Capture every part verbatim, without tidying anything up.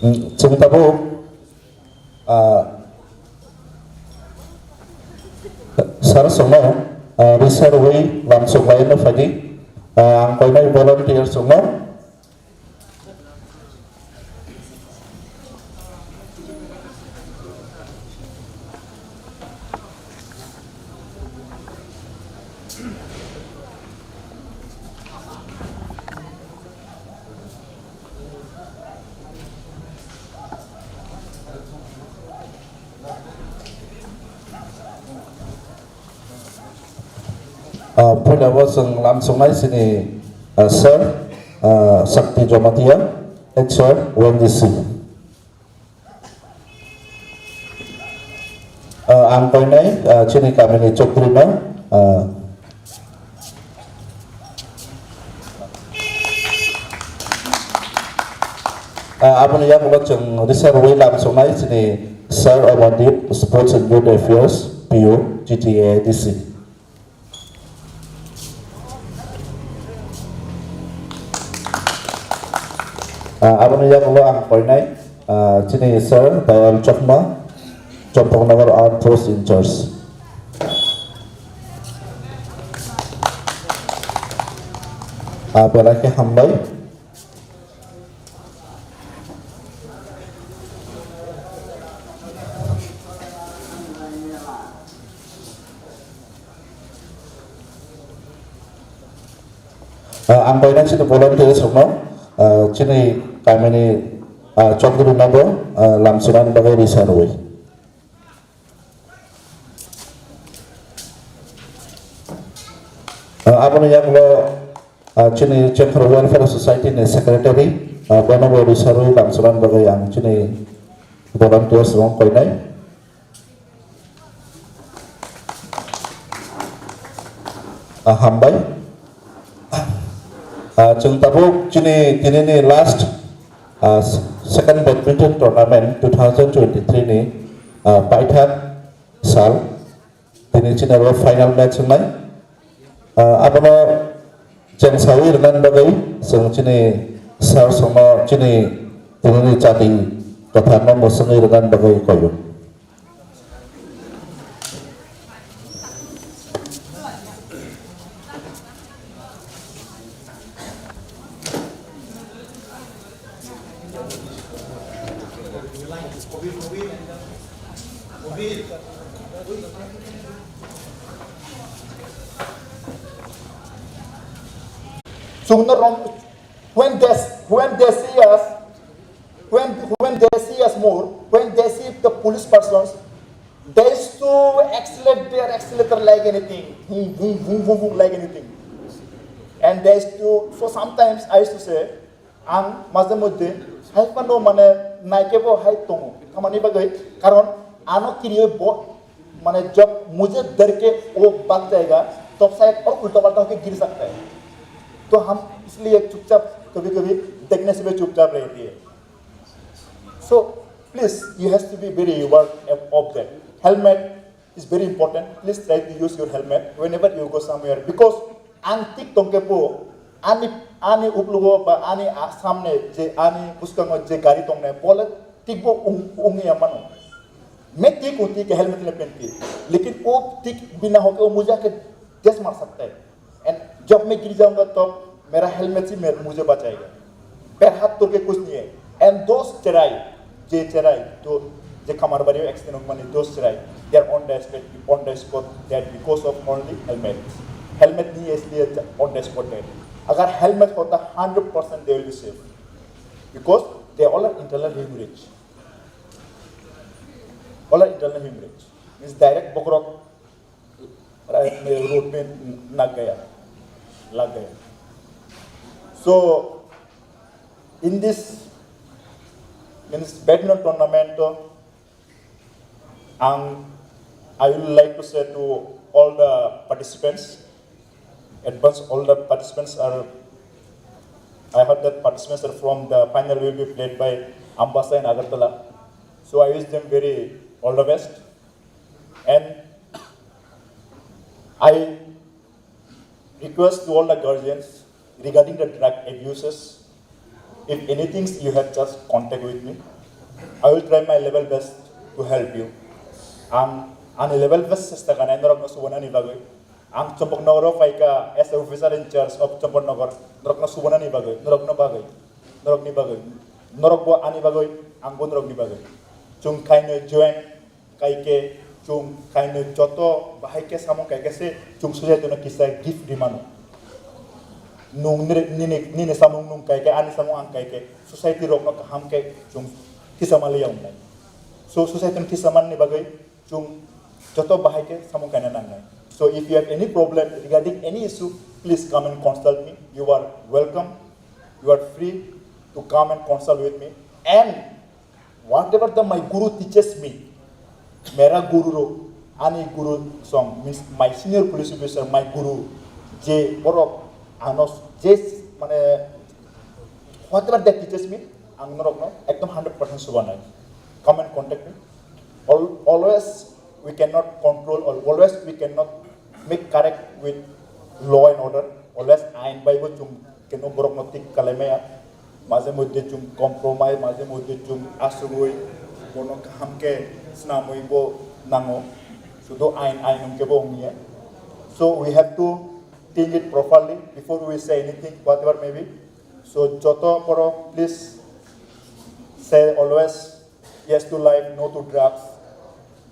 Mm, chwng tabuk, ah, sir songno, ah, risa rwui lam songlaino phaidi, ah, ang koinai volunteer songno. Ah, puila o chwng lam songnai chini, ah, sir, ah, Shakti Jamatia, H R, O N G C. Ah, ang koinai, ah, chini kamini chokri no, ah, ah, aboni yagulo chwng risa rwui lam songnai chini Sir Amandeep, Sports and Youth Affairs, P O, G T A D C. Ah, aboni yagulo ang koinai, ah, chini sir Dayal Chakma, Champaknagar Armed Force in charge. Ah, belai khe hambai. Ah, ang koinai chini volunteers rokno, ah, chini kamini, ah, chokdri nobo, ah, lam sunani bagwi risa rwui. Ah, aboni yagulo, ah, chini Chengkhor Welfare Society ni secretary, ah, bonobo risa rwui lam sunani bagwi ang chini volunteers rok koinai. Ah, hambai. Ah, chwng tabuk chini tinini last, ah, second badminton tournament two thousand twenty-three ni, ah, paithak sal. Tini chini oro final match wngnai. Ah, abono chengsawi rwnani bagwi chwng chini sir songno chini tinini chati kwtharno mwswngwi rwnani bagwi koio. Sungno rong, when they, when they see us, when, when they see us more, when they see the police persons, they used to accelerate their accelerator like anything, boom, boom, boom, boom, boom, like anything. And they used to, so sometimes I used to say, ang maje moddhe hai phano mane naikebo hai tongo. Tamani bagwi, karon ano kiriwi bo, mane jab mujhe dar ke wo bhag jayega, to shayad aur ulta palta hoke gir sakta hai. To hum isliye chupchap kabhi kabhi dekhne se bhi chupchap rehte hain. So please, you has to be very aware of that. Helmet is very important. Please try to use your helmet whenever you go somewhere, because ang thik tongkhe po, ani, ani uklugo ba ani a-, samne je ani bwskango je gari tongnai, bole thik bo ung-, ungya mano. Me thik ung thik helmet le pen thik. Lekin o thik bina hoke o mujhe ke desh mar sakta hai. And जब मैं गिर जाऊंगा तब मेरा हेलमेट ही मेरे, मुझे बचाएगा। पैर हाथ तोड़ के कुछ नहीं है। And those cherai, जे cherai, तो जे कमारबाड़ी accident होने वाले those cherai, they are on the spot, on the spot dead because of only helmet। Helmet नहीं है इसलिए on the spot dead। अगर हेलमेट होता, hundred percent they will be safe। Because they all are internal hemorrhage। All are internal hemorrhage। Means direct बकरक Right, may road में लग गया, लग गया। So, in this, means badminton tournament, ang, I would like to say to all the participants, advance all the participants are, I heard that participants are from the final will be played by Ambassa and Agartala. So I wish them very all the best. And I request to all the guardians regarding the drug abuses, If anything you have, just contact with me. I will try my level best to help you. Ang ani level best chesta khainai norokno subanani bagwi. Ang Champaknagar o phaikha as a officer in charge of Champaknagar, norokno subanani bagwi, norokno bagwi, norokni bagwi, norokbo ani bagwi, angbo norokni bagwi. Chwng khainwi join kaikhe, chwng khainwi joto bahai khe samung kaikhe se chwng society no kisa gift rimano. Nung nini, nini, nini samung nung kaikhe, ani samung ang kaikhe, society rokno kaham khe chwng kisa maliya wngnai. So society no kisa manni bagwi chwng joto bahai khe samung kaina nangnai. So if you have any problem regarding any issue, please come and consult me. You are welcome. You are free to come and consult with me. And whatever the my guru teaches me, mera guru ro, ani guru song means my senior police officer, my guru, je borok ano je mane whatever they teaches me, ang norokno ekdom hundred percent subanai. Come and contact me. Al- always we cannot control or always we cannot make correct with law and order. Always ain bai bo chwng keno borok no tik kalai maya. Maje moddhe chwng compromise, maje moddhe chwng asugwi bono kaham khe snamwi bo nango. Sudo ain ain hwnkhe bo wngya. So we have to think it properly before we say anything, whatever may be. So joto borok, please say always yes to life, no to drugs.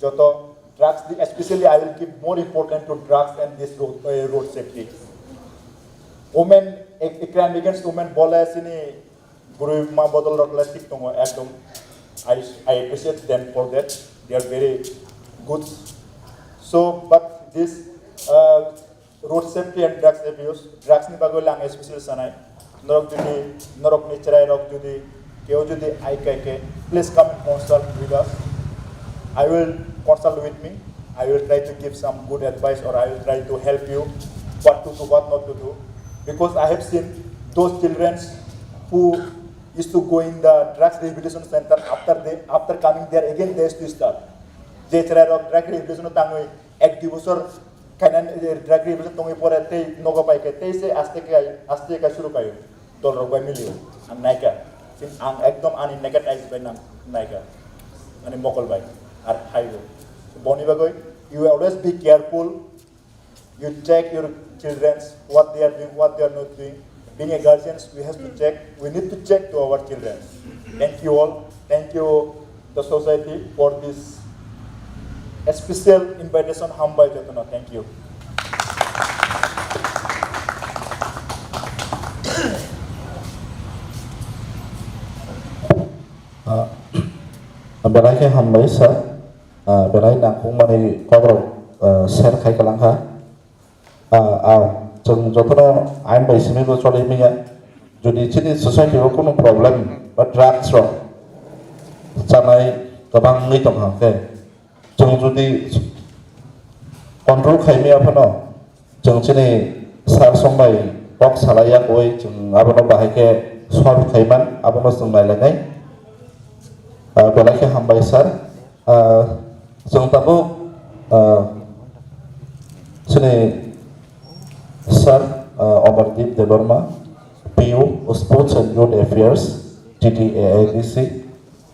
Joto drugs, especially I will give more important to drugs and this road, uh, road safety. Women, a, a crime against women bole sini guru ma bodol rok le thik tongo ekdom. I, I appreciate them for that. They are very good. So, but this, uh, road safety and drugs abuse, drugs ni bagwi lang especially sanai. Norok jodi norok ni chwrai rok jodi keo jodi ai kai ke, please come and consult with us. I will consult with me. I will try to give some good advice or I will try to help you what to do, what not to do. Because I have seen those children who used to go in the drugs rehabilitation center, after they, after coming there again they used to start. Je chwrai rok drug rehabilitation tangwi ek dui bosor khainani, eh, drug rehabilitation tongwi pore tei nogo pai khe tei se aste khe aste khe suru kaio. Dol rok bai milio. Ang naikha. Sin ang ekdom ani naked eyes bai nang naikha. Ani mokol bai. Ar haibo. Boni bagwi, you always be careful. You check your children's what they are doing, what they are not doing. Being a guardians, we have to check. We need to check to our children. Thank you all. Thank you the society for this special invitation. Hambai jotono. Thank you. Ah, belai khe hambai sir. Ah, belai nangkukmani kokrok, ah, share khai kwlangkha. Ah, ah, chwng jotono ain bai simi bo choli manya. Jodi chini society o kunu problem ba drugs rok chanai kwbangwi tongkha khe, chwng jodi control khai maya phano, chwng chini sir song bai kok salai ya koi, chwng abono bahai khe solve khai man, abono chwng nai lai nai. Ah, belai khe hambai sir. Ah, chwng tabuk, ah, chini sir, ah, Amardeep Debbarma, P U, Sports and Youth Affairs, T T A A D C,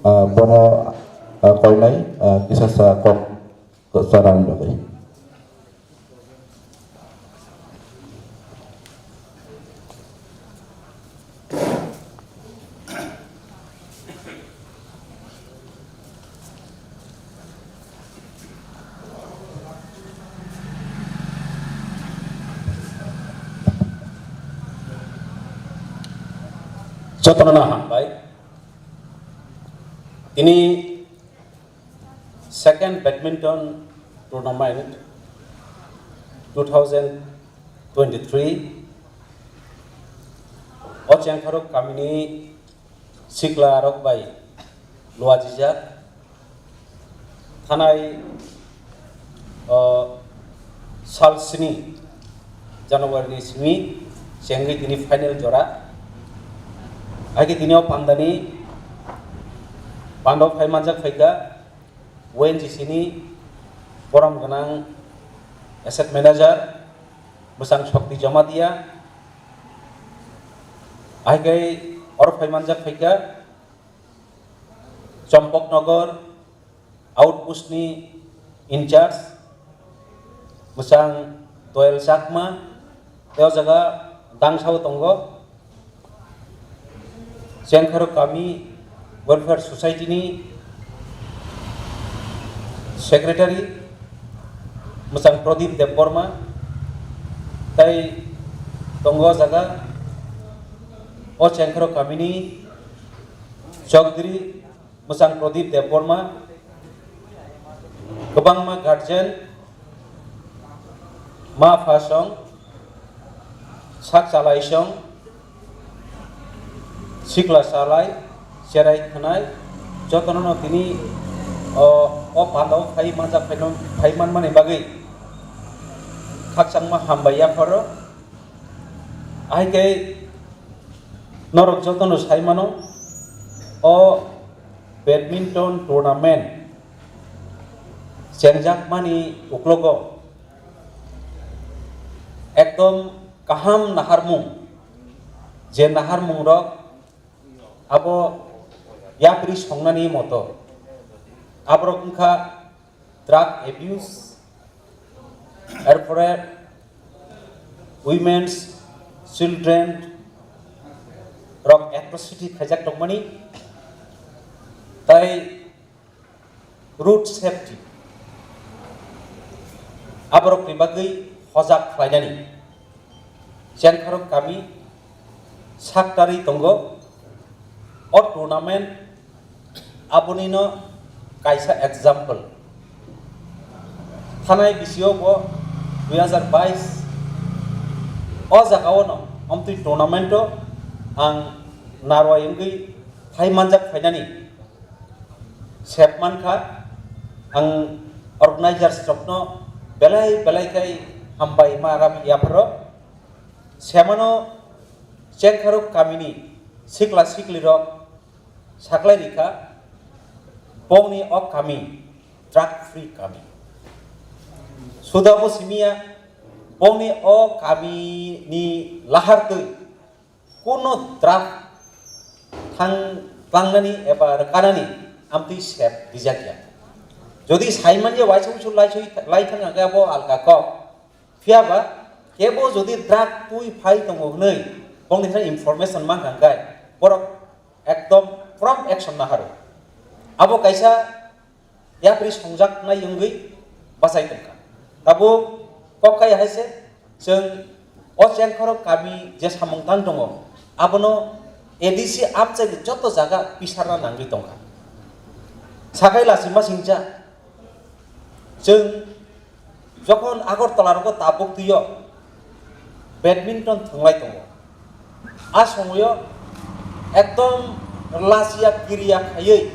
ah, bono, ah, koinai, ah, kisa sa kok sanani bagwi. Jotono hambai. Tini second badminton tournament two thousand twenty-three o Chengkharuk kamini sikla rok bai luajijak. Thanai, o, sal sini January ni simi chengwi tini final jora. Haikhe tini o pandani pando phai manjak phaikha O N G C ni borom gwnang asset manager Bwsang Shakti Jamatia, haikhe Oro phaimanjak phaikha Champaknagar outpost ni in charge, mwchang Doyal Chakma, tei o jaga dangsao tongo Chengkharok Kami Welfare Society ni secretary, mwchang Pradip Debbarma, tei tongo o jaga o Chengkharok Kami ni Chowdhury mwchang Pradip Debbarma, kwbangma guardian, ma pha song, sak chalai song, sikla chalai, cherai khwnai, jotono no tini o, o pandao phai manjak phai man-, phai manmani bagwi khakchangma hambai yapharo. Ahai khe norok jotono sai mano, o badminton tournament chengjakmani uklogo ekdom kaham naharmung, je naharmungrok abo yapri songnani moto, aborok wngkha drug abuse, erpore women's, children rok atrocity khaijak tongmani, tai road safety aborokni bagwi hojak khlainani. Chengkharok Kami saktarwi tongo. O tournament abonino kaisa example. Thanai bisio bo dui hazar bais o jagao no omtwi tournamento ang narwai wngwi phai manjak phainani sep mankha. Ang organizers rokno belai belai khai hambai ma rami yapharo. Semano Chengkharok Kamini sikla siklirok saklai rikha, bongni o kami drug free kami. Sudabo simiya, bongni o kamini lahar twi kuno drug thang tlangnani eba rwkanani amtwi sep dijakya. Jodi saiman je waisa uisu laisoi, lai thang hwnkhe abo alka kok. Phiya ba kebo jodi drug twi phai tongo hwnwi bongni thani information mankha hwnkhe borok ekdom prompt action naharo. Abo kaisa yapri songjaknai wngwi bachai tongkha. Tabuk kok kaya hai se chwng o Chengkharok kami je samung tang tongo, abono A D C amchaini joto jaga pisarna nangwi tongkha. Sakai lachima singcha chwng jokhon Agartala rogo tabuk twiyo badminton thwnglai tongo. A somoyo ekdom lachiya kiriya khaiwi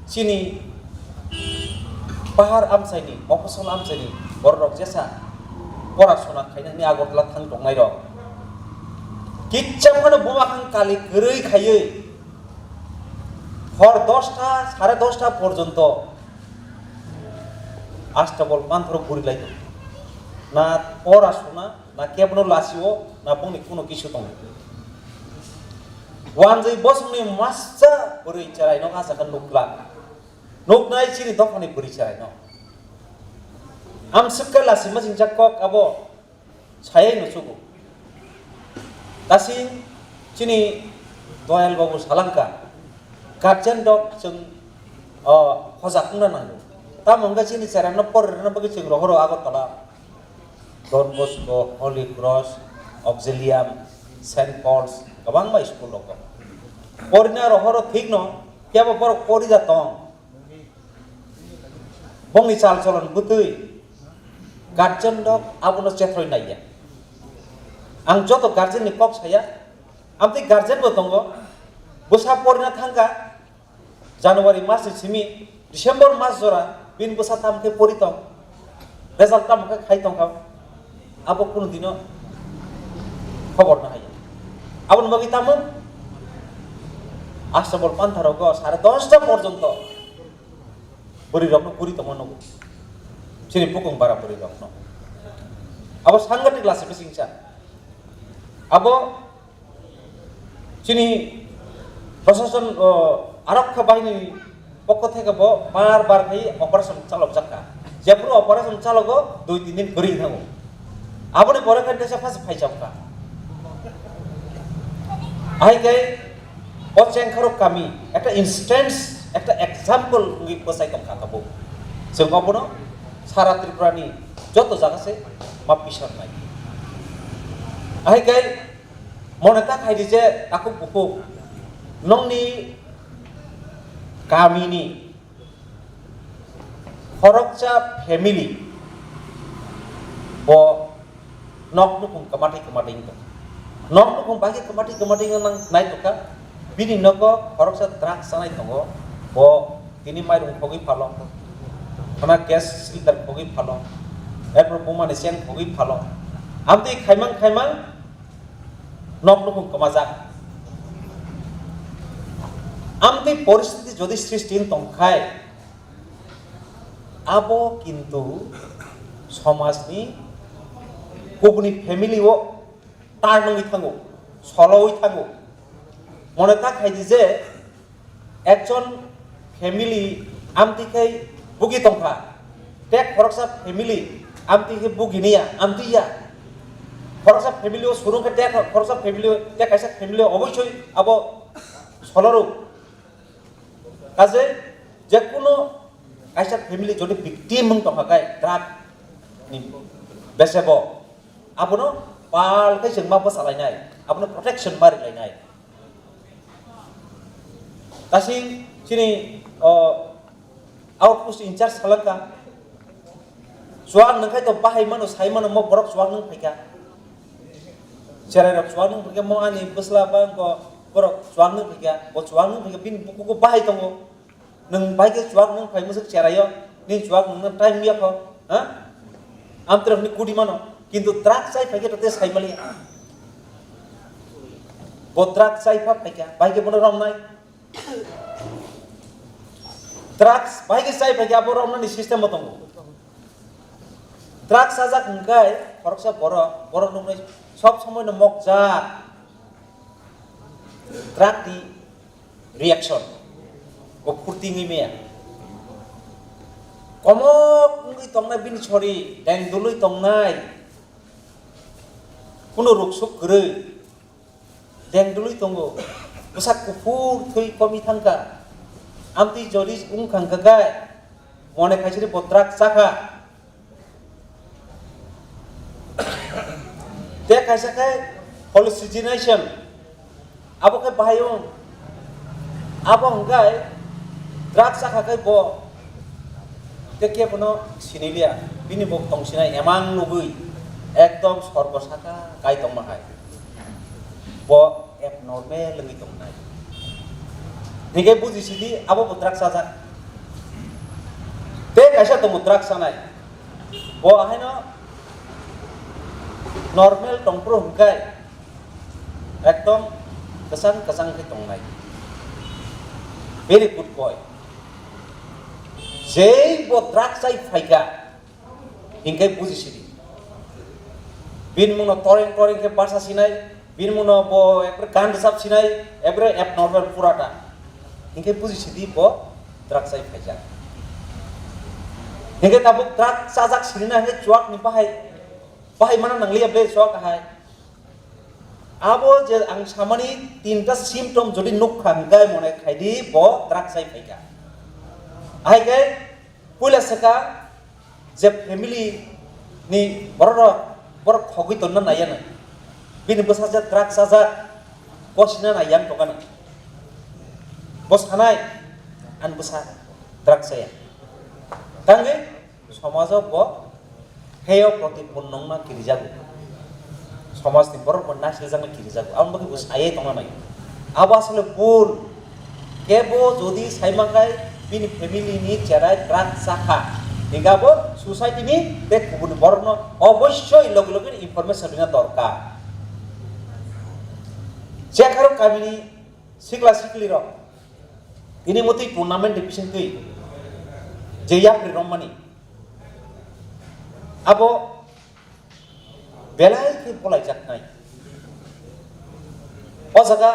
chini pahar amchaini, mofosol amchaini bororok jesa pora sona khaina hwnwi Agartala thang tongnairok. Kicha phano buma khang kali kwrwi khaiwi hor dosta, sare dosta porjonto astabol panthoro guri lai tongo. Na pora sona, na kebono lachio, na bongni kuno kisu tongo. Wanjwi bosongni masa bwrwi cheraino asakha nukla. Nuknai chini dophani bwrwi cheraino. Amswkhe lachima singcha kok abo sayai no chugo. Tasing chini Doyal Babu salangka, guardian rok chwng, o, hojak wngna nango. Tamo hwnkhe chini cherano porirwna bagwi chwng rohoro Agartala, Don Bosco, Holy Cross, Auxilium, Saint Paul's, kwbangma school rogo. Porina rohoro thikno, phiya bo borok porida tong. Bongni chal cholon bwtwi guardian rok abono chethroi naiya. Ang joto guardian ni kok saya, amtwi guardian bo tongo, bwsa porina thangkha January mas ni simi December mas jora bini bwsa tamo khe pori tong, result tamo khe khai tongkha. Abo kunu dino khobor no haya. Aboni bagwi tamo Astabol pantha rogo sare dosta porjonto bwrwi rokno guri tongma nugo. Chini bukung bara bwrwi rokno. Abo sangatik lasi bisingsa. Abo chini Prosason, o, arok kha bahini pokko theke bo bar bar khai operation chalok jakha. Jephuru operation chalogo dui tin din kwrwi thango. Aboni pore khe tesa phas phai chapkha. Ahai khe o Chengkharok kami ekta instance, ekta example wngwi bwsai tongkha tabuk. Chwng obono sara Tripura ni joto jaga se ma pisarnai. Ahai khe mone ta khai di je takhuk bukhuk nongni kamini khoroksa family bo nok nukhung kwmathai kwmathai wng tong. Nok nukhung bai khe kwmathai kwmathai wng nang nai tongkha. Bini nogo khoroksa drugs chanai tongo, bo tini mairung khogwi phalo, khana gas cylinder khogwi phalo, erpor bumani cheng khogwi phalo. Amtwi khaimang khaimang nok nukhung kwmajak. Amtwi poristiti jodi srishti wng tongkhai, abo kintu somajni kubuni family o tar nungwi thango, solowi thango. Mone ta khai di je ekjon family amtwi khai bugi tongkha, tek khoroksa family amtwi khai bugi niya, amtwi ya. Khoroksa family o surung khe tek khoroksa family o, tek kaisa family o oboisoi abo solorok. Kaje jekuno kaisa family jodi victim wng tongkha khe drug ni besebo abono pal khe chwng ma bwsa lainai, abono protection ma rwlainai. Kasing chini, o, outpost in charge salangka. Chuak nungkhai to bahai mano, sai mano, mo borok chuak nung phaikha. Cherai rok chuak nung phaikha, mo ani bwsla ba wngko borok chuak nung phaikha, bo chuak nung phaikha, bini bukugo bahai tongo. Nung bai khe chuak nung phai mwswk cheraio, nini chuak nungno time ya kho, ha? Amtwrwng ni kudi mano, kintu drug chai phai khe to te sai mali. Bo drug chai pha phai kha, bai khe bono romnai. Drugs bai khe chai phai khe abo romnani system bo tongo. Drugs chajak hwnkhe khoroksa borok, borok nuknai sob somoi no mokjak. Drug ni reaction. Bo phurti wngwi maya. Komok wngwi tongnai bini sori, deng dului tongnai. Kuno ruksuk kwrwi. Deng dului tongo. Bwsak kuphur thwi komi thangkha. Amtwi jodi wngkha hwnkha khe, mone khaisiri bo drug chakha. Tei kaisa khe hallucination, abo khe bahai wng. Abo hwnkhe drug chakha khe bo tei kebono siniliya, bini bo tongsinai emang nugwi ekdom sorgo saka kai tongma hai. Bo abnormal wngwi tongnai. Hinkhe buji sidi abo bo drug chajak. Tei kaisa tongo drug chanai. Bo ahaino normal tongphuru hwnkhe ekdom kwchang kwchang khe tongnai. Very good boy. Jei bo drug chai phaikha, hinkhe buji sidi. Bini mungno toreng toreng khe basa sinai, bini mungno bo ekbare gan rwchap sinai, ekbare abnormal purata. Hinkhe buji sidi bo drug chai phaijak. Hinkhe tabuk drug chajak sini na hinkhe chuak ni bahai, bahai mana nangliya ble chuak hai. Abo je ang samani tinta symptom jodi nukha hwnkhe mone khaidi bo drug chai phaikha. Ahai khe puila saka je family ni borok rok, borok khogwi tonna naiya nang. Bini bwsa je drug chajak, kosina naiya ang tongkha nang. Bo sanai, ang bwsa drug chaya. Tangwi somajo bo heyo protipun nongma kirijago. Somajni borok bo nasiljakna kirijago. Aboni bagwi bo sayai tongna nai. Abo asole bul. Kebo jodi saima khai bini family ni cherai drug chakha, hinkhe abo society ni tei kubuni borokno obossoi loge loge information rina dorkar. Chekharok kamini sikla sikli rok ini motwi tournament ni bisingtwi je yapri romani abo belai khe bolaijaknai. O jaga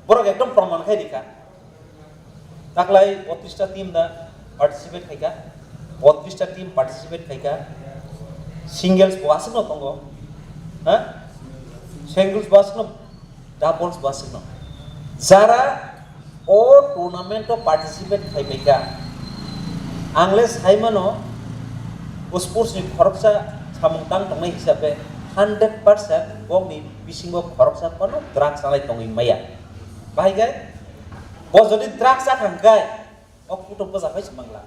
Borok ekdom proman khai rikha. Taklai botris ta team da participate khaika, botris ta team participate khaika. Singles bo aswkno tongo, ha? Singles bo aswkno, doubles bo aswkno. Jara o tournament o participate khaipaika, ang le saimano, o sports ni khoroksa samung tang tongnai hisabe hundred percent bokni bisingo khoroksa phano drugs chanai tongwi maya. Bahai khe bo jodi drugs chakha hwnkhe, o kuto bwsa bai se mangla.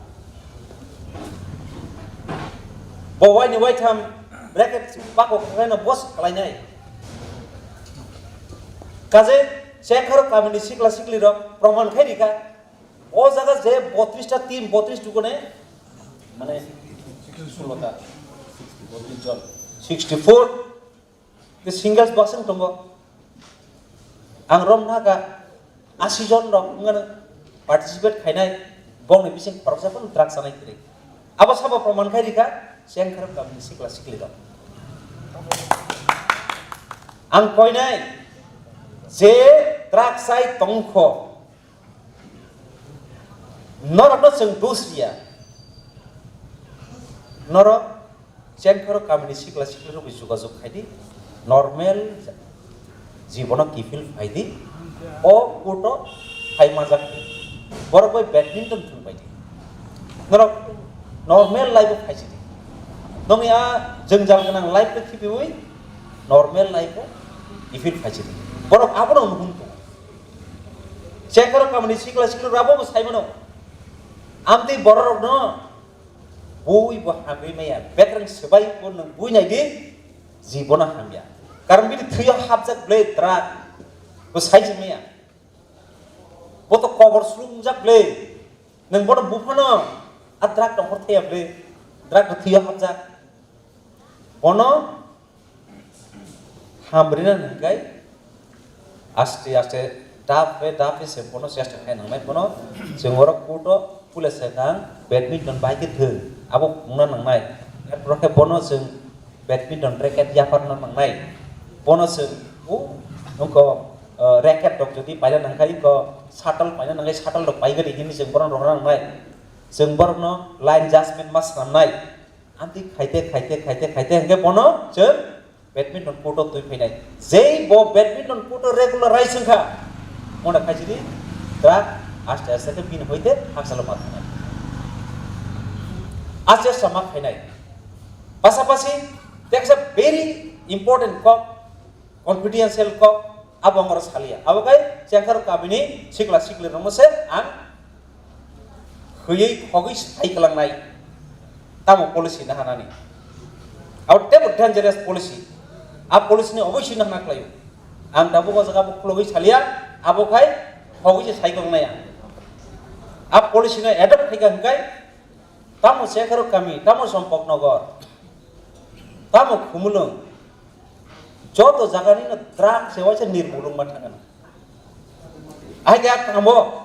Bo waini waitham bracket bako khwlaino bo se khlainai. Kaje Chengkharo kamini sikla sikli rok proman khai rikha. O jaga je botris ta team, botris dukone, mane, sixty four ta, botris jon, sixty four. Ke singles boxing tongo. Ang rom naga asi jon rok wngmano participate khainai, bongni bising khoroksa phano drugs chanai kwrwi. Abo sabo proman khai rikha, Chengkharo kamini sikla sikli rok. Ang koinai je drugs chai tongkho, norokno chwng dos riya. Norok Chengkharo kamini sikla siklirokbai jogajog khaidi, normal jibono kiphil phaidi, o court-o phai manjakdi. Borok bai badminton thwngbaidi. Norok normal life-o phaisidi. Nokni a jwngjal gwnang life-no khibiwi normal life-o kiphil phaisidi. Borok abono nuhun tongo. Chengkharo kamini sikla siklirok abobo saimano. Amtwi bororokno bui bo hamri maya, bekreng swbai bo nwng bui nai di, jibono hamya. Karon bini thwio hapjak ble drug, bo saiji maya. Bo to kobor sulungjak ble, nwng bono buphano a drug tongkhor thaya ble, drug bo thwio hapjak. Bono hamrina hingkai aste aste dape dape se bono chesta khai nangnai bono. Chwng oro court-o pule se kang badminton bai khe thwng abo wngna nangnai. Arpore khe bono chwng badminton racket yaparna nangnai. Bono chwng o wngkho, eh, racket rok jodi paina nangkha wngkho shuttle paina nangkha shuttle rok pai gari hini chwng bono rohorna nangnai. Chwng borokno line judgment ma swnamnai. Amtwi khaite, khaite, khaite, khaite hwnkhe bono chwng badminton court-o twi phainai. Jei bo badminton court-o regularize wngkha, mona khaisidi drug aste aste khe bini hoite hakchalo ma thangnai. Aste sama khainai. Pasapasi teksa very important kok, confidential kok, abo ang oro salia. Abo khai Chengkharo kamini sikla siklirokno se ang khuyui khogwi sai kwlangnai. Tamo policy na hanani. Abo tebo dangerous policy. A policy ni oboisoi na hana khlaio. Ang tabuk o jaga bo khulogwi salia, abo khai khogwi se sai kwlangnai ang. A policy no adopt khaika hwnkhe tamo Chengkharo kami, tamo Sompok Nogor, tamo Khumulwng, joto jaga ni no drug se waisa nirmul wngma thangano. Ahai khe a tamo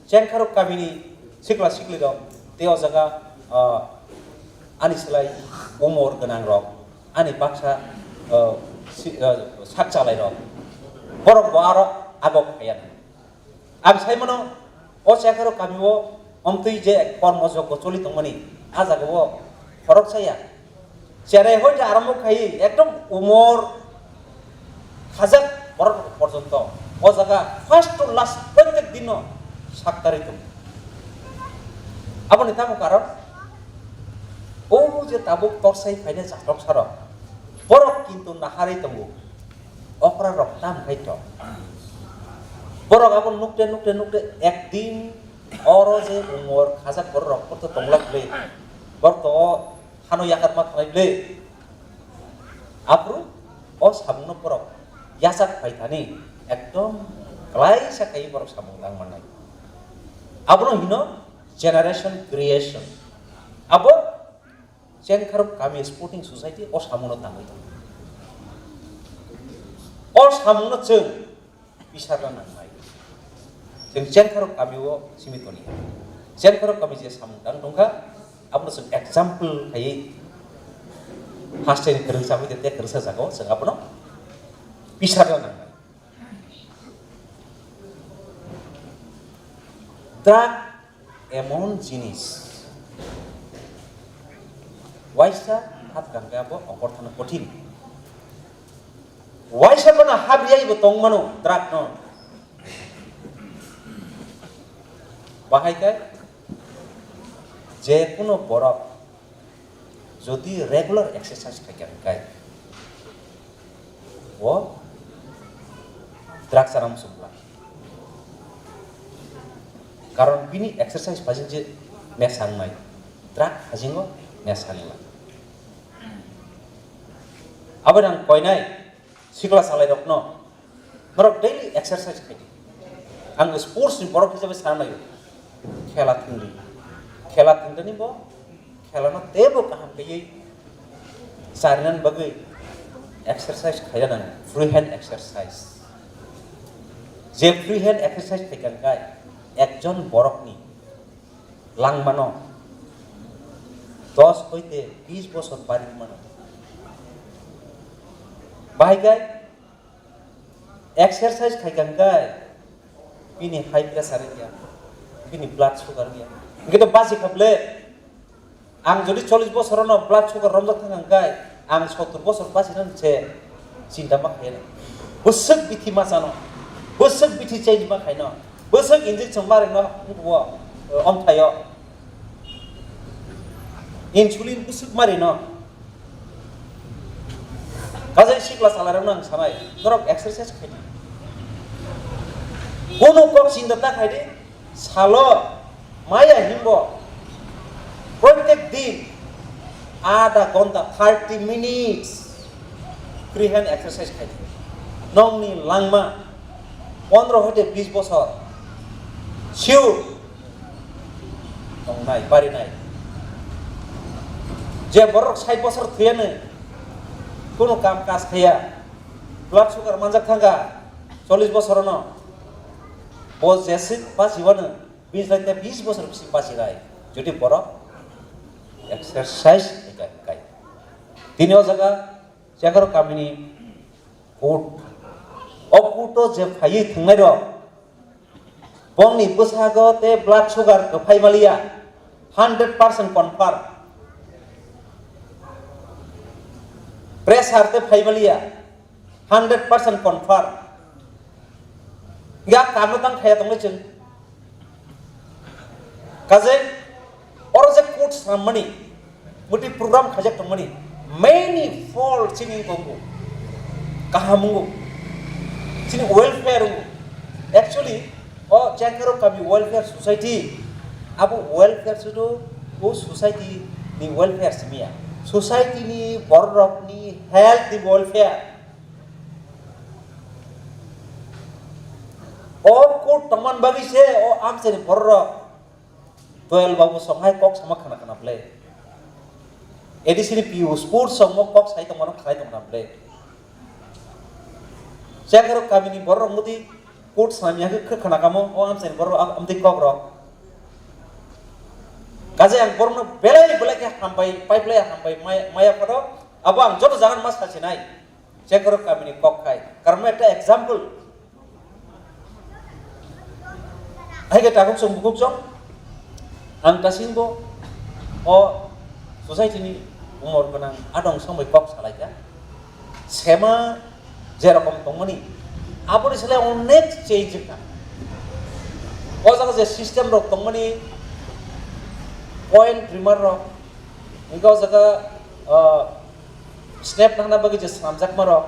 Chengkharo kamini sikla siklirok tei o jaga, ah, ani slai umor gwnangrok, ani baksa, ah, si-, ah, sak chalairok, borok bo aro agok phaiya. Ang saimano o Chengkharo kamio omtwi je kormo jokbo choli tongmani, a jagao khoroksa ya. Cherai hoite arombo khai ekdom umor khajak borok porjonto o jaga first to last protek dino saktari tongo. Aboni tamo karon o je tabuk torsai phainai chatok sarok borok kintu naharwi tongo. Okra rok tam khai to. Borok abo nukte nukte nukte ekdin oro je umor khajak borok rok porto tonglak le. Borok to hano yakar ma thanai ble. Aphuru o samungno borok yachak phai thani ekdom klaisa khai borok samung tang mannai. Abono hino generation creation. Abo Chengkharo kami sporting society o samungno tangwi tongo. O samungno chwng Bisarna nangnai. Chwng Chengkharo kamio simi toni. Chengkharo kami je samung tang tongkha, abono chwng example khaiwi hasteni kwrwngsa bai tei kwrwngsa jagao chwng abono bisarna nangnai. Drug emon jinis, waisa hap kangkhe abo okorthano kothin. Waisa bono hap riyai bo tongmano drug no. Bahai khe je kuno borok jodi regular exercise khaikha hwnkhe, o drug chana muchungla. Karon bini exercise phajing je nesang nai, drug phajingo nesang nai. Abo nang koinai sikla salai rokno, norok daily exercise khai di. Ang sports ni borok hisabe sana nai, khela thwngdi, khela thwngdani bo, khelano teibo kaham kaiwi charinani bagwi exercise khaina nango, free hand exercise. Je free hand exercise khaikha hwnkhe ekjon borokni langmano dos hoite bis bosor bari mano. Bahai khe exercise khaikha hwnkhe bini high pressure wngya, bini blood sugar wngya. Hwnkhe to basi kha ble. Ang jodi chollish bosorono blood sugar romjak thang hwnkhe ang sottur bosor basi nang se chinta ma khaina. Bwswk bithi ma chano, bwswk bithi chaini ma khaino, bwswk injection ma rwino wngkhuo, eh, omthaio. Insulin bwswk ma rwino. Kajai sikla salarokno ang sanai, norok exercise khaidi. Bono kok chinta ta khaidi, salo maya himbo, protek din adha ghonta, thirty minutes free hand exercise khaidi. Nongni langma pondro hoite bis bosor sure tongnai, parinai. Je borok sait bosor thwiyano, kono kam kaj khaiya, blood sugar manjak thangkha, chollish bosorono, bo jeswk basiwano, bini slai te bis bosor bisi basinai, jodi borok exercise hikai, hikai. Tini o jaga Chekaro kamini court, o court o je phaiwi thwngnairok, bongni bwsago tei blood sugar kwphai maliya, hundred percent confirm. Pressure tei phai maliya, hundred percent confirm. Ya kamo tang khaya tongwi chwng. Kajai, oro je court swnam mani, muti program khaijak tong mani, many fold chini tongo, kaham wngo, chini welfare wngo. Actually, o Chekaro Kami Welfare Society, abo welfare sudu, o society ni welfare simiya, society ni borok ni health ni welfare. O court tongman bagwi se o amchaini borok twelve babu songhai kok sama khana khana ble. A D C ni P U sports song mo kok sai tongmano khlai tongna ble. Chekaro kamini borok mudi court sami yakhe khana kamo o amchaini borok am-, amtwi kok rok. Kaje ang borokno belai belai khe hambai, pai belai hambai maya, maya photo abo ang joto jagan ma sasinai. Chekaro kamini kok khai. Karon ekta example. Hai khe takhuk song bukhuk song. Ang tasingbo o society ni umor gwnang adong song bai kok salai kha. Sema je rokom tongmani aboni sale onek change wngkha. O jaga je system rok tongmani point trimmer rok, hingke o jaga, ah, snap nangna bagwi je swnamjakma rok,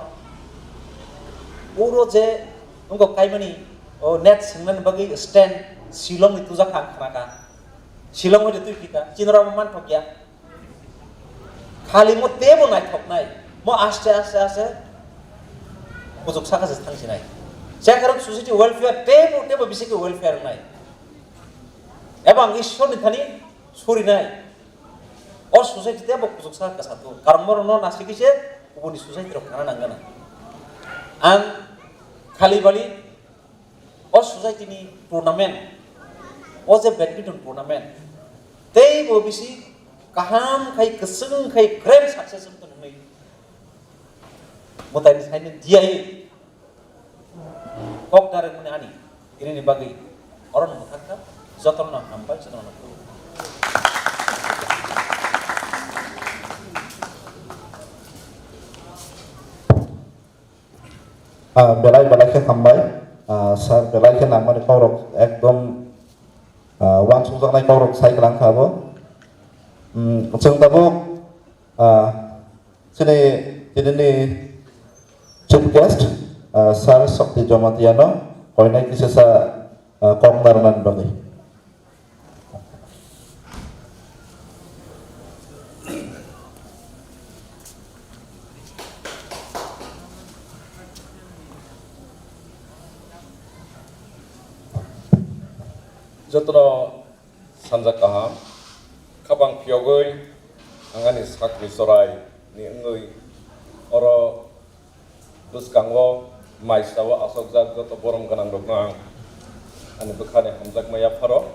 uro je wngkok kaimani, o net swngnani bagwi stand Shillong ni tujak ang khnakha. Shillong hoi de twi phika, chini rok manthok ya. Khali mo tebo naithoknai, mo aste aste aste kuchuk saka se thangsinai. Chekaro society welfare tebo tebo bisiki welfare wngnai. Ebang Ishwar ni thani surinai. O society tebo kuchuk saka kwsa tu. Karon mo no nasiki se kubuni society rok khana nangana. Ang khali bali o society ni tournament, o je badminton tournament, tei bo bisi kaham khai, kwchwng khai, grand success wngtong hinwi mwtaini saino diyawi kok narwkmani ani tini ni bagwi oro no mwthangkha. Jotono hambai, jotono khulumkha. Ah, belai belai khe hambai. Ah, sir, belai khe nangmani kokrok ekdom, ah, uansukjaknai kokrok sai kwlangkha abo. Hmm, chwng tabuk, ah, chini, chinini chief guest, ah, sir Shakti Jamatia no koinai kisa sa, ah, kok narwknani bagwi. Jotono sanja kaham, khapang phiyogwi ang ani sakni chorai ni wngwi oro bwskango maisao asokjak joto borom gwnangrokno ang ani bwkhani hamjakma yapharo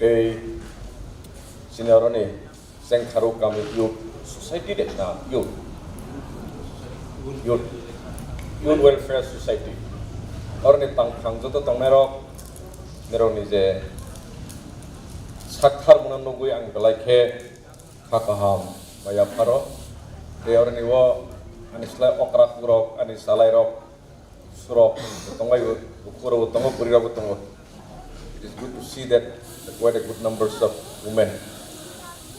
tei chini oroni Chengkharuk Kami Youth Society de na youth, youth, Youth Welfare Society, oroni tangphang joto tongnairok, nirokni je sakthar mano nugwi ang belai khe kha kaham ma yapharo. Tei oroni o ani slai okra kukrok, ani chalairok, surok tongo, bukurok tongo, bwrwirok tongo. It is good to see that quite a good numbers of women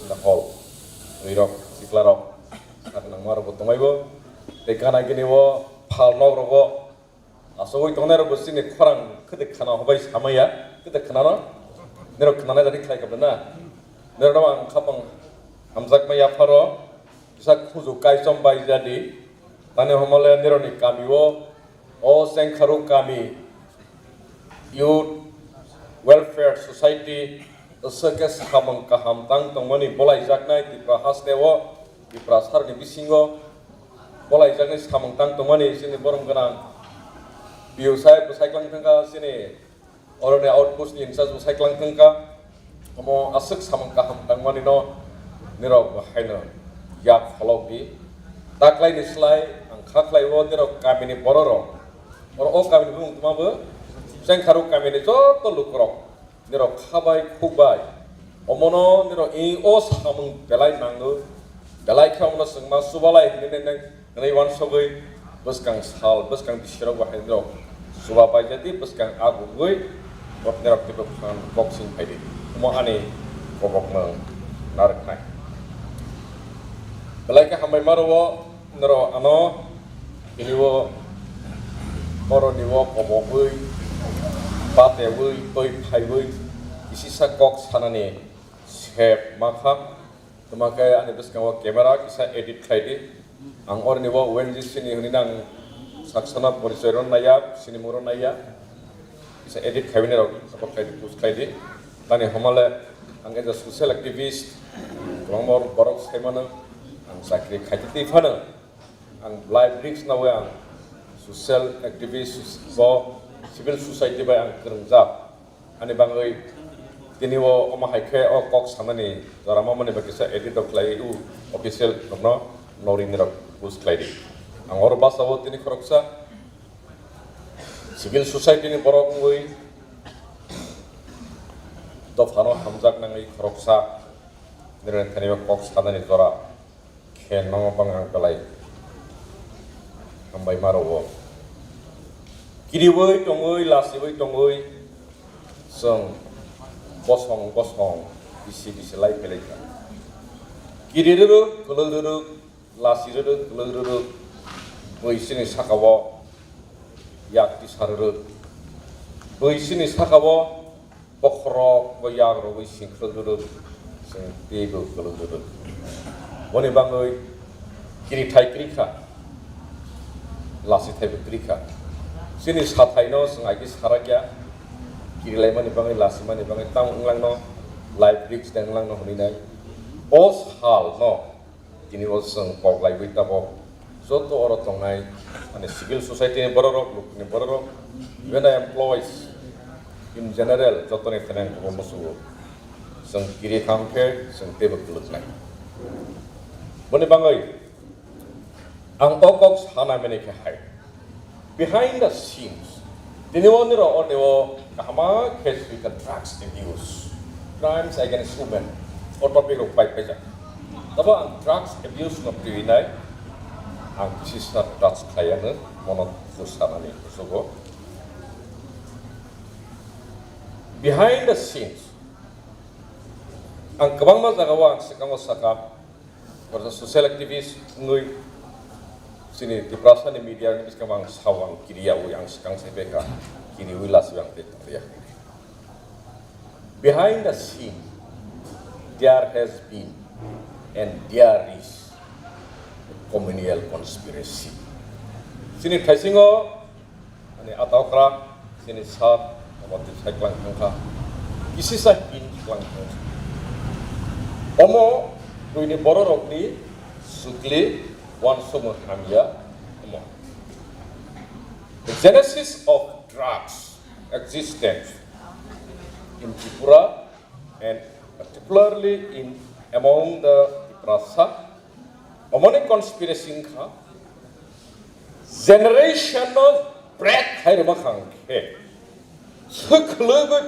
in the hall. Bwrwirok, siklarok, sak nangmarok tongo. Tei gana gini o phal nok rogo asogwi tongnai rok bo chini khorang kwtwi khana hobai samaya, kwtwi khana no, nirok khana nai dadi khlai kabla na, nirok no ang khapang hamjakma yapharo, kisa khuju kaichom bai jadi, tani homole nirok ni kami o, o Chengkharuk Kami Youth Welfare Society, aswk khe samung kaham tang tongmani bolaijaknai Tripura haste o, Tripura sarni bisingo, bolaijaknai samung tang tongmani chini borom gwnang P O sir bo sai klang thangkha, chini oroni outpost ni in charge bo sai klang thangkha. Omo aswk samung kaham tangmani no nirok bo haino yak pholok di. Taklai ni slai ang kha khlai o nirok kami ni borok rok. Oro o kami ni bumung tuma bo Chengkharuk kami ni joto lukurok. Nirok kha bai khuk bai. Omono nirok i o samung belai nango. Belai khe omono chwngma chubalai hinwi nai nai, hinwi uansugwi bwskang sal, bwskang bisirok bo hai nirok chuba bai jadi bwskang agugwi bot nirok teibo phan boxing phaidi. Omo ani kobokno narwknai. Belai khe hambai maro o. Norok ano tini o boroni o kobogwi, batewi, twi phaiwi, kisisa kok sanani sep ma kha. Tuma khe ani bwskango camera kisa edit khlai di. Ang oroni o O N G C ni hwnwi nang saksana porichoi rw naiya, sinimung rw naiya. Kisa edit khaibini rok, support khlai di, post khlai di. Tani homale ang as a social activist, kwbangma borok sai mano, ang chakri khaitwi twi phano. Ang life risk nawi ang social activist bo civil society bai ang kwrwngjak. Ani bagwi tini o omo hai khe o kok sanani jora mamani bai kisa edit rok khlai u official rokno nori nirok post khlai di. Ang oro basa o tini khoroksa civil society ni borok wngwi dophano hamjak nangwi khoroksa nirok thani o kok sanani jora. Khe nono bang ang belai hambai ma rwo. Kiriwi tongwi, lasiwi tongwi, chwng bosong bosong, bisi bisi lai phai lai kha. Kiri rwrwk, kwlwk rwrwk, lasi rwrwk, kwlwk rwrwk, bwi chini saka-o yak tisa rwrwk, bwi chini saka-o bokhorok bo yak rwgwi singkhlwk rwrwk, chwng teibo kwlwk rwrwk. Boni bagwi kirithai kwrwi kha, lasithaibo kwrwi kha. Chini sathaino chwng aigwi sarakya, kirilaimani bagwi, lasimani bagwi tamo wng langno, life risk de wng langno hwnwi nai. O salno Tini o chwng kok laiwi tabok joto oro tongnai, ani civil society ni bororok, lukni bororok, even the employees in general, jotoni thani ang kubun muchungo. Chwng kiri thang khe chwng teibo kwlwknai. Boni bagwi ang o kok sana mani khe hai, behind the scenes, Tini o nirok o tei o kahama khe swi kha drugs abuse, crimes against women, o topic rok pai paijak. Tabo ang drugs abuse no twi nai, ang kisi sa touch khlai ano, mono sanani kusugo. Behind the scenes, ang kwbangma jagao ang swkango sakha, social activist wngwi chini Tiprasani media ni bwskango ang sao, ang kiriyaui ang swkang sai pekha, kiriui lasui ang tei tongya. Behind the scene, there has been and there is a communal conspiracy. Chini thaisingo ani atokra, chini sir, omo twi sai klang thangkha. Kisisa hin klang thangkha. Omo twini bororokni sukli uansukmung hamya omo. The genesis of drugs existence in Tripura and particularly in among the Tiprasa, omoni conspiracy wngkha, generation no break khai rwma kha hwnkhe, swkhlwgwi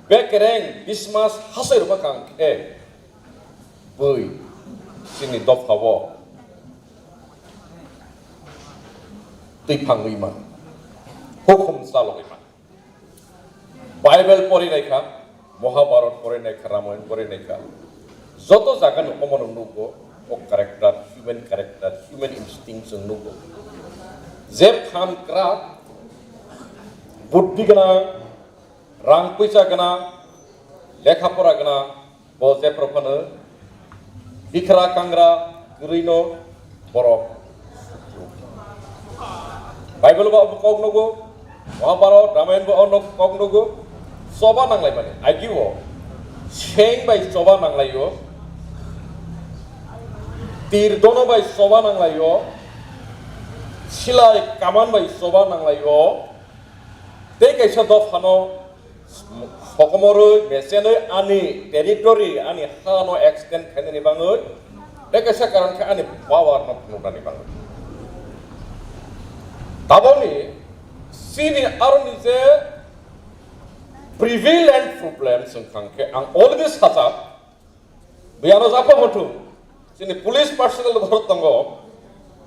bekereng bismas hasoi rwma kha hwnkhe, bui chini dopha o twi phangwi man, hukum chalogwi man. Bible pori naikha, Mahabharat pori naikha, Ramayan pori naikha, joto jaga no omo no nugo, o character, human character, human instinct chwng nugo. Je phan kra, buddhi gwnang, rang puisa gwnang, lekha pora gwnang, bo jephru phano bikra kangra kwrwino borok. Bible bo kok nugo, Mahabharat, Ramayan bo ono kok nugo, choba nanglaimani. Agio seng bai choba nanglaio, tir dono bai choba nanglaio, silai kaman bai choba nanglaio. Tei kaisa dophano sokomorwi, mesenwi ani territory, ani ha no extend khainani bangwi, tei kaisa karon khe ani power no phunuknani bangwi. Taboni chini aroni je prevalent problem chwng thang khe ang already sajak, Biyano japa mutu, chini police personnel borok tongo,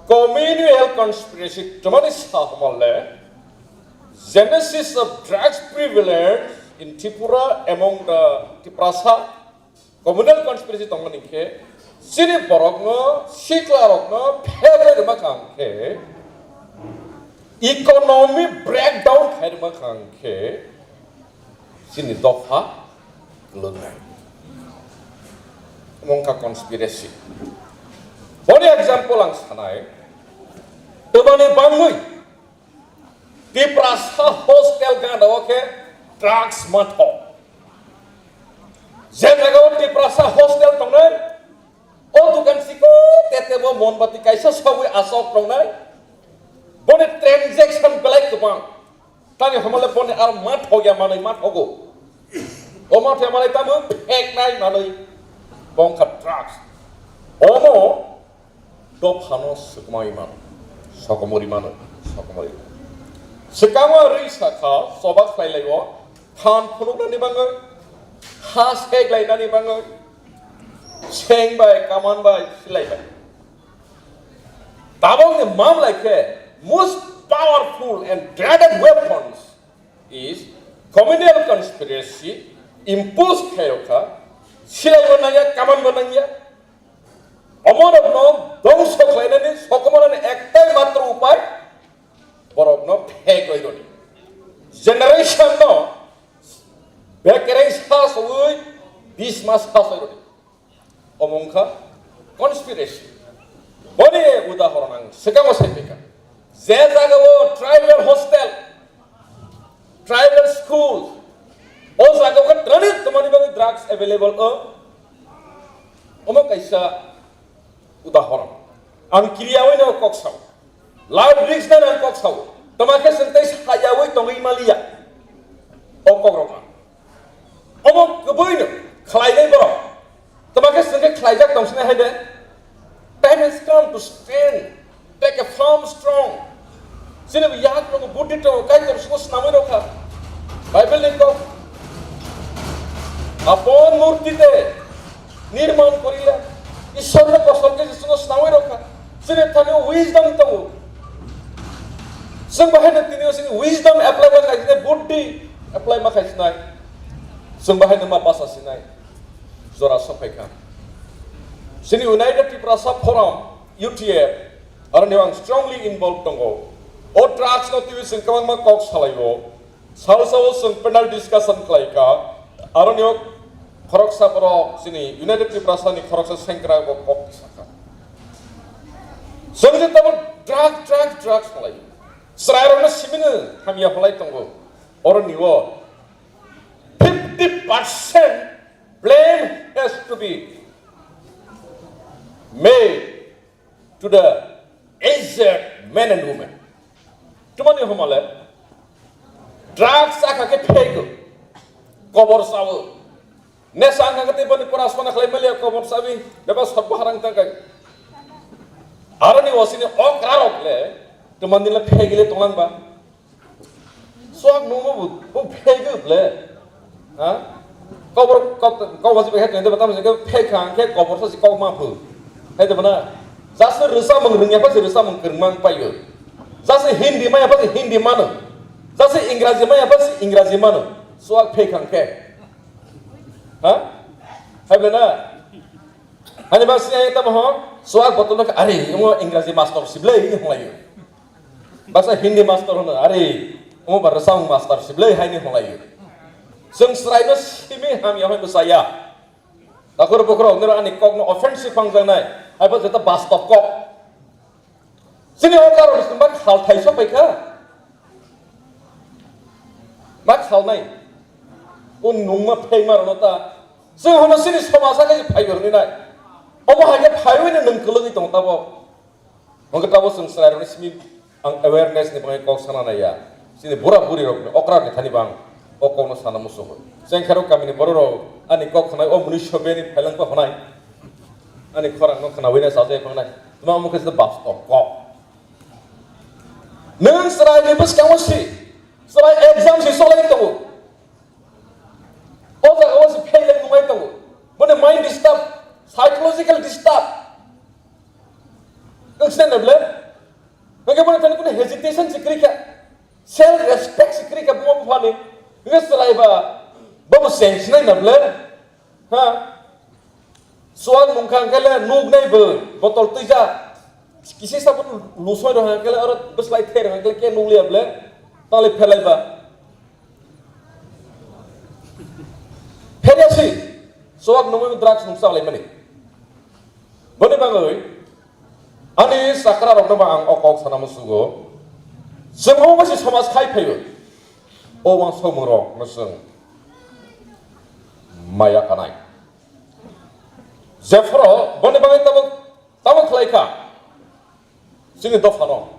communal conspiracy twmani sa hwnle, genesis of drugs prevalence in Tripura among the Tiprasa, communal conspiracy tongmani khe, chini borokno, siklarokno, phegwi rwma kha hwnkhe, economy breakdown khai rwma kha hwnkhe, chini dopha kwlwngnai. Omo wngkha conspiracy. Boni example ang sanai, twmani bangwi Tiprasa hostel gana o khe drugs mathok. Je jaga o Tiprasa hostel tongnai, o dukan siko tete bo monbati kaisa sawi asok tongnai. Boni transaction belai kwbang. Tani hamale boni ar ma thogya manwi ma thogo. O ma thogya manwi tamo pheknai manwi bongkha drugs. Omo dophano swkmai mano, sokomori mano, sokomori. Swkangma rwi sakha choba khlai laio, than phunuknani bangwi, ha sek lainani bangwi, seng bai, kaman bai, silai bai. Tabokni mamlai khe most powerful and dreaded weapons is communal conspiracy impose khairokha, silaibo nangya, kamanbo nangya. Omorokno dongso khlainani sokomorani ektai matro upai borokno phek laironi. Generation no bekereng sa sogwi bisma sa sogwi. Omo wngkha conspiracy. Boni udahoron ang swkango sai phaikha. Je jagao tribal hostel, tribal school, o jagao khe twrani twmani bagwi drugs available o. Omo kaisa udahoron. Ang kiriyaui no kok sao. Life risk nani ang kok sao. Tama khe chwng tei sayaui tongwi maliya. O kok rok ang. Omo kwbui no khlainai borok. Tama khe chwng khe khlaijak tong sinai hai de. Time has come to stand. Take a firm strong. Chini bo yak tongo, buddhi tongo, Kaitor swngo swnamwi rokha. Bible ni kok, "Apon murti te nirman korile." Ishwar no kosol khe swngo swnamwi rokha. Chini thani wisdom tongo. Chwng bahai no tini chini wisdom apply ma khai sinai, buddhi apply ma khai sinai. Chwng bahai no ma basa sinai. Jora sophai kha. Chini United Tiprasa Forum, U T F, aroni ang strongly involved tongo. O drugs no twi chwng kwbangma kok salaio. Salsa o chwng panel discussion khlai kha. Aroni o khoroksa borok chini United Tiprasa ni khoroksa sengkrak bo kok sakha. Chwng je tamo drug, drug, drug salai. Chwrairokno simino hamya phalai tongo. Oroni o fifty percent blame has to be made to the aged men and women. Tumani homale drugs akha khe phego, kobor sawo. Nesa angkha khe tei boni pora sona khlai maliya kobor sabi, beba sotbo harang tangkai. Aroni osini okra rok le, tumani le phegile tonglang ba. Suak nungmo bo, bo phege ble. Ha? Kobor, kok, kok wasi bekhe tongde batam se phekha angkhe kobor sa si kok ma phu. Hai de bana. Jase rwsa mung rwngya pa se rwsa mung kwrwngma wng paio. Jase Hindi maya pa se Hindi mano. Jase Ingraji maya pa se Ingraji mano. Suak phekha angkhe. Ha? Hai ble na. Hani ba si ai tamo ho. Suak botol ka ari, ngo Ingraji master siblei ni holayo. Baksa Hindi master hono, "Are, omo ba rwchapmung master siblei," haini hwnlaio. Chwng chwraino simi hamya hwnwi bwchaya. Takhur bukhurok niro ani kokno offensive phangjaknai, haibo jeta bastob kok. Chini o karokni chwng ma khal thaiso paikha. Ma khalnai. O nungma phaima rwno ta. Chwng hono chini somaj haikhe phaibo rwni nai. Omo haikhe phaiwi no nwng kwlwgwi tong tabok. Hwnkhe tabok chwng chwrairokni simi ang awareness ni bagwi kok sana naiya. Chini bura buri rokni okra ni thani bang o kokno sana muchungo. Chengkharok kamini bororok ani kok khnai o mwnwi sobe ni phailangkha hwnai. Ani khorang no khnawi na sajai phangnai. Tma omo khe se bastob kok. Nwng chwraini bwskango si, chwrai exam si cholai tongo. O jaga o si fail wng nungai tongo. Boni mind disturb, psychological disturb. Nwng sina nable? Nwng khe boni thani kunu hesitation si kwrwi kha. Self respect si kwrwi kha buma buphani. Nwng chwrai ba bobo cheng sinai nable? Ha? Sual mungkha hwnkhe le nuknai bo botol twijak. Kisi sabo lusoi rw hwnkhe le oro bwslai ther hwnkhe le ke nukliya ble. Tali phelai ba. Pheria si. Suak nungwi drugs nungsa lai mani. Boni bagwi ani chakra rokno ba ang o kok sana musugo. Chwng omo se samaj khai phaio. O wansokmung rok no chwng maya kanai. Jephoro boni bagwi tabuk, tabuk khlai kha. Chini dophano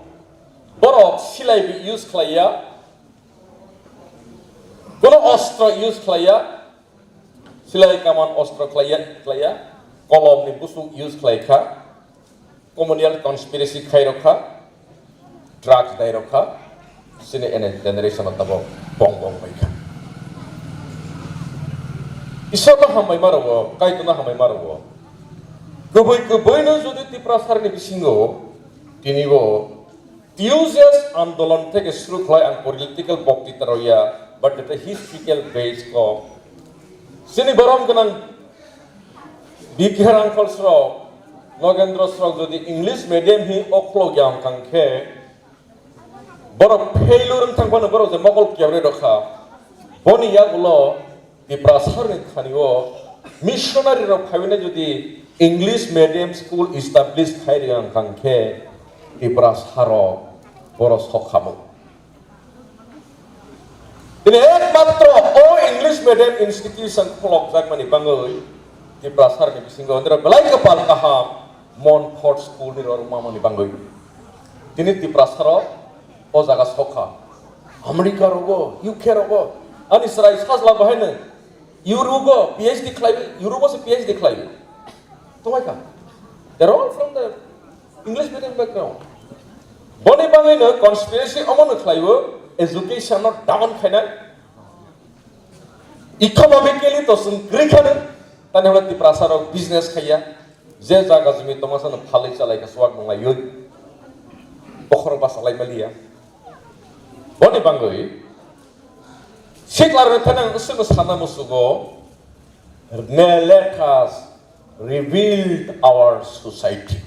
borok silai bi use khlaiya, kono ostro use khlaiya, silai kaman ostro khlaiya, khlaiya, kolom ni busuk use khlai kha, communal conspiracy khai rok kha, drugs dai rok kha, chini ene generation o tabok bong bong bai kha. Isor no hambai ma rwo, Kaitor no hambai ma rwo. Kubui kubui no jodi Tiprasar ni bisingo tini bo Tiujes andolon theke suru khlai ang political boktrita rwya, but the historical base ko. Chini borom gwnang B K Rangkhol srok, Nogendro srok jodi English medium hi okhlo gyang kang khe, borok failure wng thang phano borok je mokol kiyabre rokha. Boni yagulo Tiprasarni thani o missionary rok phaiwi jodi English medium school establish khai rwya wng kang khe Tiprasarok boro sok khamung. Tini ekmatro o English medium institution kholokjakmani bangwi Tiprasarni bisingo andra belai kwpal kaham Montfort school ni rok mamani bangwi. Tini Tiprasarok o jaga sokha. America rogo, U K rogo, ani chwrai sajla bahaino Europe o P H D khlai, Europe o se P H D khlai. Tongmai kha. They are all from the English medium background. Boni bagwi no conspiracy omo no khlaiwo, education no down khainai, economically to chwng kwrwi khano, tani hwnba Tiprasa rok business khaiya, je jaga jumi tongma sano phalwi chalai kha swak nung laiwi, bokhorok basa lai maliya. Boni bagwi sikla rok thani ang swngno sana musugo, ne let us rebuild our society.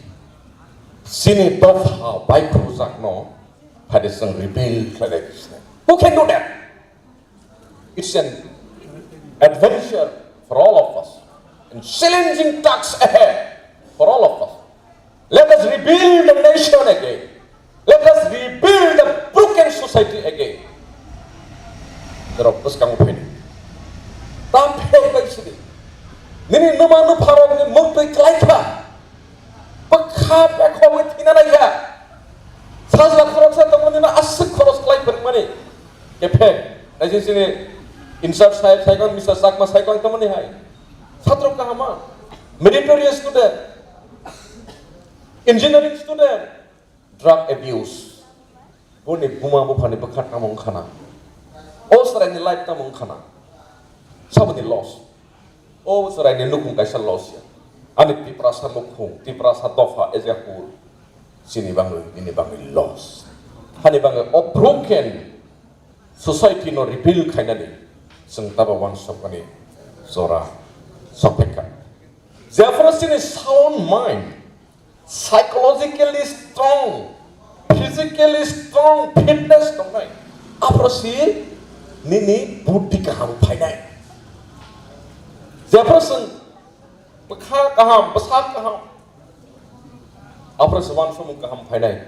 Chini dopha baikhujak no phade chwng rebuild khlai lai bisne. Who can do that? It's an adventure for all of us and challenging tasks ahead for all of us. Let us rebuild the nation again. Let us rebuild the broken society again. Norok bwskango phai di. Tam phai bai sidi. Nini numa nupharokni muktwi klai kha. Bwkha bekhogwi thina nai kha. Sajla khoroksa tongmani no aswk khoros klai phwrwngmani. Kephek. Naising sini Insar Sahib saikon, Mister Chakma saikon tongmani hai. Satro kahama. Meritorious student. Engineering student. Drug abuse. Boni buma buphani bwkha tamo wngkhana. O chwraini life tamo wngkhana. Saboni loss. O chwraini nukhung kaisa loss ya. Ani Tiprasa nukhung, Tiprasa dopha as a whole. Chini bagwi, nini bagwi loss. Hani bagwi o broken society no rebuild khainani chwng tabo uansukmani jora sokphaikha. Jephru chini sound mind, psychologically strong, physically strong, fitness tongnai, aphuru si nini buddhi kaham phainai. Jephru chwng bwkha kaham, bwsak kaham, aphuru si uansukmung kaham phainai,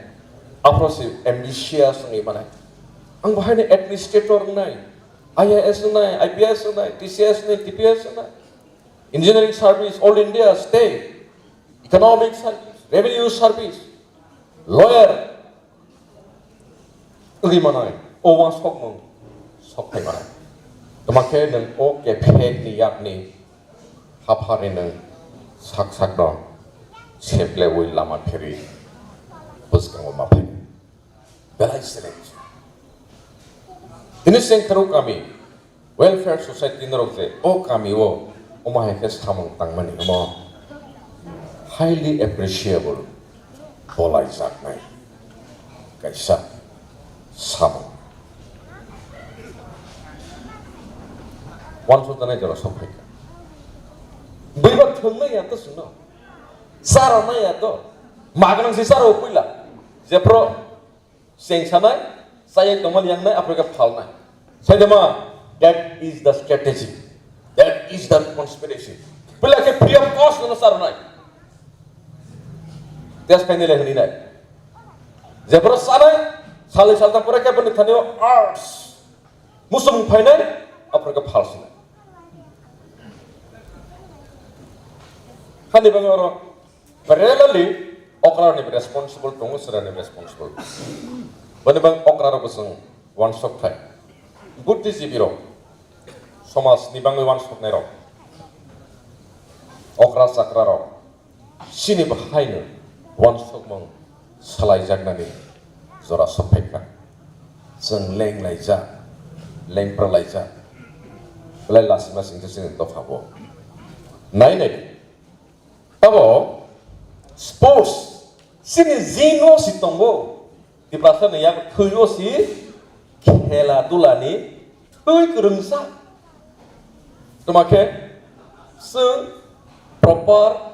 aphuru si ambitious wngwi manai. Ang bahaino administrator wngnai, I A S wngnai, I P S wngnai, T C S wngnai, T P S wngnai, engineering service, all India, state, economic service, revenue service, lawyer wngwi manai, o uansukmung sok phai manai. Tamo khe nwng o kephek ni yakni haphar ni nwng sak sak no seple ui lama pheri bwskango ma phai. Belai select. Tini Sengkharw kami, welfare society norok je o kami o omo hai khe samung tangmani omo highly appreciable, bolai jaknai kaisa samung. Uansuk janai jora sok phaikha. Buiba thwng nai ya to sino. Charo nai ya to. Magang si charo puila. Jephru Cheng sanai, chayai tongmani yang nai, aphuru khe phalnai. Saidama, that is the strategy. That is the conspiracy. Pila khe free of cost no sarnai. Test khainai le hwnwi nai. Jephru sanai, salai salta pore khe bini thani o arts. Musung phainai, aphuru khe phalsinai. Hani bang oro Parallelly, okra ni responsible tongo, sera ni responsible. Bani bang okra rok bosong uansok thai. Buddhijibi rok, somaj ni bangwi uansoknai rok, okra chakra rok, chini bahaino uansokmung salaijaknani jora sokphaikha. Chwng leng laijak, leng pra laijak. Belai lasima singkhe chini dopha bo. Nai nai. Tabo sports chini jino si tongo. Tiprasa ni yak thwi o si khela dula ni thwi kwrwngsa. Toma khe chwng proper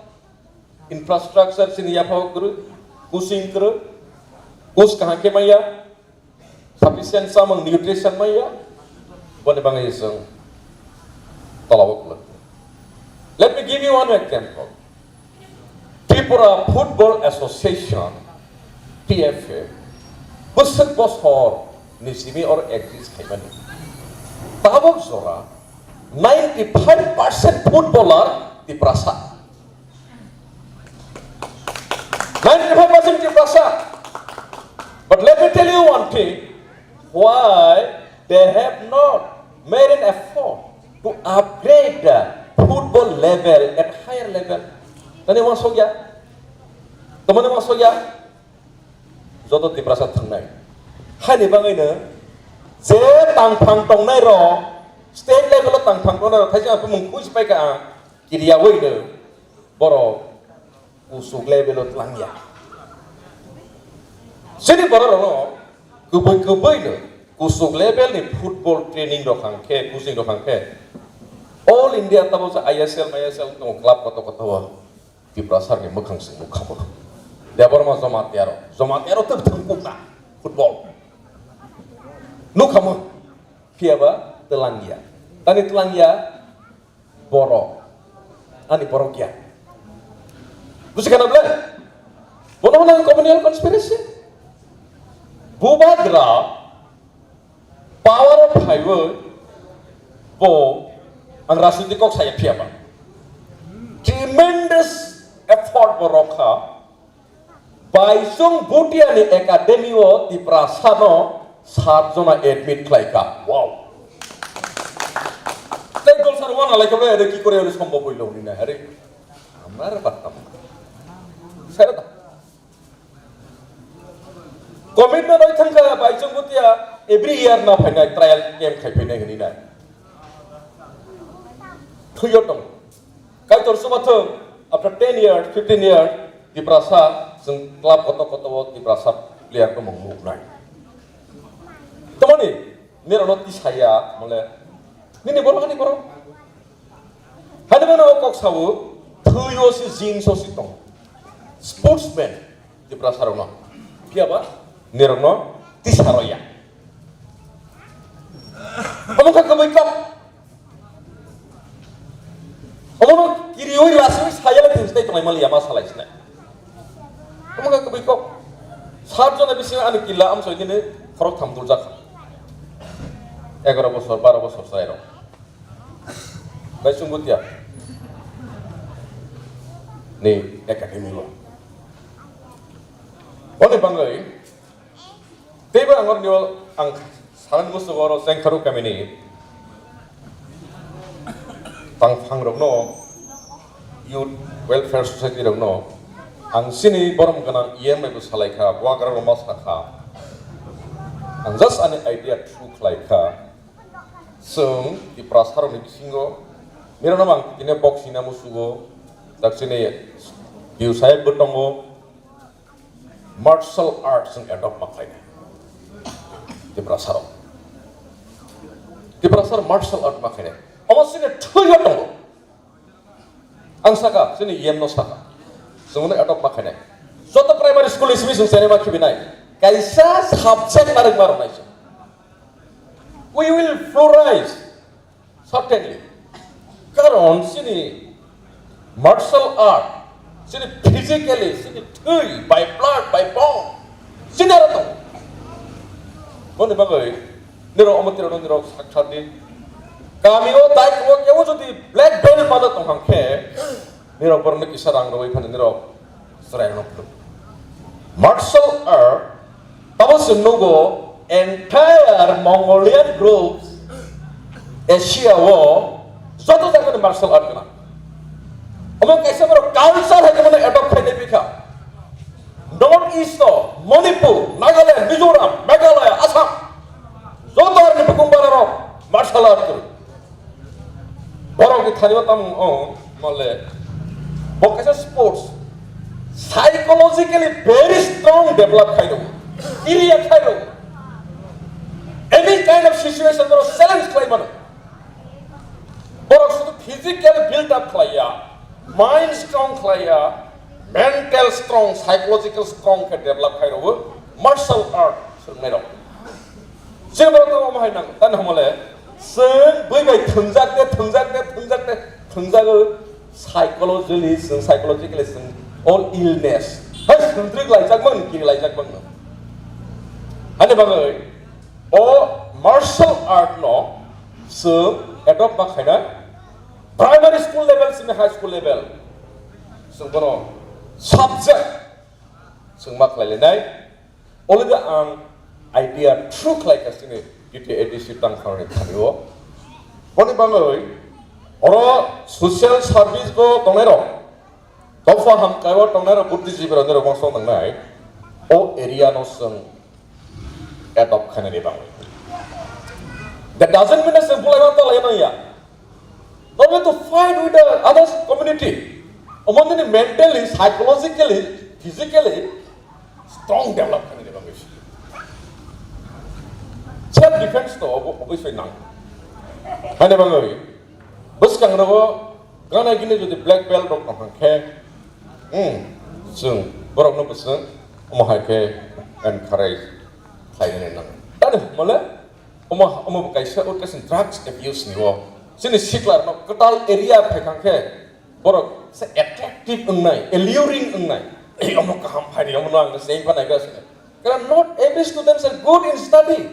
infrastructure chini yapha o kwrwi, coaching kwrwi, coach kaham khe maya. Sufficient samung nutrition maya, boni bangwi chwng tolao kwlwk. Let me give you one example. Tripura Football Association, T F A, bwswk bosor ni simi or exist khaimani. Tabok jora ninety five percent footballer Tiprasa. Ninety-five percent Tiprasa. But let me tell you one thing, why they have not made an effort to upgrade the football level at higher level? Tani uansukya? Tamani uansukya? joto Tiprasa thangnai. Haini bagwino je tangphang tongnai rok, state level o tangphang tongnai rok, thaisa ang bumung khuisi paikha ang, kiriyawi no borok kusuk level o tlangya. Chini borok rokno kubui kubui no kusuk level ni football training rok hang khe, coaching rok hang khe, all India tabo je I S L, I S L tongo club koto koto o. Tiprasa ni mwkhang se nukha bo. Debbarma Jamatia rok, Jamatia rok tei thwng kukna football. Nukha mo, phiya ba twlangya. Tani twlangya borok. Ani borok ya. Busi kana ble? Bono bono communal conspiracy. Bubagra power o phaiwi bo ang rajniti kok saya phiya ba. Tremendous effort bo rokha. Baisung Bhutia ni academy o Tiprasa no sat jona admit khlai kha. Wow. Tei dol sar wana lai kha bai, are ki kore, are sombhob hoilo ni na, are. Amar patam. Sir ta. Commitment oi thangkha, Baisung Bhutia every year na phainai, trial camp khai phainai hwnwi nai. Thwiyo tong. Kaitor sumathung, after ten years, fifteen years, Tiprasa, chwng club koto koto o Tiprasa player tongmung nuknai. Tamani, nirokno tisaya, mole, nini borok, ani borok. Hani mano o kok sawo, thwi o si, jeans o si tong. Sportsman, Tiprasa rokno. Phiya ba, nirokno tisa roya. Omo kha kwbui kok. Omono kiriwi laswi sayale thwngsi tei tonglai maliya ma salai sinai. Omo kha kwbui kok. Sat jona bisingo ani killa amsoi nini khorok tham dul jakha. Egaroh bosor, baro bosor chwrairok. Baisung Bhutia ni academy o. Boni bangwi teibo ang oroni o ang salani musugo oro Chengkharu kamini tangphang rokno, Youth Welfare Society rokno ang chini borom gwnang E M bai bo salai kha, bubagra rokno sa kha. Ang just ani idea through khlai kha. Chwng Tiprasa rokni bisingo, nirokno ang tini boxing na musugo, tak chini Biu Saib bo tongo, martial arts chwng adopt ma khlainai. Tiprasa rok. Tiprasa rok martial art ma khlainai. Omo chini thwiyo tongo. Ang saka, chini E M no saka. Chwngno adopt ma khainai. Joto primary school ni simi chwng chengma khibinai. Kaisa subject narwkma rwnai se. We will flourish, certainly. Karon chini martial art, chini physically, chini thwi, by blood, by bone, chini aro tongo. Boni bagwi nirok omo tirokno nirok saksa di. Kami o dai o kebo jodi black belt mada tong hang khe, nirok borokno kisa rang rwui phano nirok chwrai rwno phuru. Martial art tabo se nugo entire Mongolian groups Asia o joto jagani martial art gwnang. Omo kaisa borok culture hai khe mane adopt khai nai bikha. North East o Manipur, Nagaland, Mizoram, Meghalaya, Assam, joto aroni bukung bararok martial art kwrwi. Borok ni thani o tamo o mole bo kaisa sports psychologically very strong develop khai rwo, area khai rwo. Any kind of situation borok challenge khlai mano. Borok sudu physical build up khlaiya, mind strong khlaiya, mental strong, psychological strong khe develop khai rwo martial art swrwngnai rok. Chini borok tamo omo hai nang, tani homole, chwng bui bai thwngjak de, thwngjak de, thwngjak de, thwngjagwi psychologically, chwng psychologically chwng all illness. Hai swngtwrwk laijak mang, kiri laijak mang. Ani bagwi o martial art no chwng adopt ma khaina primary school level simi high school level chwng bono subject chwng ma khlai lainai. Already ang idea through khlai kha chini T T A D C tangphang ni thani o. Boni bagwi oro social service bo tongnai rok, dopha hamkai o tongnai rok, buddhijibwi rok nirok uansuk nangnai. O area no chwng adopt khainani bagwi. That doesn't mean that chwng bulai ma talai manya. Now we have to fight with the other community. Omo nini mentally, psychologically, physically strong develop khainani bagwi. Self defense to obo, obviously nang. Haini bagwi bwskang rogo gana gini jodi black belt rok tong khe, hmm, chwng borok no bwswng omo hai khe encourage khlainani nang. Tani mole omo, omo bo kaisa urkasin drugs abuse ni o. Chini sikla no kwtal area phai kang khe borok se attractive wngnai, alluring wngnai. Ei, omo kaham phai ni, omo no ang se pa nai ga se. Karon not every students are good in study.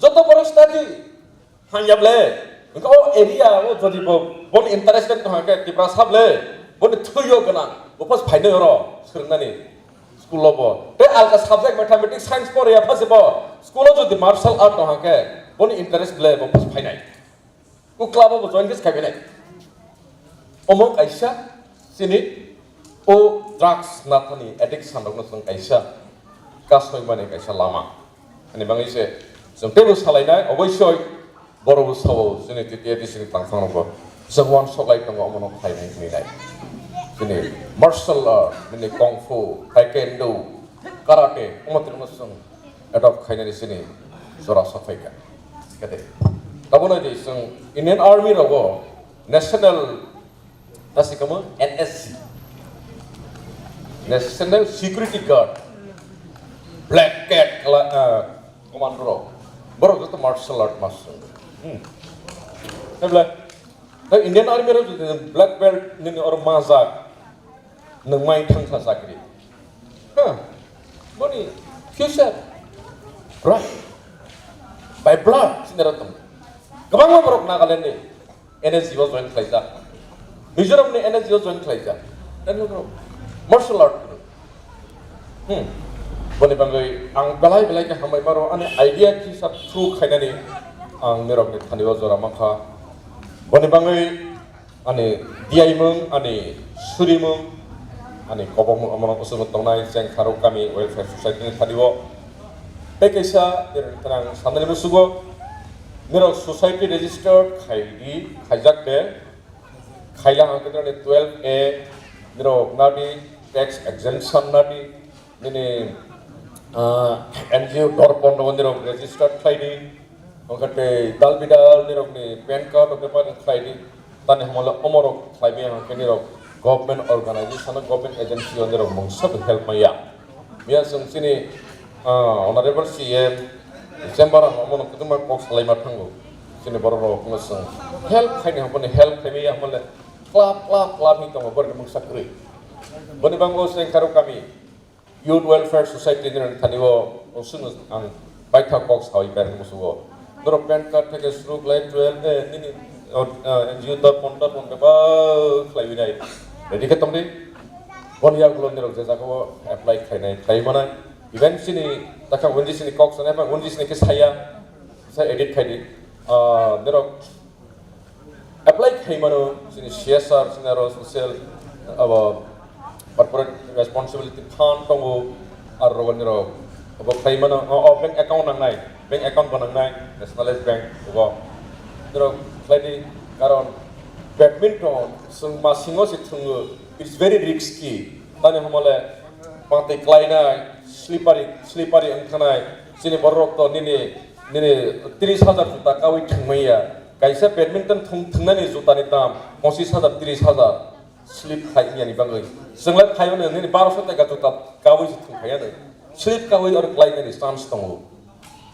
Joto borok study hanya ble. Engko o area o jodi bo, boni interested no hake Tiprasa ble. Boni thuyo gana. Bo pas phai no ro, swrwngnani. School o bo. Te alka subject mathematics, science pore ya phase bo. School o jodi martial art no hake, boni interest ble, bo pas phai nai. O club o bo join khe khai nai. Omo kaisa chini o drugs nathani addiction rokno chwng kaisa kasoi mani kaisa lama. Ani bangwi se chwng teibo salainai, oboisoi borok bo sao chini T T A D C ni tangthang rokbo chwng uansuk lai tongo, omono khlainai hinwi nai. Chini martial art, nini kung fu, taekwondo, karate, omo tongno chwng adopt khainani chini jora sokphaikha. Kete. Tabukno di chwng Indian Army rogo National, tasi kamo N S G, National Security Guard, Black Cat kala, ah, commando rok. Borok joto martial art master. Hmm. Tei Indian Army rok jodi Black Belt nini oro majak, nwng mai thangsa chakri. Ha, boni future bright by blood sini rok tong. Kwbangma borok Nagaland ni N S G o join khlaijak, Mizoram ni N S G o join khlaijak. Then borok martial art. Hmm. Boni bagwi ang belai belai khe hambai maro, ani idea kisa through khainani ang nirok ni thani o jora mankha. Boni bagwi ani diyaimung, ani surimung, ani kobokmung omono kusugo tongnai Chengkharok Kami Welfare Society ni thani o. Tei kaisa nirok ni thani ang sanani musugo, nirok society registered khai di, khaijak de, khaila hwnkhe nirok ni twelve A nirok nadi, tax exemption nadi, nini, ah, N G O dorpon rogo nirok registered khlai di, hwnkhe tei dal bidal nirok ni pan card rok bepar khlai di, tani hamole omorok khlai maya hwnkhe nirok government organization, government agency o nirok mungsa bo help maya. Mia chwng chini, ah, honorable C M chamber ang omono kwbangma kok salaima thango, chini borok rok no chwng help khaini hamoni help khaimaya hamole club club club ni tongo borok ni mungsa kwrwi. Boni bango Chengkharok Kami Youth Welfare Society ni thani o, o sunu ang baitha kok sawi ber musugo. Norok pan card theke suru khlai twelve de nini, o, ah, N G O ta pondra pondra ba khlai winai. Ready khe tongdi. Bon ya gulo norok je jaga o apply khlainai, khlai manai. Even sini takha wenji sini kok sanai ba wenji sini khe saya. Sa edit khai di. Ah, norok apply khai mano, chini C S R, chini aro social, abo corporate responsibility phan tongo, aro rogoni rok abo khai mano, o, o bank account nangnai, bank account bo nangnai, nationalized bank abo. Norok khlai di, karon badminton chwng masingo se thwngo, it's very risky. Tani hamole pangtwi klainai, slippery, slippery wngthanai, chini borok to nini, nini tris hajar juta kawi thwngmaya. Kaisa badminton thwng-, thwngnani jutani dam pochis hajar, tris hajar, slip khai wngya ni bagwi. Chwng lai khai mano nini baroso taka juta kawi se thwng phaiya no. Slip kawi oro klainani chance tongo.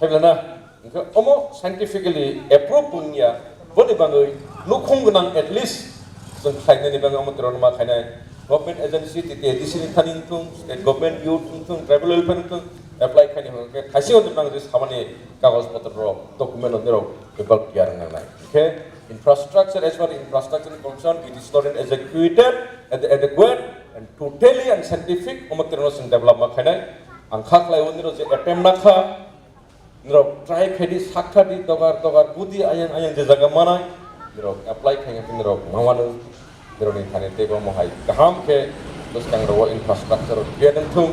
Hai bela na? Hwnkhe omo scientifically approve wngya, boni bagwi nukhung gwnang at least chwng khlainani bagwi omo twrwngno ma khainai. Government agency, T T A D C ni thani wngthung, state government youth wngthung, tribal welfare wngthung, apply khaini hwnkhe thaising hwnwi nang je samani kagoj potro rok, document rok nirok bebak tiyar wngna nai. Hwnkhe infrastructure, as far as infrastructure is concerned, it is not an executed, ad-, adequate and totally unscientific, omo twrwngno chwng develop ma khainai. Ang kha khlai o nirok je attempt na kha, nirok try khai di, sakha di, dogar dogar budi ayang ayang je jaga manai, nirok apply khai khe nirok mawano, nirok ni thani tei bo mohai kaham khe bwskang rogo infrastructure rok create wngthung,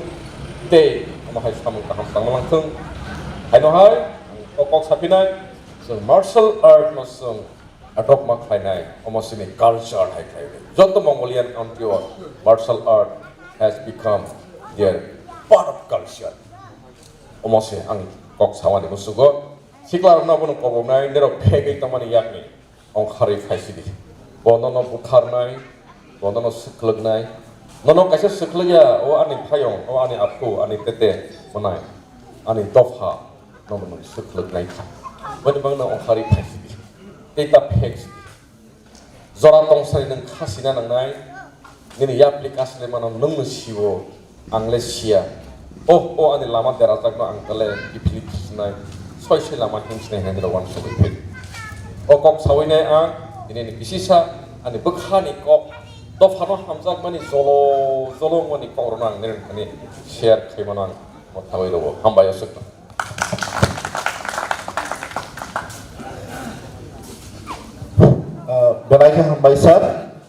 Tei omo hai samung kaham tangma langthung. Haino hai ang o kok saphinai, chwng martial art no chwng adopma khlainai, omo chini culture hai khlainai. Joto Mongolian country o martial art has become their part of culture. Omo se ang kok samani musugo. Sikla rokno bono koboknai, nerok phegwi tongmani yakni. Ongkharwi phaisidi. Bo nono butharnai, bo nono swkhlwknai. Nono kaisa swkhlwkya, o ani phayong, o ani aphu, ani tete mwnai, ani dopha, nono nwng swkhlwknai kha. Boni bagwino ongkharwi phaisidi. Tei ta pheksidi. Jora tongsani nwng khasina nangnai, nini yapli kasle mano nwngno sio. Ang le sia. Oh, oh, ani lama derajakno ang tale kiphilwi thwswnai. Soi soi lama hinsnai hinwi rok uansugwi phil. O kok sawi nai ang, nini ni bisisa, ani bwkhani kok, dophano hamjakmani jolo, jolo wngmani kokrokno ang nini thani share khaimano ang mwthawi rwo. Hambai aswkno. Ah, belai khe hambai sir.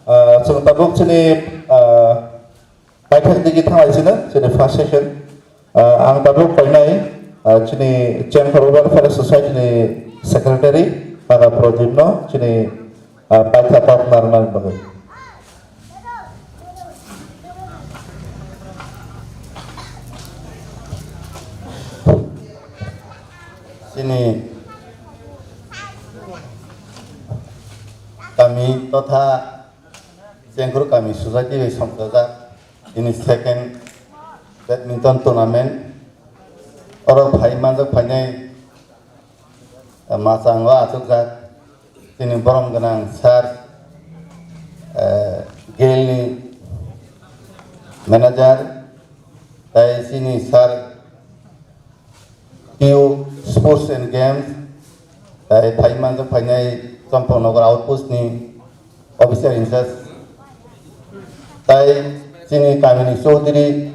Ah, chwng tabuk chini, ah, Paithak digi thanglai sino, chini first session. Ah, ang tabuk koinai, ah, chini Chengkhor Welfare Society ni secretary, Para Prodip no, chini, ah, paitha kok narwna bagwi. Chini kami totha Chengkhor kami society bai songchajak ini second badminton tournament. Oro phai manjak phainai, eh, machang o achukjak chini borom gwnang sir, eh, Gail ni manager, tai chini sir P U Sports and Games, tai phai manjak phainai Champaknagar Outpost ni officer in charge, tai chini kami ni Chaudhary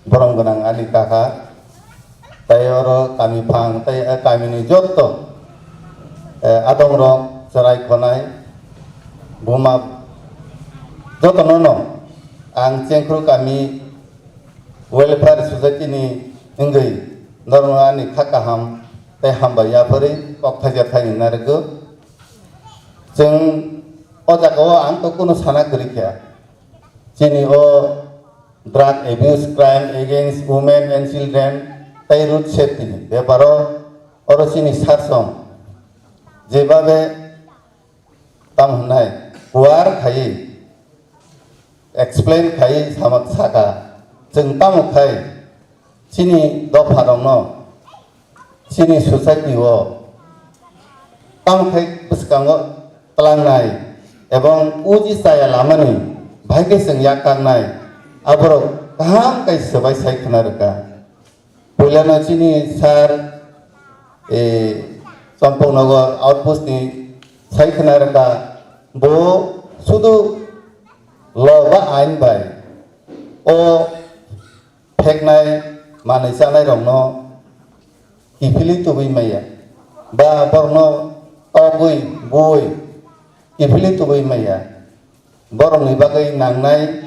borom gwnang ani kaka, tai oro kami phang tai, eh, kami ni jotto, eh, adong rok chwrai khonai buma joto no no ang Chengkhor kami Welfare Society ni wngwi norokno ani kha kaham tei hambai yapharwi kok thaijakthai ni narwgo. Chwng o jaga o ang to kunu sana kwrwi kha. Chini o drug abuse, crime against women and children tei road safety ni beparo oro chini sarsong jebabe tamo hwnai kuar khaiwi explain khaiwi sama saka, chwng tamo khai chini dopha rokno chini society o tamo khai bwskango tlangnai ebong uji chaya lamani bahai khe chwng yak kaknai aborok kaham khai swbai sai khwna rwkha. Puilano chini sir, eh, Champaknagar Outpost ni sai khwna rwkha, bo sudu law ba ain bai o pheknai manwi chanai rokno kiphilwi tubui maya, ba borokno togwi bui kiphilwi tubui maya. Borokni bagwi nangnai,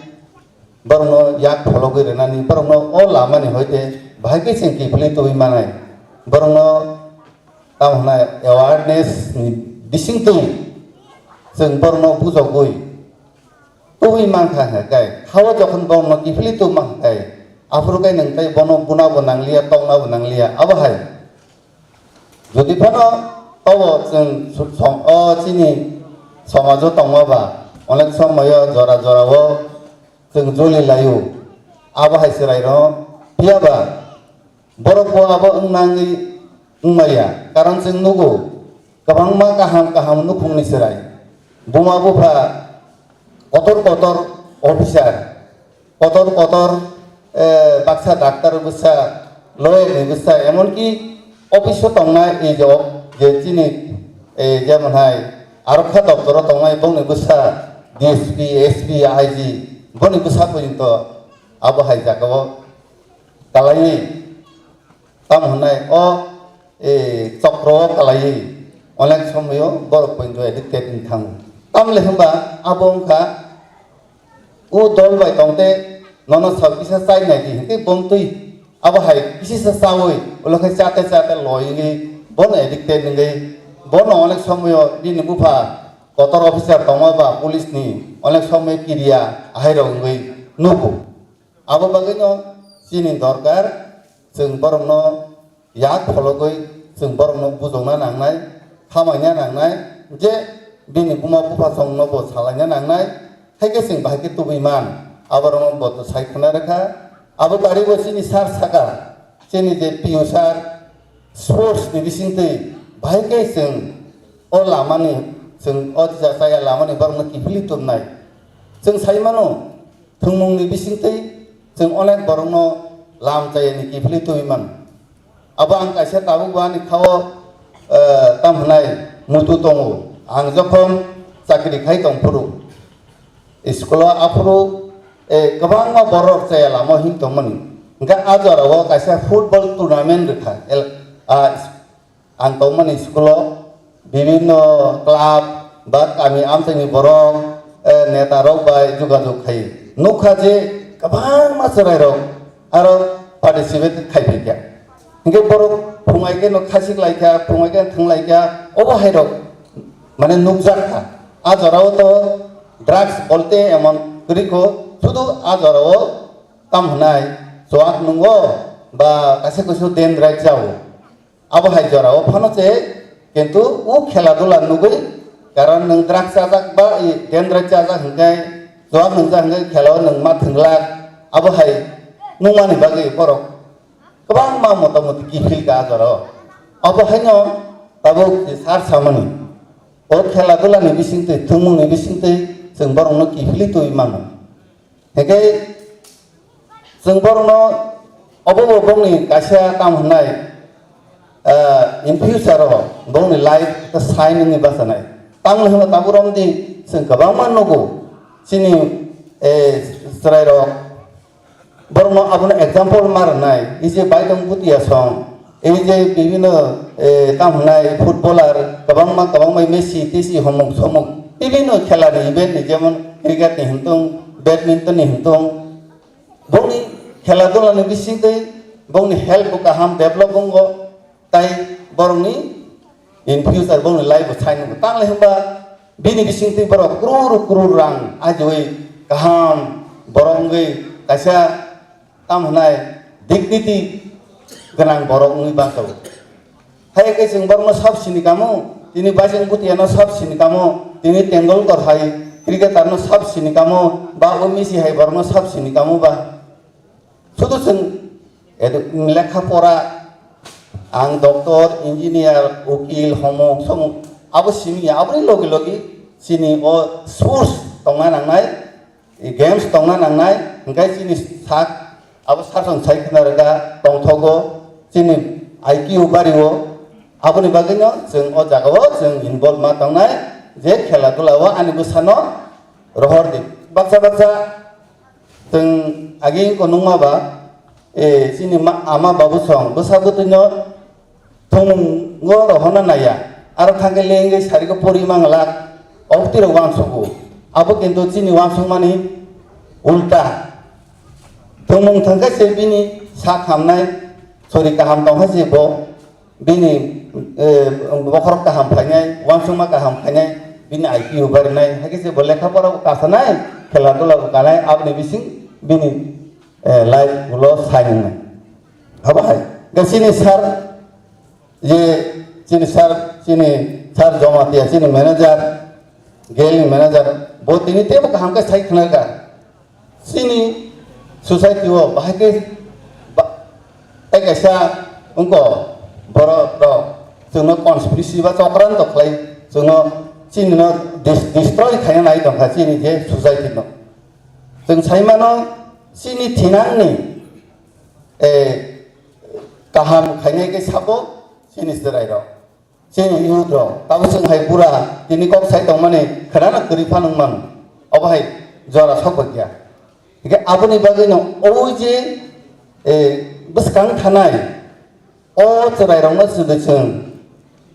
borokno yak phologwi rwnani, borokno o lamani hoite bahai khe chwng kiphilwi tubui manai, borokno tamo hwnai awareness ni bisingtwi chwng borokno bujogwi tubui mankha hwnkhe, hao jokhon borokno kiphilwi tubui mankha khe, aphuru khe nwng tei bono bunabo nangliya, toknabo nangliya, abo hai. Jodi phano tobo chwng su-, som-, o chini somajo tongma ba, onek somoyo jora jora o chwng joli laio, abo hai chwrai rw phiya ba borok bo abo wng nangwi wng maya, karon chwng nugo kwbangma kaham kaham nukhungni chwrai, buma bupha kotor kotor officer, kotor kotor, eh, baksa doctor bwsa, lawyer ni bwsa, emonki office o tongnai ei je, je chini, eh, jemon hai arokha doptor o tongnai bongni bwsa D S P, S P, I G boni bwsa porjonto abo hai jaga o kalaiwi tamo hwnai o, eh, chokro o kalaiwi onek somoyo borok porjonto addicted wng thango. Tamle hwnba abo wngkha o dol bai tongte nono sal kisa chai nai di hwnkhe bongtwi Abo hai kisisa chawi, ulo khe chate chate loi wngwi, bono addicted wngwi, bono onek somoyo bini bupha kotor officer tongma ba police ni onek somoyo kiriya ahairok wngwi nugo. Abo bagwino chini dorkar, chwng borokno yak phologwi chwng borokno bujokna nangnai, khamaina nangnai, je bini buma bupha songno bo salaina nangnai, haikhe chwng bahai khe tubui man, aborokno bo sai khna rwkha. Abo baribo chini sar saka, chini je P U sar, sports ni bisingtwi bahai khe chwng o lamani, chwng o jisa chaya lamani borokno kiphilwi tubnai. Chwng sai mano, thwngmungni bisingtwi chwng onek borokno lam chayani kiphilwi tubui mano. Abo ang kaisa tabuk bo ani khao, eh, tam hwnai muitu tongo. Ang jokhon chakri khai tong phuru, school-o aphuru, eh, kwbangma borok chaya lama him tongmani. Hwnkhe a jorao kaisa football tournament rwkha. El-, a Ang tongmani school-o bibinno club ba kami amchaini borok, eh, neta rok bai jogajog khai. Nukha je kwbangma chwrairok aro participate khai phaikha. Hinkhe borok phungai khe no khasik laikha, phungai khe thwng laikha, obo hairok mane nukjak kha. A jorao to drugs bolte emon kwrwi kho, sudu a jorao tam hwnai chuak nungo ba kaisa kusu dendrite jao. Abo hai jorao phano se, kintu o khela dula nugwi, karon nwng drugs chajak ba i dendrite chajak hwnkhe, chuak nungjak hwnkhe khelao nwng ma thwnglak, abo hai nungmani bagwi borok kwbangma motamoti kiphil ka a jorao. Abo haino tabuk sar samani, o khela dulani bisingtwi, thwngmungni bisingtwi chwng borokno kiphilwi twi mano. Hinkhe chwng borokno obo bo bongni kaisa kam hwnai, ah, in future o bongni life khe sai nungni bachanai. Tamoni hwnba tabuk romdi chwng kwbangma nugo chini, eh, chwrairok borokno abono example ma rwnai. Ei je baitong butia song, ei je bibinno, eh, tam hwnai footballer kwbangma kwbangma Messi tesi homok somok bibinno khela ni event ni jemon cricket ni hintung, badminton ni hintung, bongni khela dula ni bisingtwi bongni health bo kaham develop wngo, tai borokni in future bongni life bo sai nungo. Tang le hwnba bini bisingtwi borok crore crore rang ajiwi kaham borok wngwi kaisa tam hwnai dignity gwnang borok wngwi bachago. Hai khe chwng borokno sab sini kamo, tini Baisong Bhutia no sab sini kamo, tini Tendulkar hai cricketer no sab sini kamo, ba o Messi hai borokno sab sini kamo ba. Sudu chwng edu-, lekha pora, ang doctor, engineer, ukil, homok, somok, abo simi ya, aboni logi logi chini o sports tongna nangnai, games tongna nangnai, hingkai chini sak, abo sasong sai khna rwkha, tongthogo, chini I Q bario, aboni bagwino chwng o jagao chwng involve ma tongnai, je khela dula o ani bwsano rohor di. Baksa baksa chwng agi wngkha nungma ba, eh, chini ma-, ama babu song bwsa bwtwino thwngmungo rohorna naiya. Aro thangkhe lengwi sariko pori manglak, oktwi rok uansugo. Abo kintu chini uansukmani ulta. Thwngmung thangkhe se bini sak hamnai, sori kaham tongkha se bo. Bini, eh, bokhorok kaham phainai, uansukma kaham phainai, bini I Q bo barinai, haikhe se bo lekha pora bo kasanai, khela dula bo kanai, aboni bising bini, eh, life ulo sai wngnai. Abo hai, ga chini sir, je chini sir, chini sir Jamatia, chini manager, gel ni manager, bo tini tebo kaham khe sai khna kha. Chini society o bahai khe ba-, tei kaisa wngkho borok rok chwngno conspiracy ba chokranto khlai chwngno chini no dis-, destroy khaina nai tongkha chini je society no. Chwng sai mano chini thinangni, eh, kaham khainai khe sabo chini chwrai rok. Chini youth rok, tabuk chwng hai bura, tini kok sai tongmani, khwnana kwrwi phano wngmano. Obo hai jora sokbaikya. Hingkhe aboni bagwino o je, eh, bwskang thanai, o chwrairokno chwngno chwng,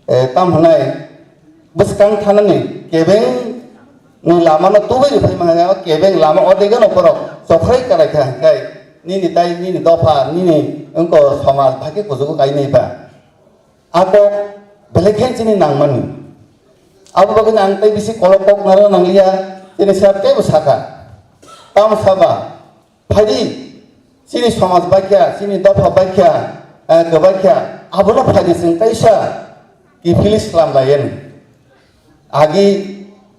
eh, tam hwnai, bwskang thanani kebeng ni lamano tubui rwphai mangya, o kebeng lama odegano borok chokhrai kalaikha hingkhai, nini tai, nini dopha, nini wngko somaj, bahai khe kuchugo kainai ba. A kok belai khe chini nangmani. Abo bagwino ang tei bisi kolok kok narwk nangliya, chini sir teibo sakha. Tamo saba, phaidi, chini somaj baikha, chini dopha baikha, eh, kwbaikha, abono phaidi chwng kaisa kiphilwi slam laiyani. Agi,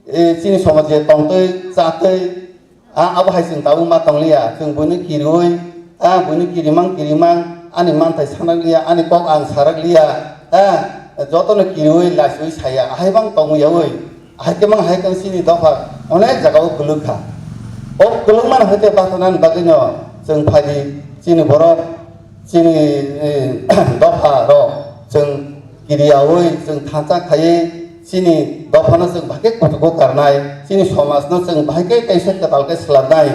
eh, chini somaj je tongtwi, chatwi, a, abo hai chwng tabuk ma tongliya. Chwng buino kiriui, a, buino kirimang, kirimang, ani manthai sanakliya, ani kok ang sarakliya, a, jotono kiriui, lachiui saya, ahai bang tongwi yaui, ahai khe mang hai khe chini dopha onek jagao kwlwkha. O kwlwkmani hai khe bathana bagwino chwng phaidi chini borok, chini, eh, dopha rok chwng kiriyaui, chwng thansa khaiwi, chini dophano chwng bahai khe kuchugo karnai, chini somajno chwng bahai khe kaisa kwtal khe swlamnai,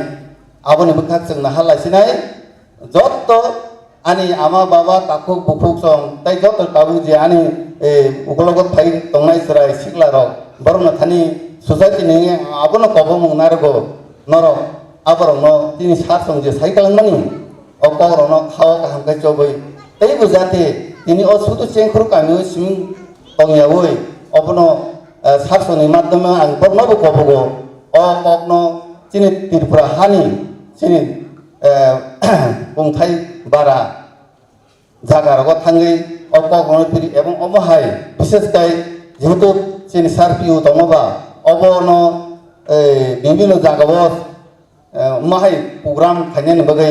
aboni bwkhak chwng naha laisinai. Jotto ani ama baba, takhuk bukhuk song tei jotto tabuk je ani, eh, ukologo phai tongnai chwrai sikla rok, borokno thani society ni abono kobomung narwgo norok, aborokno tini sar song je sai kwlangmani. O kokrokno khao kaham khe chobwi teibo jate tini o sudu chengkhuru kamio siming tongyaui obono, eh, sarsoni madhyome ang boroknobo kobogo. O kokno chini Tripura hani chini, eh, kungthai bara jaga rogo thangwi o kokrokno phiri ebong omo hai bishes kai jehetu chini sir P U tongo ba obono, eh, bibino jagao eh, mahai program khainani bagwi,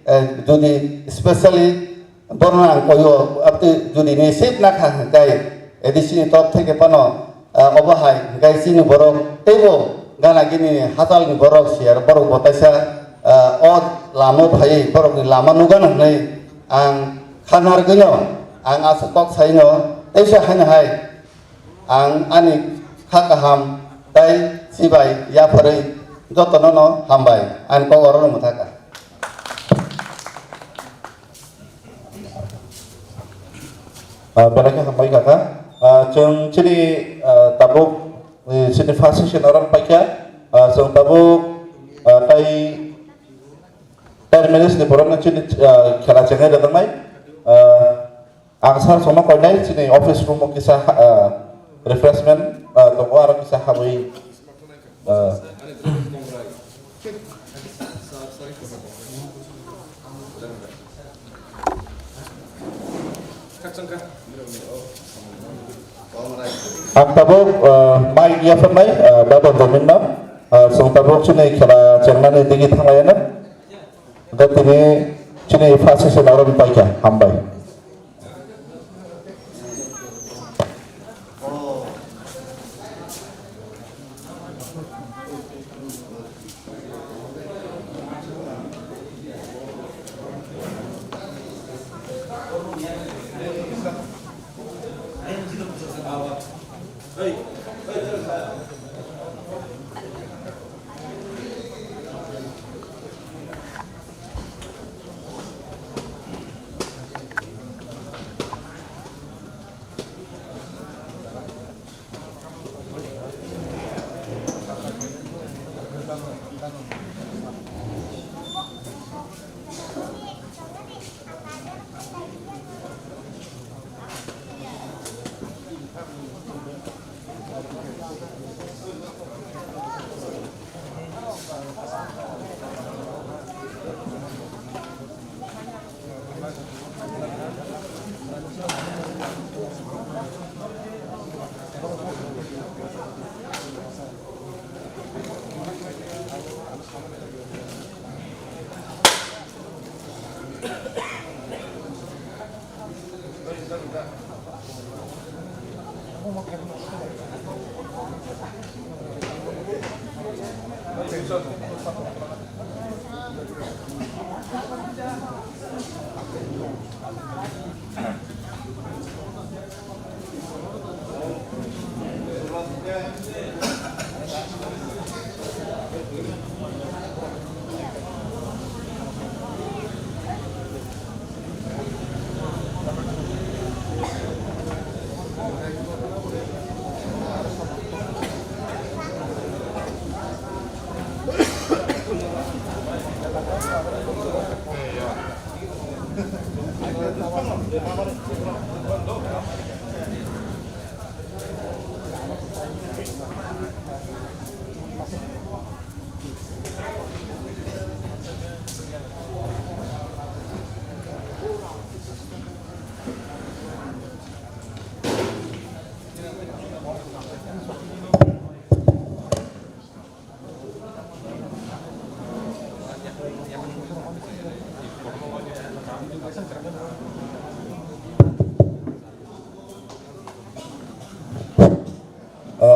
eh, jodi specially borno ang koyo, abtwi jodi ni sip nakha hwnkhe A D C ni top theke phano, eh, obo hai hwnkhe chini borok teibo gana gini ni hachal ni borok siya borok bo taisa, eh, o lama phaiwi borok ni lama nugano hwnwi ang kha narwgwino ang aswk kok saino teisa haino hai. Ang ani kha kaham tei chibai yapharwi jotono no hambai, ani kok oro no mwthaka. Ah, belai khe hambai kaka. Ah, chwng chini, ah, tabuk, eh, chini first session oro paikha. Ah, chwng tabuk, ah, tai ten minutes ni borok no chini, ah, khela chengnai rwjaknai. Ah, Ang sir songno koinai chini office room o kisa, ah, refreshment, ah, tongo, aro kisa habwi, ah, ang tabuk, ah, mic yapharnai, ah, Baba Gominda, ah, chwng tabuk chini khela chengnani digi thanglaiano. Hwnkhe tini chini first session aro paikha, hambai.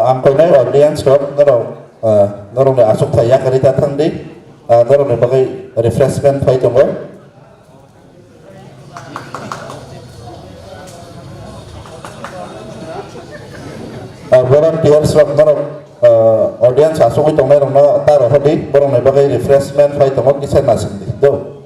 Ang koinai audience rok norok, ah, norokni achukthai yakarwi ta thangdi, ah, norokni bagwi refreshment phai tongo. Ah, volunteers rok norok, ah, audience achugwi tongnairokno ta rohordi, borokni bagwi refreshment phai tongo, kisa nasingdi do.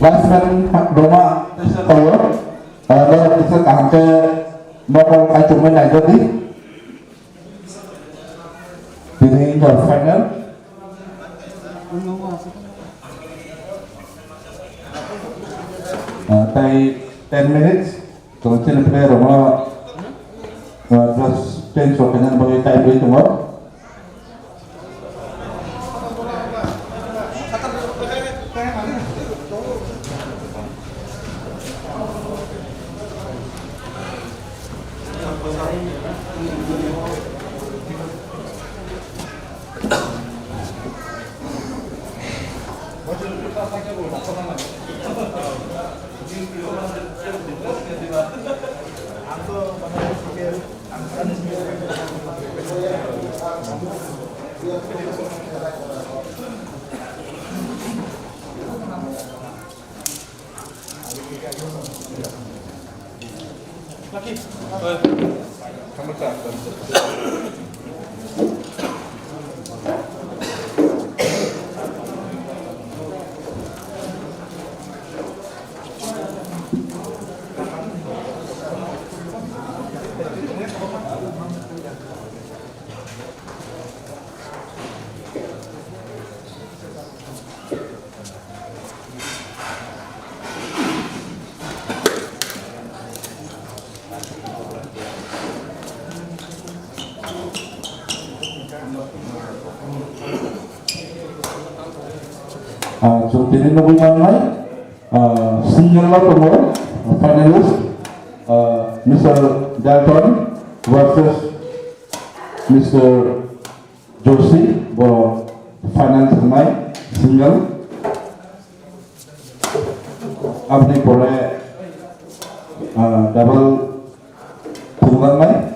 Last man Roma, tesa tayo. Ada bisa kaham ke mokol kai cuma naik jadi. Ini inter final. Ah, tai ten minutes. Tong chini player rokno, ah, plus ten so kainan bagwi time rwi tongo. Ah, chwng tini nugwi mannai, ah, single o tongo, finalist, ah, Mister Dalton versus Mister Joshi, bo final thangnai single. Aboni pore, ah, double thwngjaknai.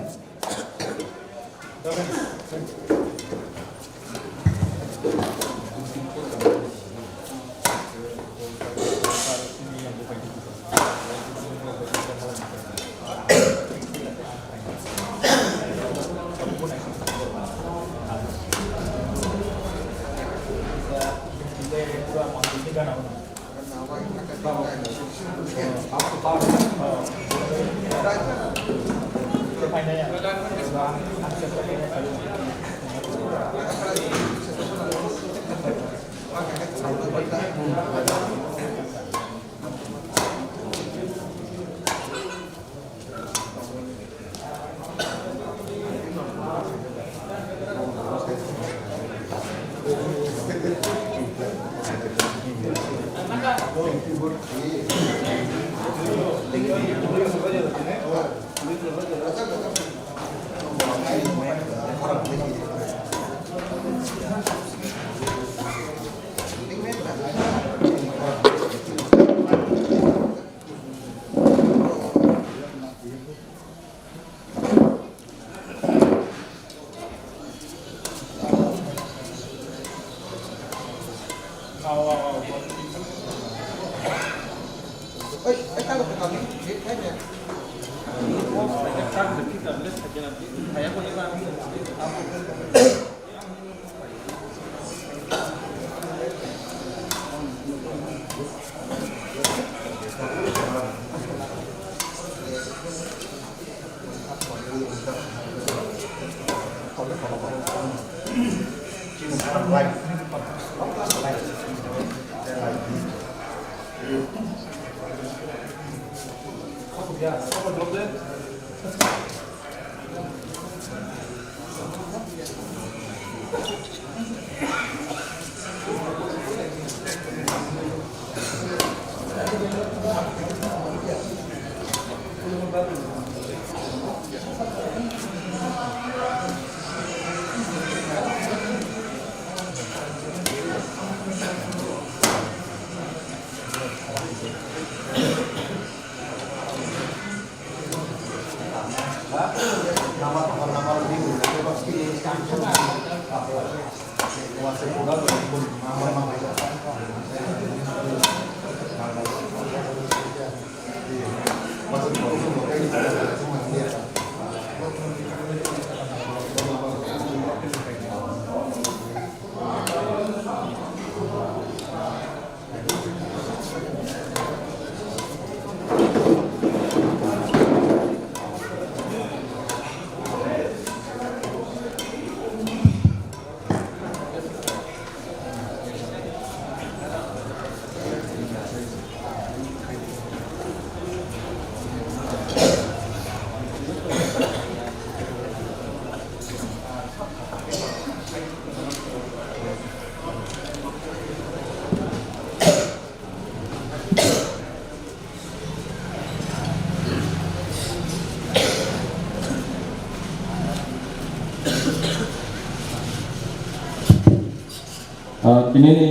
Uh, tini ni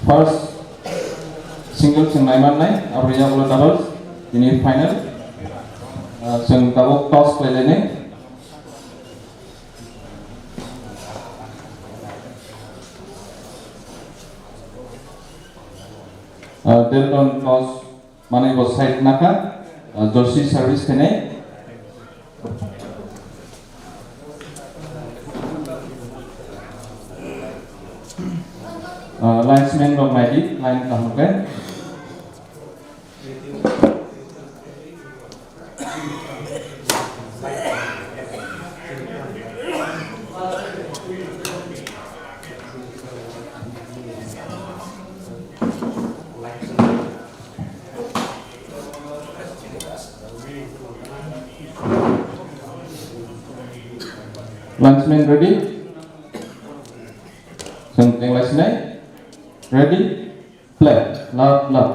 first single chwng naimannai, abo yagulo doubles, tini final. Uh, chwng tabuk toss khlailainai. Uh, Delton toss manwi bo side nakha, uh, jersey service khenai. Uh, linesman rok naidi, line kaham khe. Linesman ready? Chwng tenglai sinai. Ready? Play. Love, love.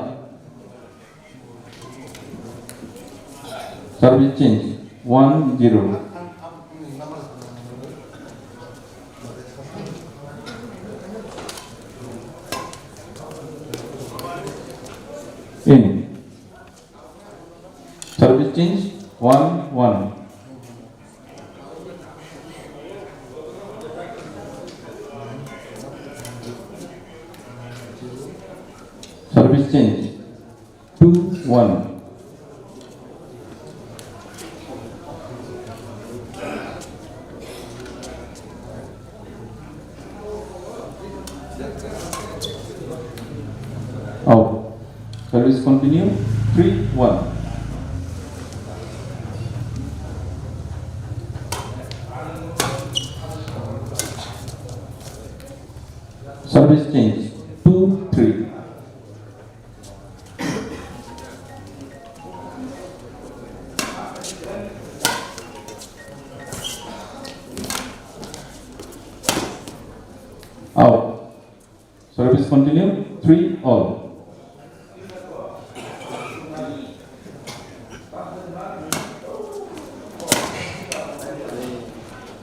Service change. One zero. In. Service change, one one. Service change, two one. Out. Service continue. Three one. Service change. Two three. Out. Service continue. Three all.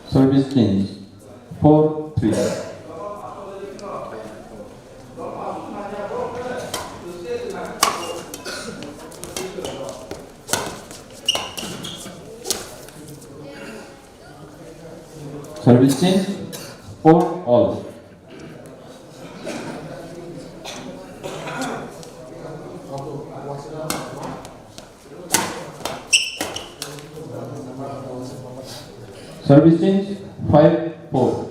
Service change. Four three. Service change. Four all. Service change. Five four.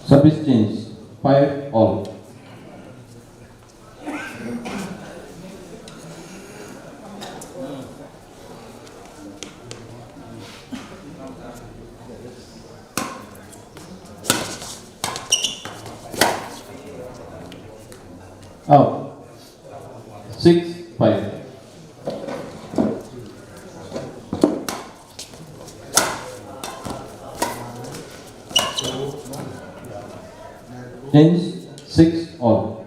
Service change. Five all. Out. Six five. Change six all.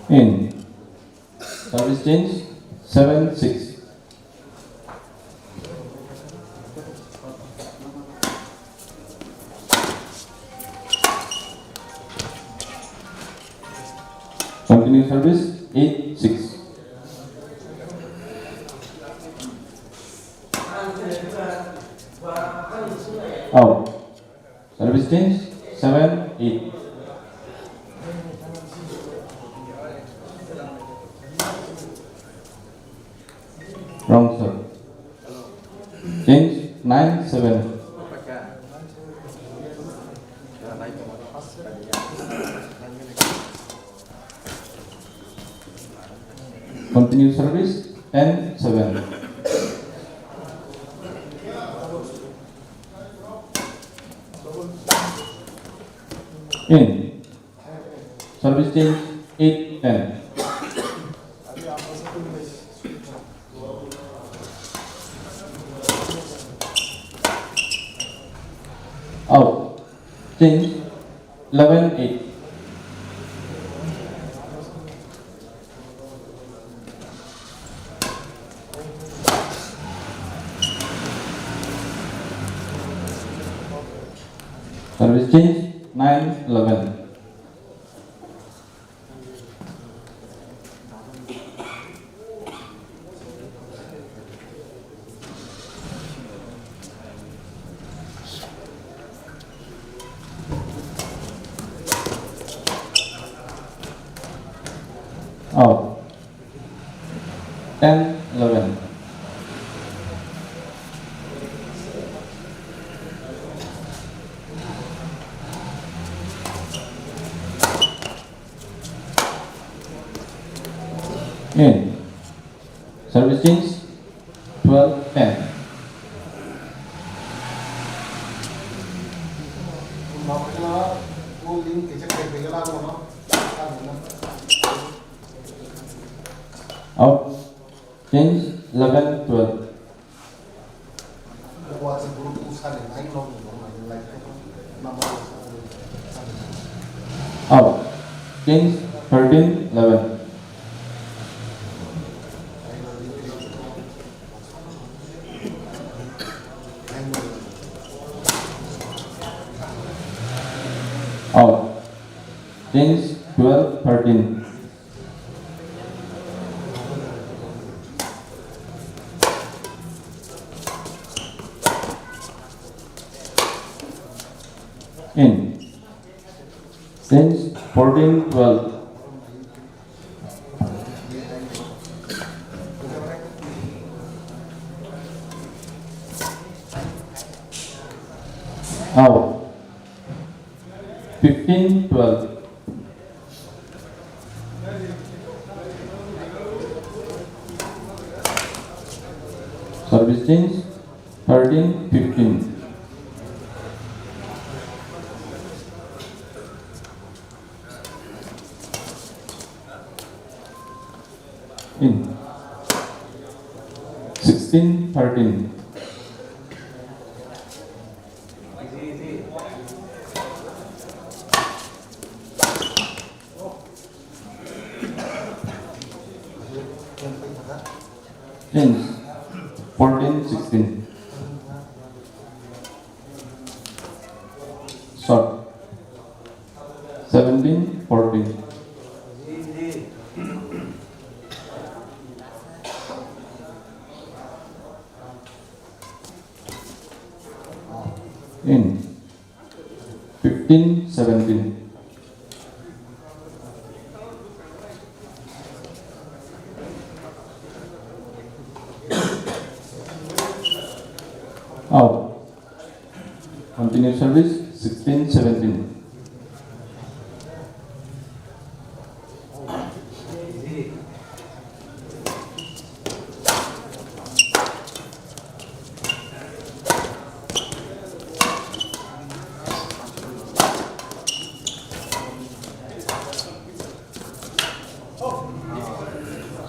In. Service change seven six. Continue service eight six. Out. Service change seven eight. Wrong, sir. Change nine seven. Continue service ten seven. In. Service change eight ten. Change eleven eight. Service change nine eleven. Out. Ten eleven. In. Service change twelve ten. Out. Change eleven twelve. Out. Change thirteen eleven. Out. Change twelve thirteen. In. Change fourteen twelve. Out. Fifteen twelve. Service change thirteen fifteen. In. Sixteen thirteen. Change. Fourteen sixteen. Short. Seventeen fourteen. In. Fifteen seventeen. Out. Continue service sixteen seventeen.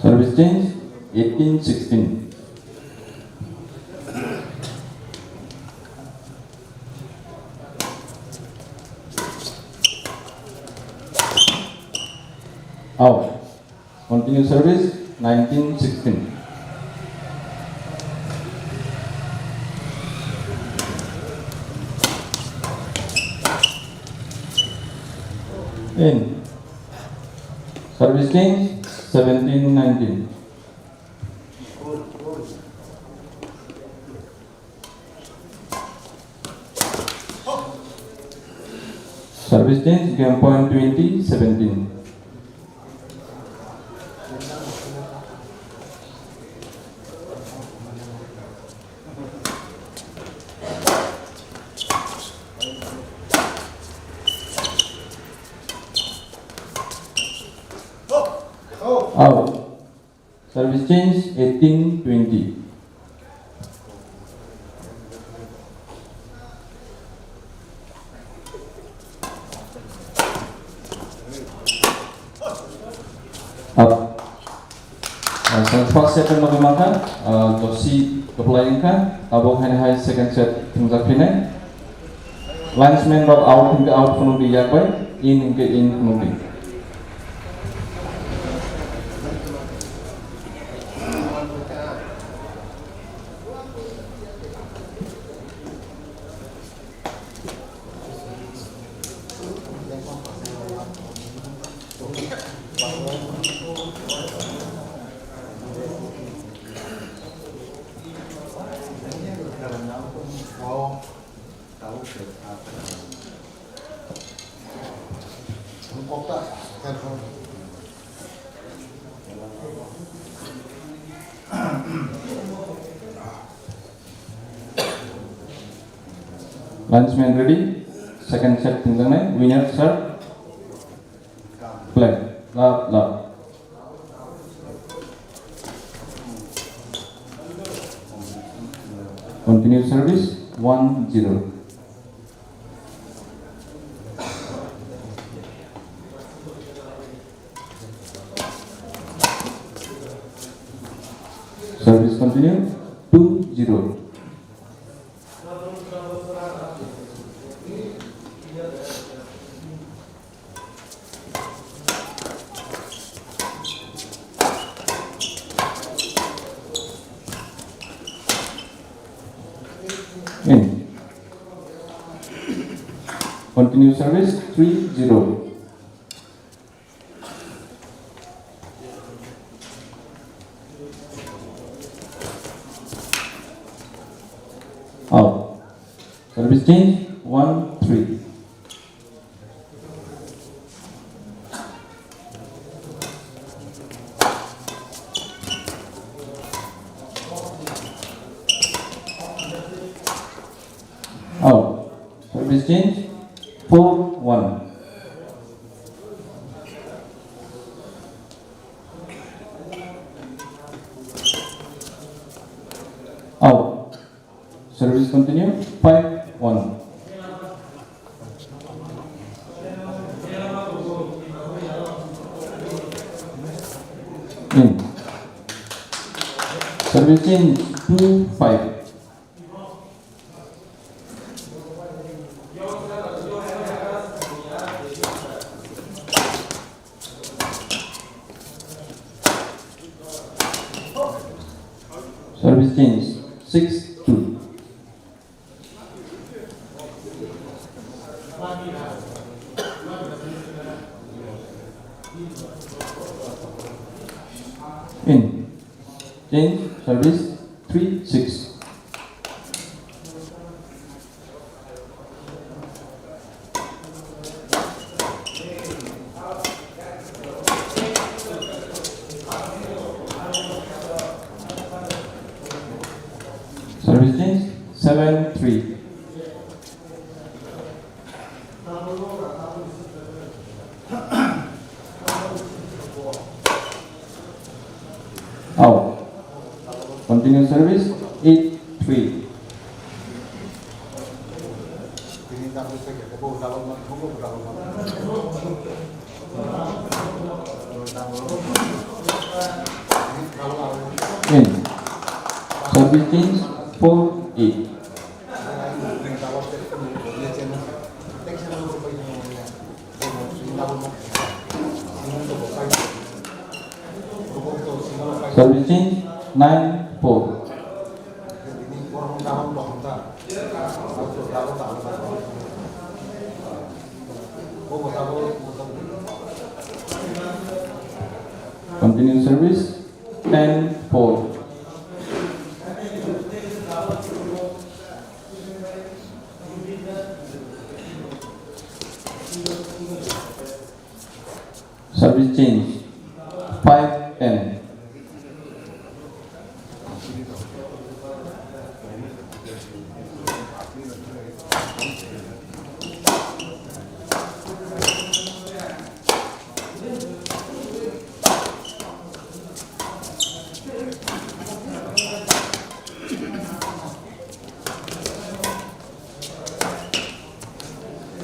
Service change eighteen sixteen. Out. Continue service nineteen sixteen. In. Service change seventeen nineteen. Service change game point twenty seventeen. Out. Service change eighteen twenty. Up. Uh, so first set no mankha, uh, dosi koplai wngkha, abo haino hai second set thwngjak phinai. Linesman rok out hwnkhe out phunukdi, yak bai in hwnkhe in phunukdi. Linesman ready. Second set thwngjaknai. Winner, sir. Play. Love, love. Continue service, one zero. Service continue, two zero. In. Continue service, three zero. Out. Service change, one three. Out. Service change, four one. Out. Service continue, five one. In. Service change, two five. Service change, six two. In. Change service, three six. Service change, seven three. Out. Continue service, eight three. In. Service change, four eight. Service change, nine four. Continue service, ten four. Service change, five ten.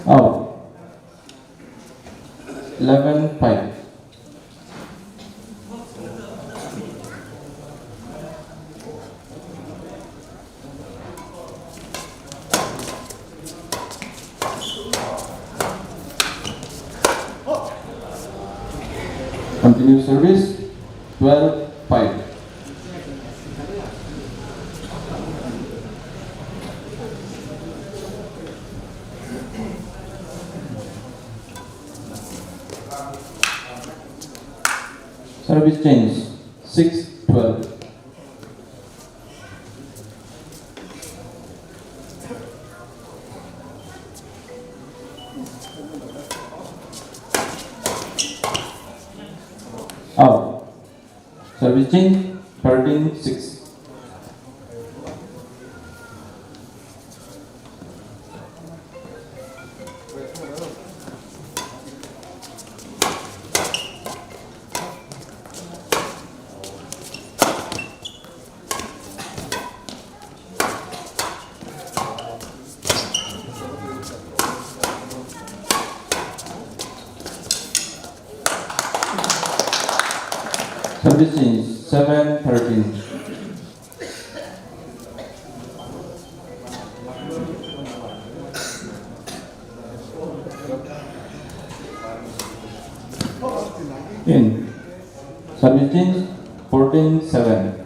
Out. Eleven five. Continue service, twelve five. Service change, six twelve. Out. Service change, thirteen six. Service change, seven thirteen. In. Service change, fourteen seven.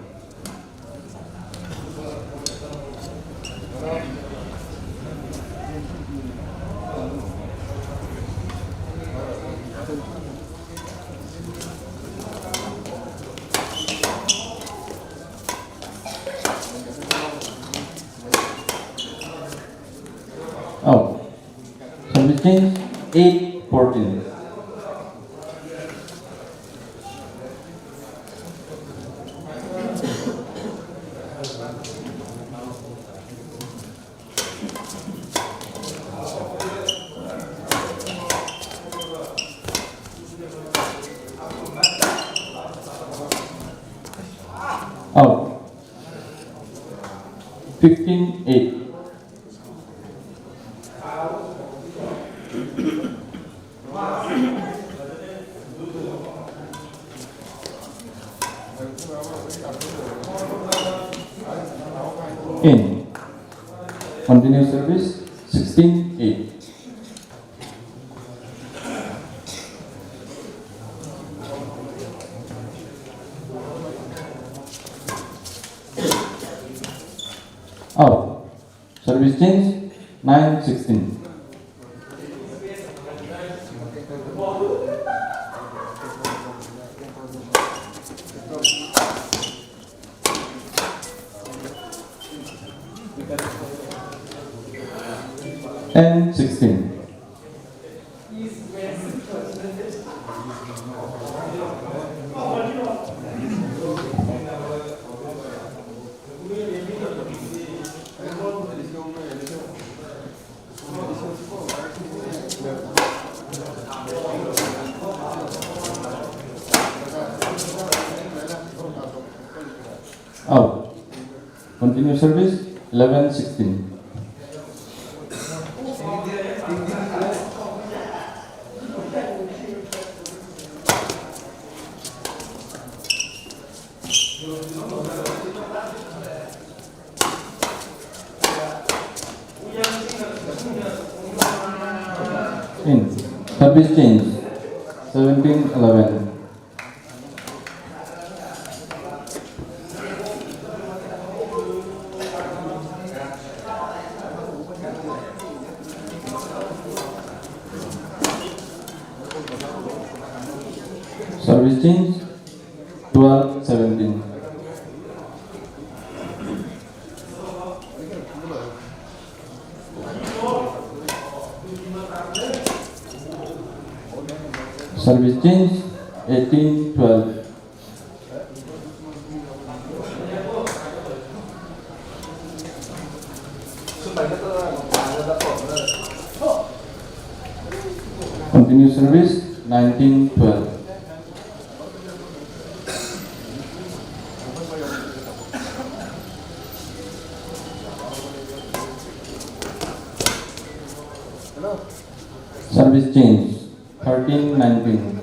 Out. Service change, eight fourteen. Out. Fifteen eight. In. Continue service, sixteen eight. Out. Service change, nine sixteen. Ten sixteen. Out. Continue service, eleven sixteen. In. Service change, seventeen eleven. Service change, twelve seventeen. Service change, eighteen twelve. Continue service, nineteen twelve. Service change, thirteen nineteen.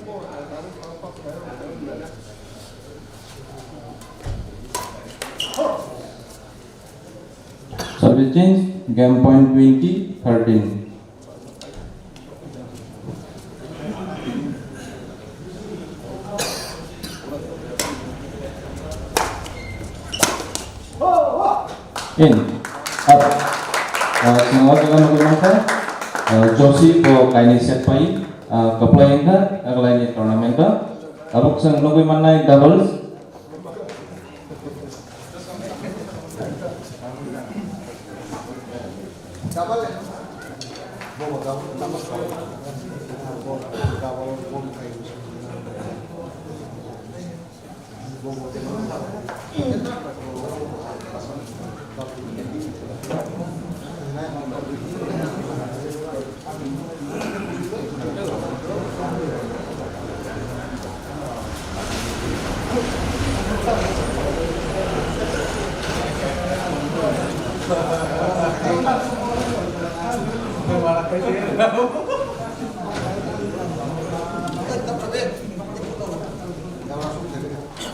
Service change, game point, twenty thirteen. Up. Ah, chwng o jaga nugwi mankha, ah, Joshi bo kainwi set pai, ah, kwplai wngkha, aglaini tournament o. Tabuk chwng nugwi mannai doubles.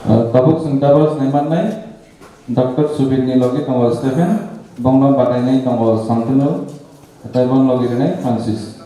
Ah, tabuk chwng doubles nai mannai, Doctor Subir ni logi tongo Stephen, bongno batainai tongo Santanu, tei bongno logi rinai Francis.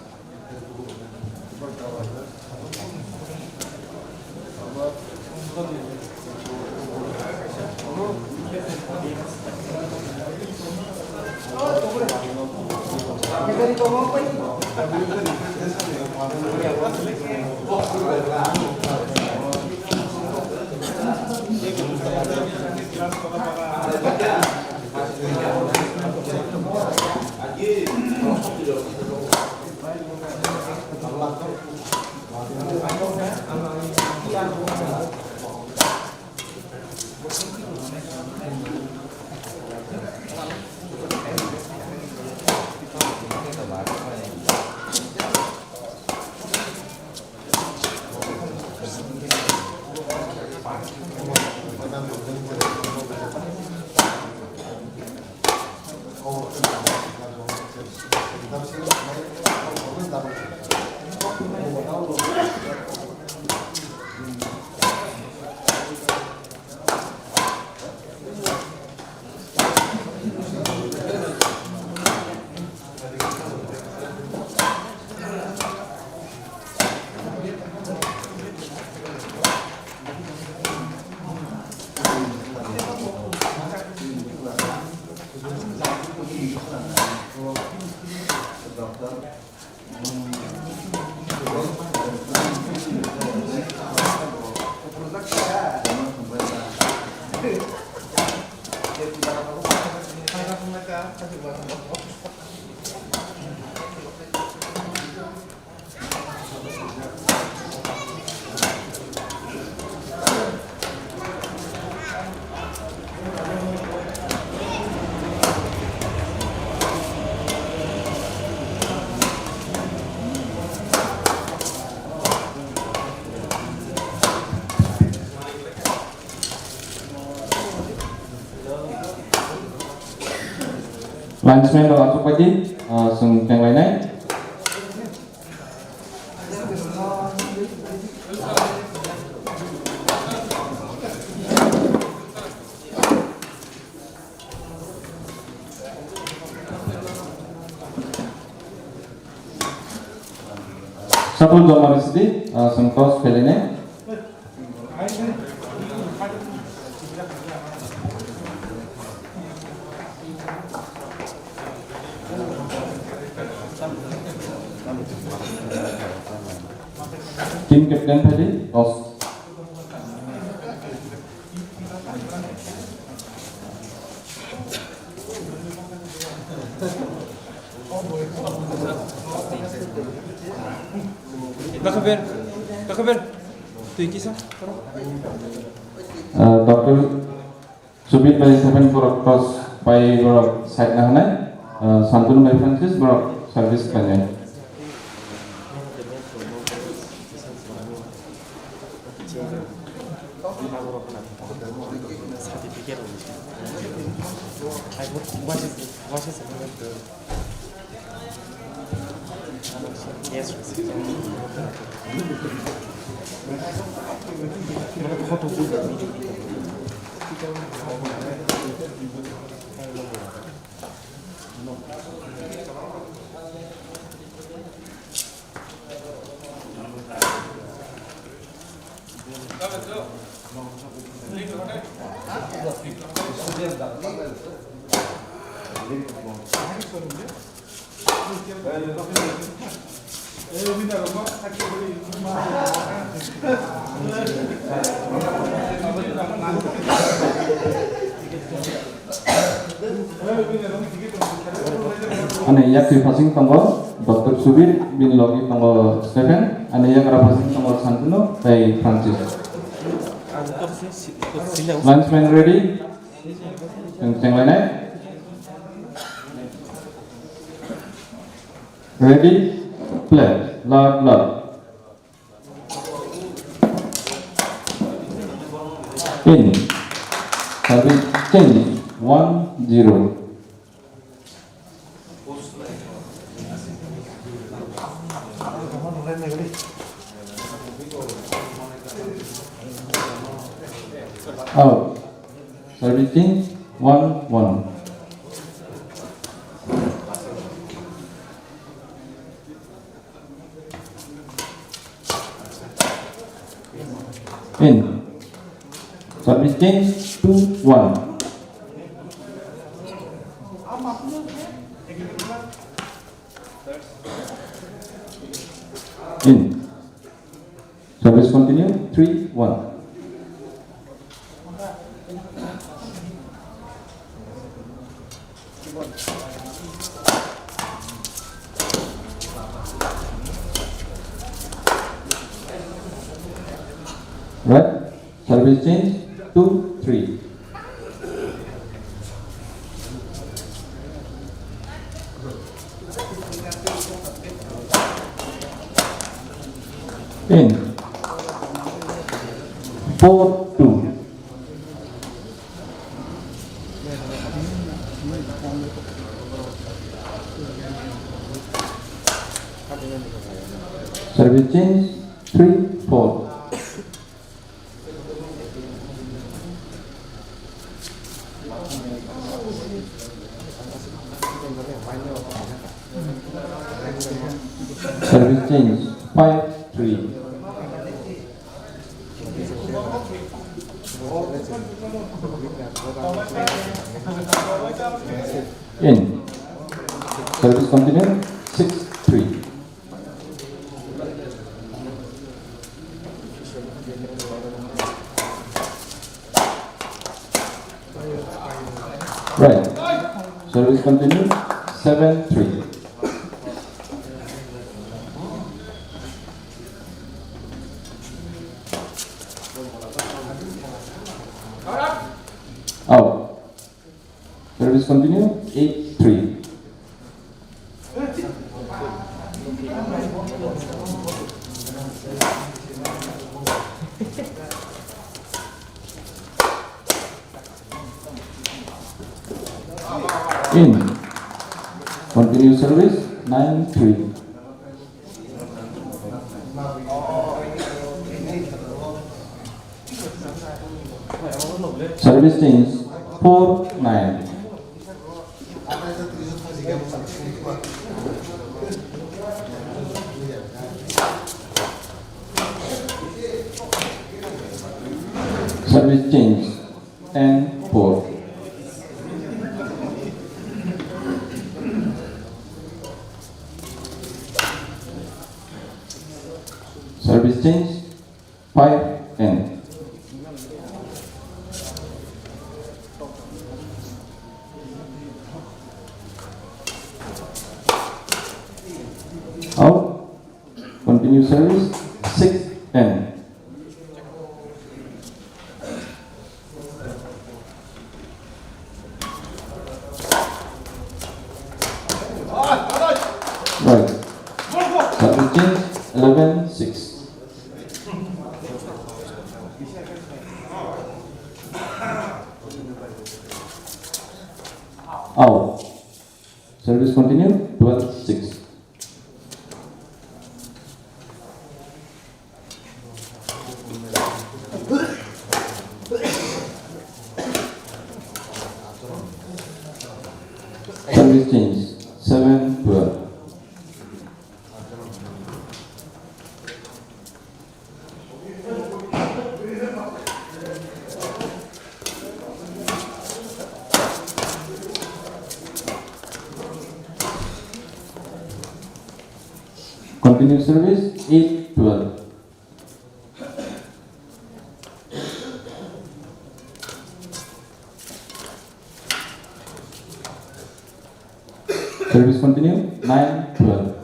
Linesman rok achuk pai di, ah, chwng tenglainai. Sapul joma risidi, ah, chwng toss khailai nai. Team captain phaidi, toss. Nakaber, nakaber. Tui kisa. Ah, Doctor Subir bai seven borok toss bai borok side na hanai. Ah, Santanu bai Francis borok service khlainai. Ani yakni phasing tongo Doctor Subir, bini logi tongo Stephen, ani yagra phasing tongo Santino tei Francis. Linesman ready? Chwng chenglainai. Ready? Play. Loud, loud. In. Service change. One zero. Out. Service change. One one. In. Service change. Two one. In. Service continue. Three one. Right. Service change. Two three. In. Four two. Service change. Three four. Service change. Five three. In. Service continue. Six three. Right. Service continue. Seven three. Out. Service continue. Eight three. In. Continue service. Nine three. Service change. Four nine. Service change. Ten four. Service change. Five ten. Out. Continue service. Six ten. Right. Service change. Eleven six. Out. Service continue. Twelve six. Service change. Seven twelve. twelve. Service continue, nine twelve.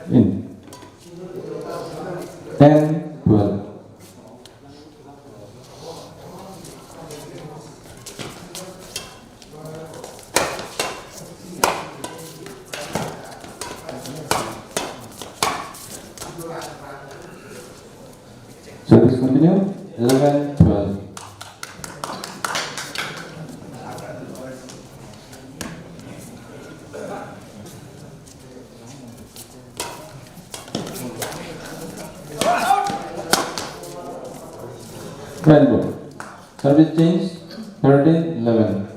In. Ten twelve. Service continue, eleven twelve. Rainbow. Service change, thirteen eleven.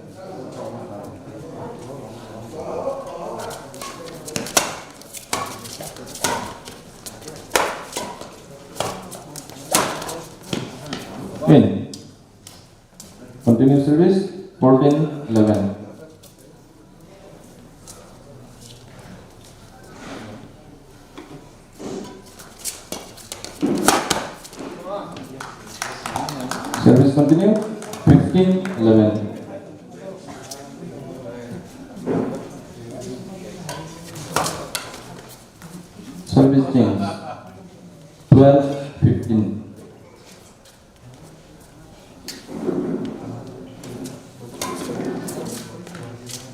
Win. Continue service, fourteen eleven. Service continue, fifteen eleven. Service change, twelve fifteen.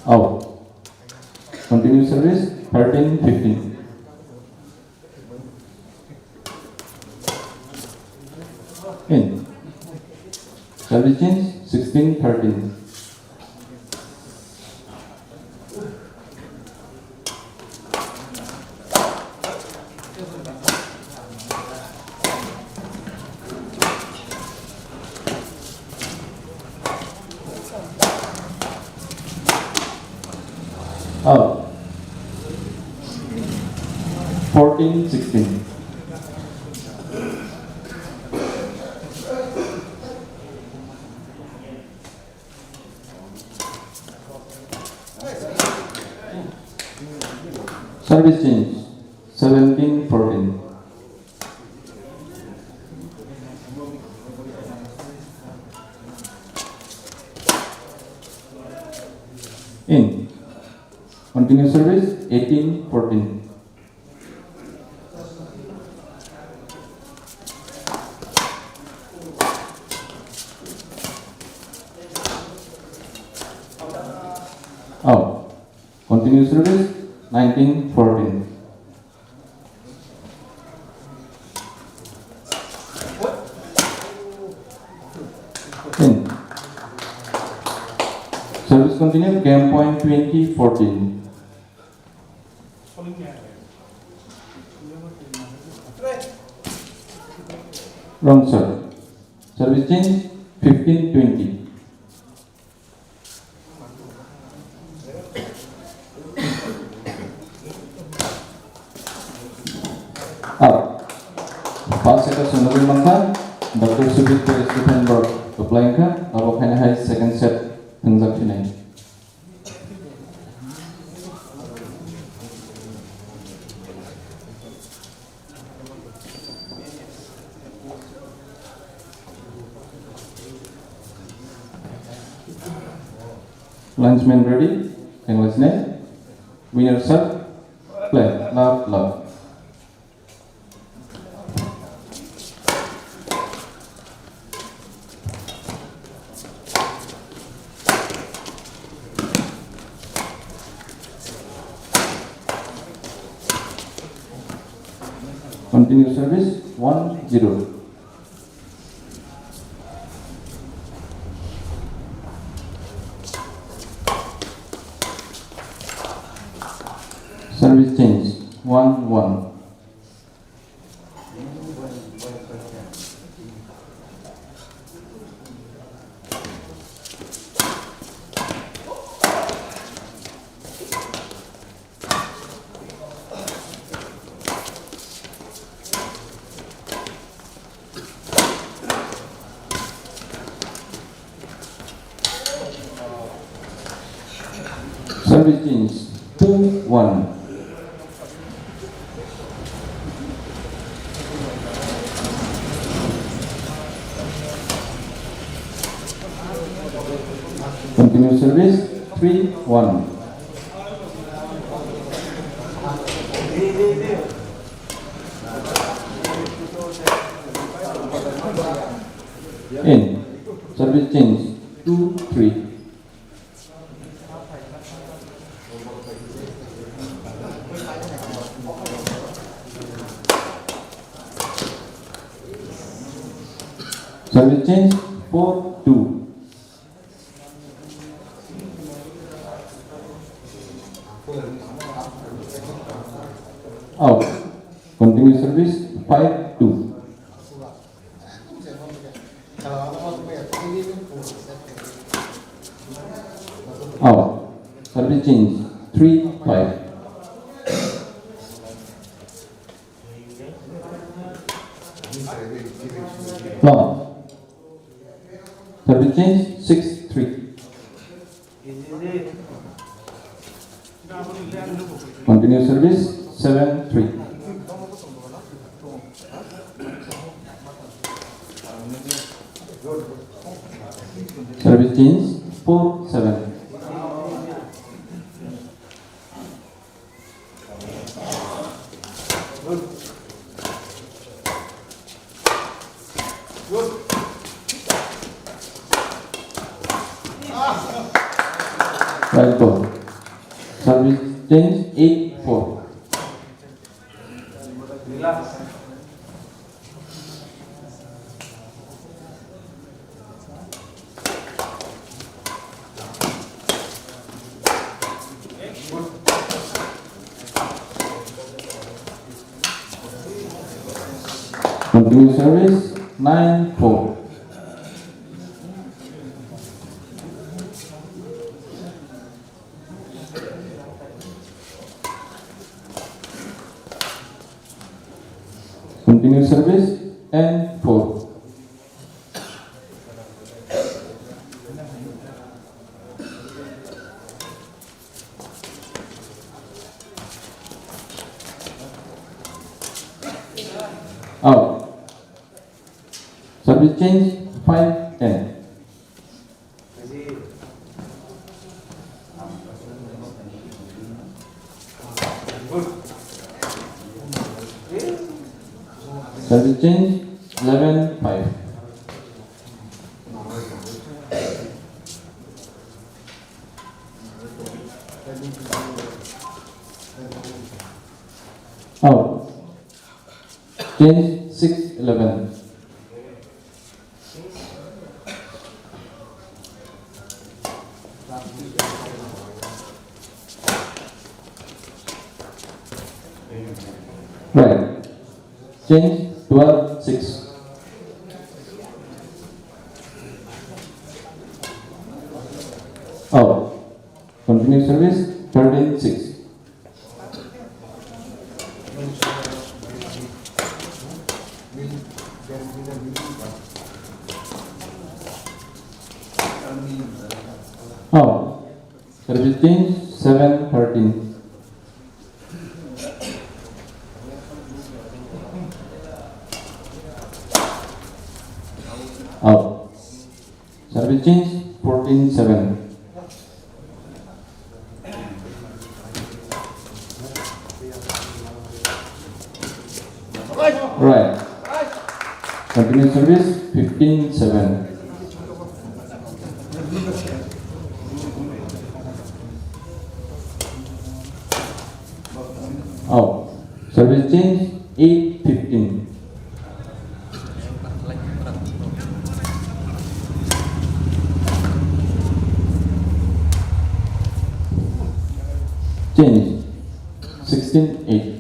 Out. Continue service, thirteen fifteen. In. Service change, sixteen thirteen. Out. Fourteen sixteen. Service change, seventeen fourteen. In. Continue service, eighteen fourteen. Out. Continue service, nineteen fourteen. In. Service continue, game point, twenty fourteen. Wrong, sir. Service change, fifteen twenty. Out. First set o swnamwi mankha, Doctor Sujit tei Stephen Borok kwplai wngkha, abo khaina hai second set thwngjak phinai. Linesman ready, thank you, linesman. Winner, sir, play, love, love. Continue service, one zero. Service change, one one. Service change two one. Continue service three one. In. Service change two three. Service change four two. Out. Continue service five two. Out. Service change three five. Long. Service change six three. Continue service seven three. Service change four seven. Right ball. Service change eight four. Continue service nine four. Continue service ten four. Out. Service change five ten. Service change eleven five. Out. Change six eleven. Right. Change twelve six. Out. Continue service thirteen six. Out. Service change seven thirteen. Out. Service change fourteen seven. Right. Continue service fifteen seven. Out. Service change eight fifteen. Change sixteen eight.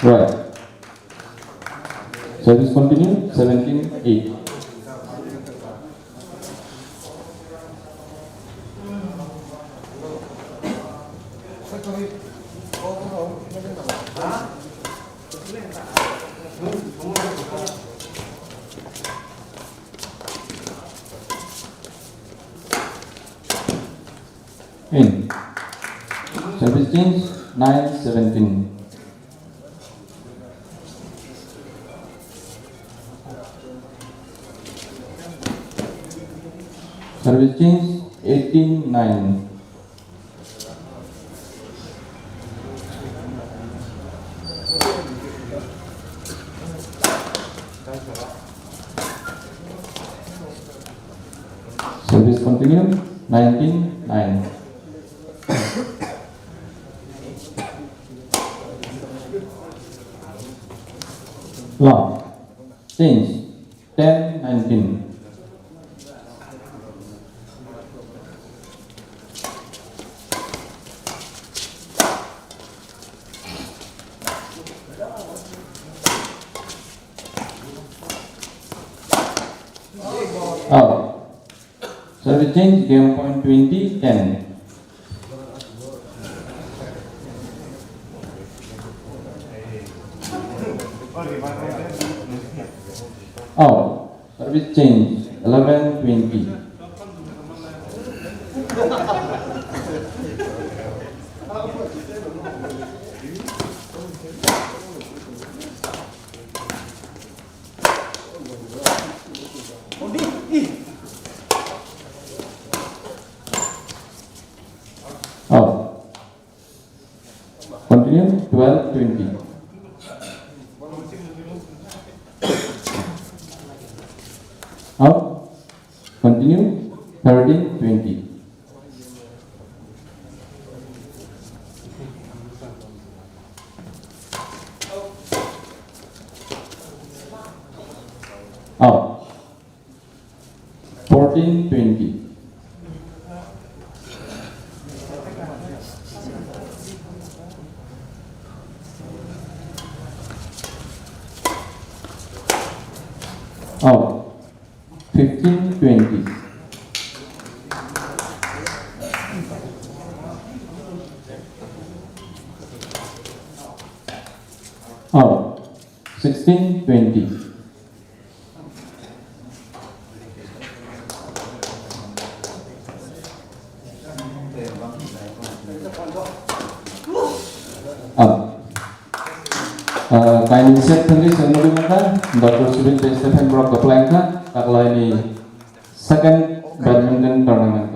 Right. Service continue, seventeen eight. In. Service change nine seventeen. Service change eighteen nine. Service continue, nineteen nine. Long. Change, ten nineteen. Out. Service change, game point twenty ten. Out. Service change, eleven twenty. Out. Continue, twelve twenty. Out. Continue, thirteen twenty. Out. Fourteen twenty. Out. Fifteen twenty. Out. Sixteen twenty. Ah. Ah, kainwi set thangwi chwng nugwi mankha, Doctor Subin tei Stephen Borok kwplai wngkha, Taklaini second badminton tournament.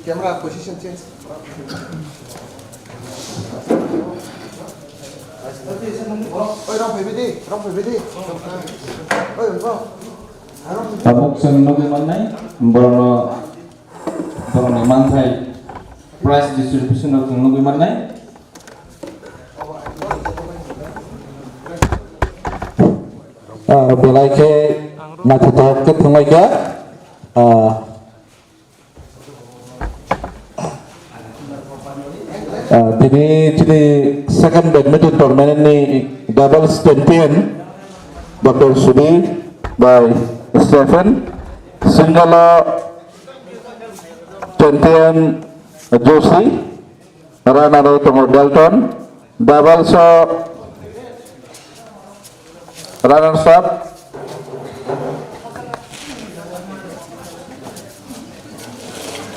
Camera position change. Oi, rong phaibai di, rong phaibai di. Oi, rong. Tabuk chwng nugwi mannai, borokno, borokni manthai prize distribution-o chwng nugwi mannai. Ah, belai khe naithothok khe thwnglaikha. Ah, ah, tini chini second badminton tournament ni doubles champion Doctor Sudhir by Stephen, single champion Joshi, runner-o tongo Dalton, doubles-o runners-up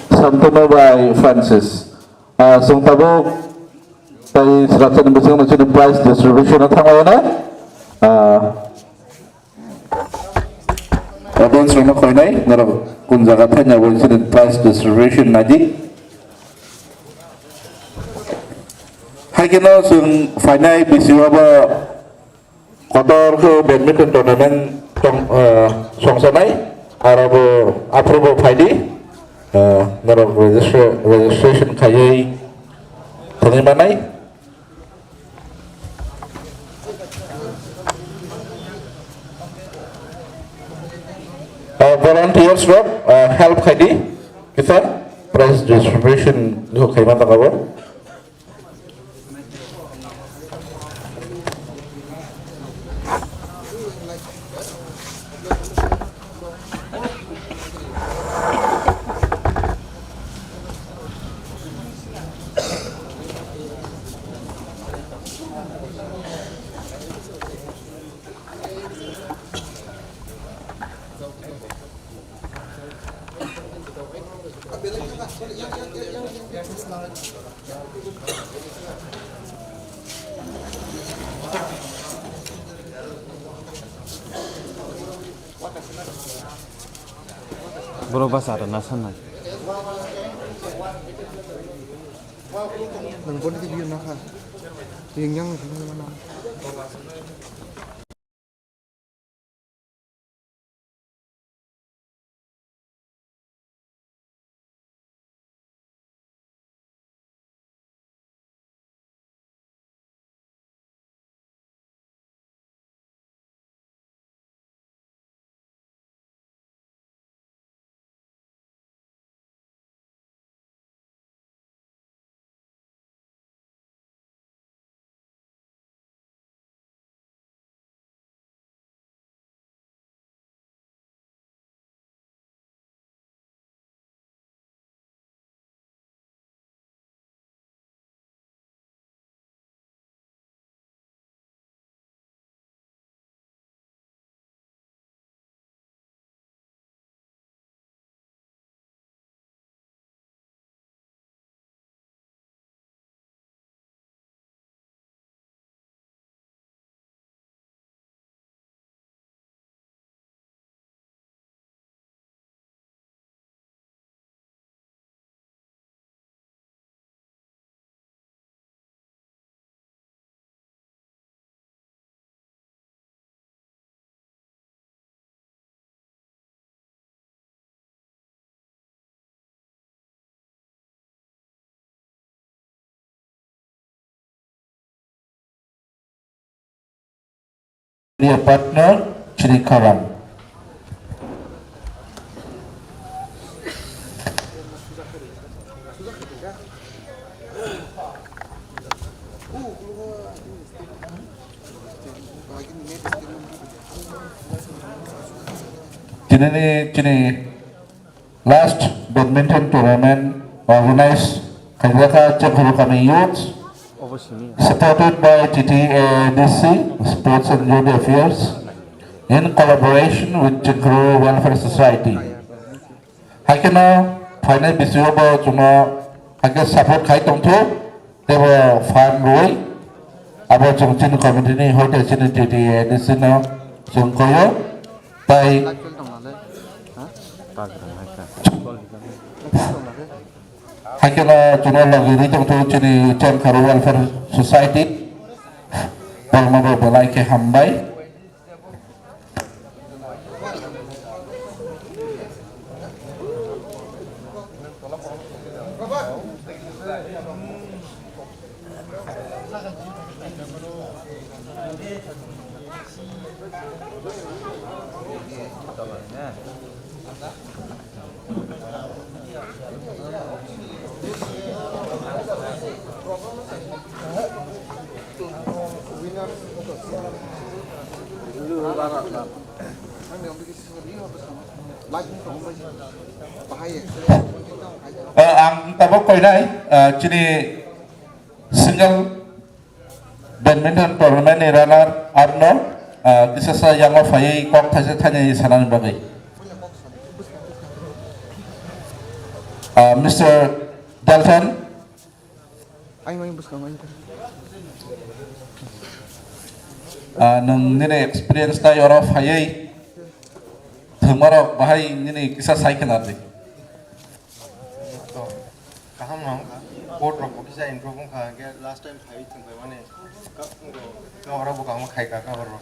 Santanu bai Francis. Ah, chwng tabuk tei srapsani bisingno chini prize distribution-o thanglaina. Ah, Audience rokno khainai, norok kun jaga thaina bo incident prize distribution naidi. Hai kheno chwng phainai bisi o bo kotor khe badminton tournament tong, eh, songsanai, aro bo aphuru bo phaidi, eh, norok registra-, registration khaiwi thangwi manai. Uh, volunteers rok, uh, help khaidi kisa prize distribution khaima tangabo. Borok bwsa rwna sanai. Nang boni video nakha. Yang yang. Media partner, Chini Khorang. Tinini chini last badminton tournament organized khaijak kha Chengkhoro kami youth supported by T T A D C, Sports and Youth Affairs, in collaboration with Chengkhoro Welfare Society. Haikhe no phainai bisingo bo chwngno haikhe support khai tongthu, teibo phan rwui abo chwng chini committee ni hoite chini T T A D C no chwng koyo tai haikhe no chwngno logi rwi tongthu chini Chengkhoro Welfare Society, borokno bo belai khe hambai. Eh, ang tabuk koinai, eh, chini single badminton tournament ni runner up no, ah, kisa sa yango phaiwi kok thaisa thainwi sanani bagwi. Ah, Mister Dalton. Ang, ang bwskango, ang. Ah, nwng nini experience tai oro phaiwi thwngmarok bahai nini kisa sai khna di. To, kaham no wngkha. Court rok bo kisa improve wngkha, hwnkhe last time phaiwi thwng phaimani ka-, ka-, oro bo kaham khai ka, ka oro.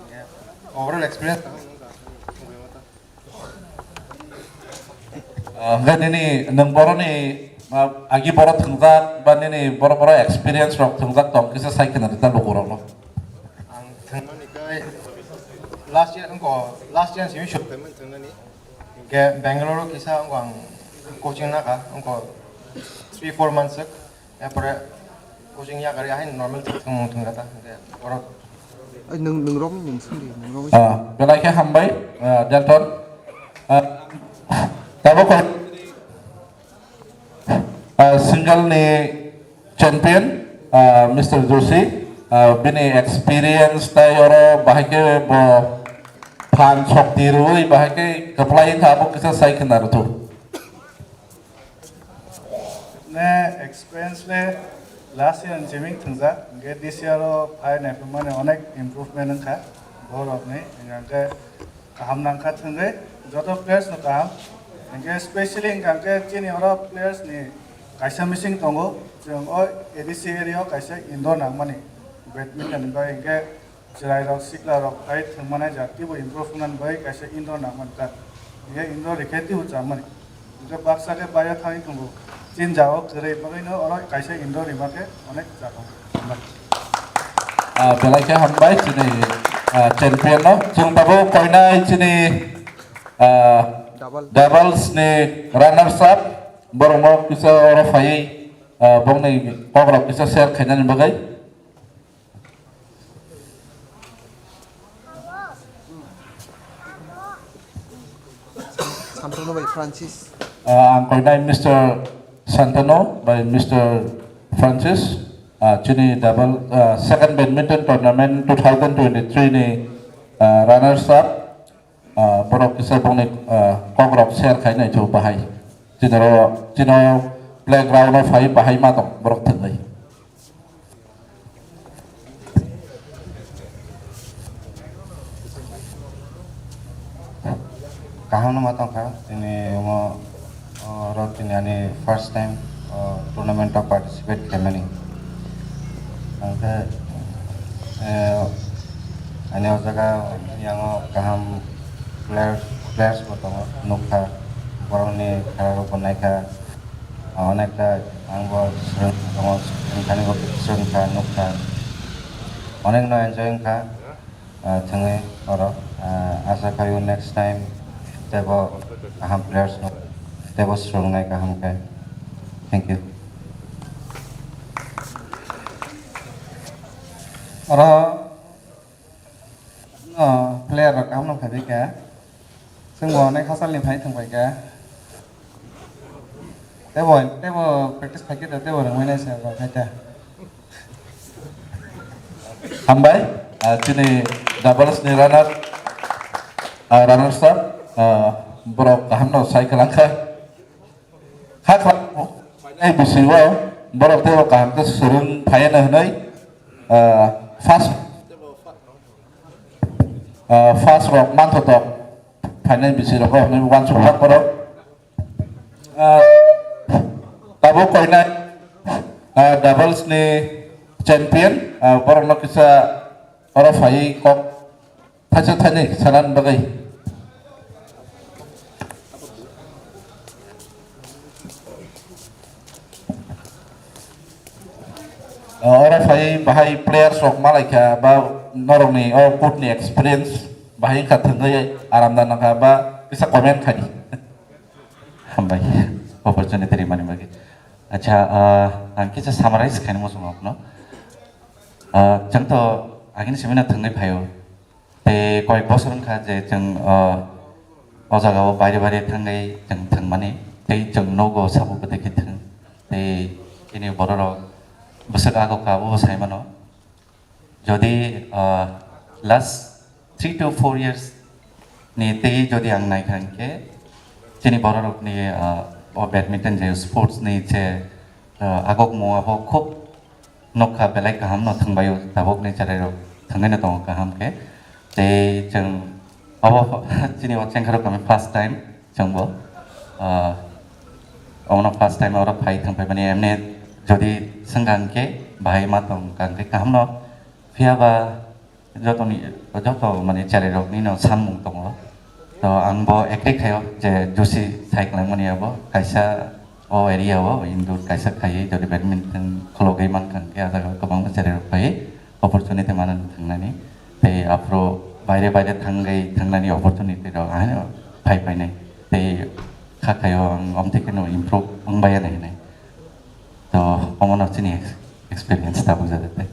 Hwnkhe overall experience kaham wngkha, thwng phaima ta. Ah, hwnkhe nini nwng boroni, ah, agi boro thwngjak ba nini boro boro experience rok thwngjak tong kisa sai khna di ta lukurokno. Ang thwngmani kai last year wngkha, last year simi suk phaimani thwngnani. Hingke Bangalore o kisa wngkha ang coaching naka, wngkha three four months sek, erpore coaching yakari ahai normal thwngmung thwngkha ta, hingke oro. Ai, nwng, nwng romwi nwng sindi, nwng romwi. Ah, belai khe hambai, ah, Dalton. Ah, tabuk ko, ah, single ni champion, ah, Mister Joshi, ah, bini experience tai oro bahai khe bo phan sokti rwui bahai khe kwplai wngkha, abo kisa sai khna rwthu. Experience le last year ni jeming thwngjak, hingke this year o phai naiphangmani onek improvement wngkha borokni, hingke kaham nangkha thwngwi joto players no kaham, hingke specially hingkha hingke chini oro players ni kaisa missing tongo, chwng o A D C area o kaisa indoor nangmani badminton bai hingke Chwrairok, siklarok hai thwngmani jat teibo improve wngnani bagwi kaisa indoor nangmani kha. Hinkhe indoor rikhe teibo chamani. Hinkhe baksa khe baio thangwi tongo. Chini jagao kwrwi bagwino oro kaisa indoor rima khe onek jago. Ah, belai khe hambai chini, ah, champion no. Chwng tabuk koinai chini, ah, doubles ni runners up. Borokno kisa oro phaiwi, ah, bongni kokrok kisa share khainani bagwi. Santanu bai Francis. Ah, ang koinai Mister Santanu bai Mister Francis, ah, chini double, ah, second badminton tournament two thousand twenty-three ni, ah, runners up. Ah, borok kisa bongni, ah, kokrok share khai nai chu bahai. Chini oro, chini oro playground o phai bahai ma tong borok thwngnai. Kaham no ma tong kha, chini omo, o, oro chini ani first time, o, tournament o participate khaimani. Ang khe, eh, ani o jaga yango kaham players, players bo tongo, nukha, borokni khera rok bo naikha, onekta ang bo swrwng tongo, swrwngthani bo swrwngkha, nukha, onekno enjoy wngkha, ah, thwngwi oro, ah, asa khaio next time teibo kaham players no teibo swrwngnai kaham khe. Thank you. Oro, no, player rok kaham no khaidi khe. Chwng bo onek hachal ni phai thwng pai khe. Tebo, tebo practice phai khe tebo rwngwi nai se bo khai ta. Hambai, ah, chini doubles ni runner, ah, runners up, ah, borok kaham no sai kwlang kha. Hakha phainai bisingo borok teibo kaham khe swrwng phaiya hwnwi, ah, first, ah, first rok manthotok phainai bising rok hwnwi uansuk borok. Ah, tabuk koinai, ah, doubles ni champion, ah, borokno kisa oro phaiwi kok Thaisa thaini sanani bagwi. Oro phai bahai players rok malaikha ba norokni o court ni experience bahai wngkha thwngwi aram da nangkha ba kisa comment khai di. Hambai opportunity rimani bagwi. Acha, ah, ang kisa summarize khaini muchungo no. Ah, chwng to agini simi no thwngwi phaio. Tei koyek bosor wngkha je chwng, ah, o jagao baire baire thangwi chwng thwngmani. Tei chwng nogo sabo kwtwi khe thwng. Tei chini bororok bwswk ago ka, abo bo sai mano. Jodi, ah, last three to four years ni tei jodi ang naikha hinkhe chini bororokni, ah, o badminton je sports ni je, ah, agokmung abo khub nokha belai kaham no thwngbaio tabukni cherairok thwngwi no tongo kaham khe. Tei chwng obo chini o chengkharok kami first time chwngbo, ah, omono first time oro phai thwngphaimani emni jodi swngkha hinkhe bahai ma tongkha hinkhe kaham no. Phiya ba jotoni, joto mane cherairokni no sanmung tongo. To ang bo agree khaio je Joshi sai kwlangmani abo kaisa o area o indoor kaisa khaiwi jodi badminton khologwi mankha hinkhe ah jaga o kwbangma cherairok phaiwi opportunity manani thangnani. Tei aphuru baire baire thangwi thangnani opportunity rok ahaino phai phainai. Tei kha khaio ang omtwi kheno improve wngbai ani hinwi. To omono chini ex-, experience tabuk jada tei.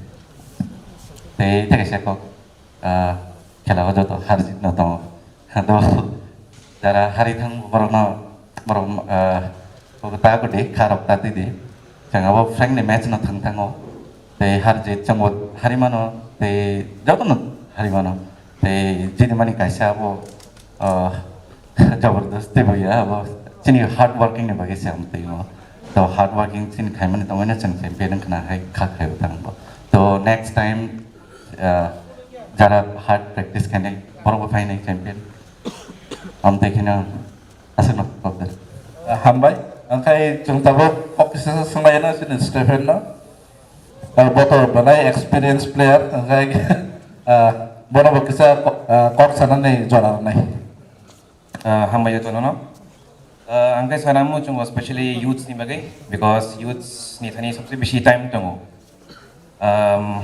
Tei tei kaisa kok, ah, khela o joto har jit no tongo. Ado jara hari thang borok no, borok, ah, ta kudi kharok ta twi di. Chwng abo friendly match no thang thango. Tei har jit chwng bo hari mano, tei joto no hari mano. Tei jini mani kaisa abo, ah, jabardasti bo ya, abo chini hard working ni bagwi se ang twi mo. To hard working chini khaimani tongwi no chwng champion wngkha na hai kha khai tang bo. To next time, ah, jara hard practice khainai borok bo phainai champion. Amtwi kheno aswkno kok der. Hambai. Angkhai chwng tabuk kok kisa swnglaino chini Stephen no. Ah, bo to belai experience player, angkhai, ah, bono bo kisa ko-, ah, kok sanani jora rwnai. Ah, hambai jotono no. Ah, ang khe sana muchungo specially youths ni bagwi, because youths ni thani sabse bisi time tongo. Um,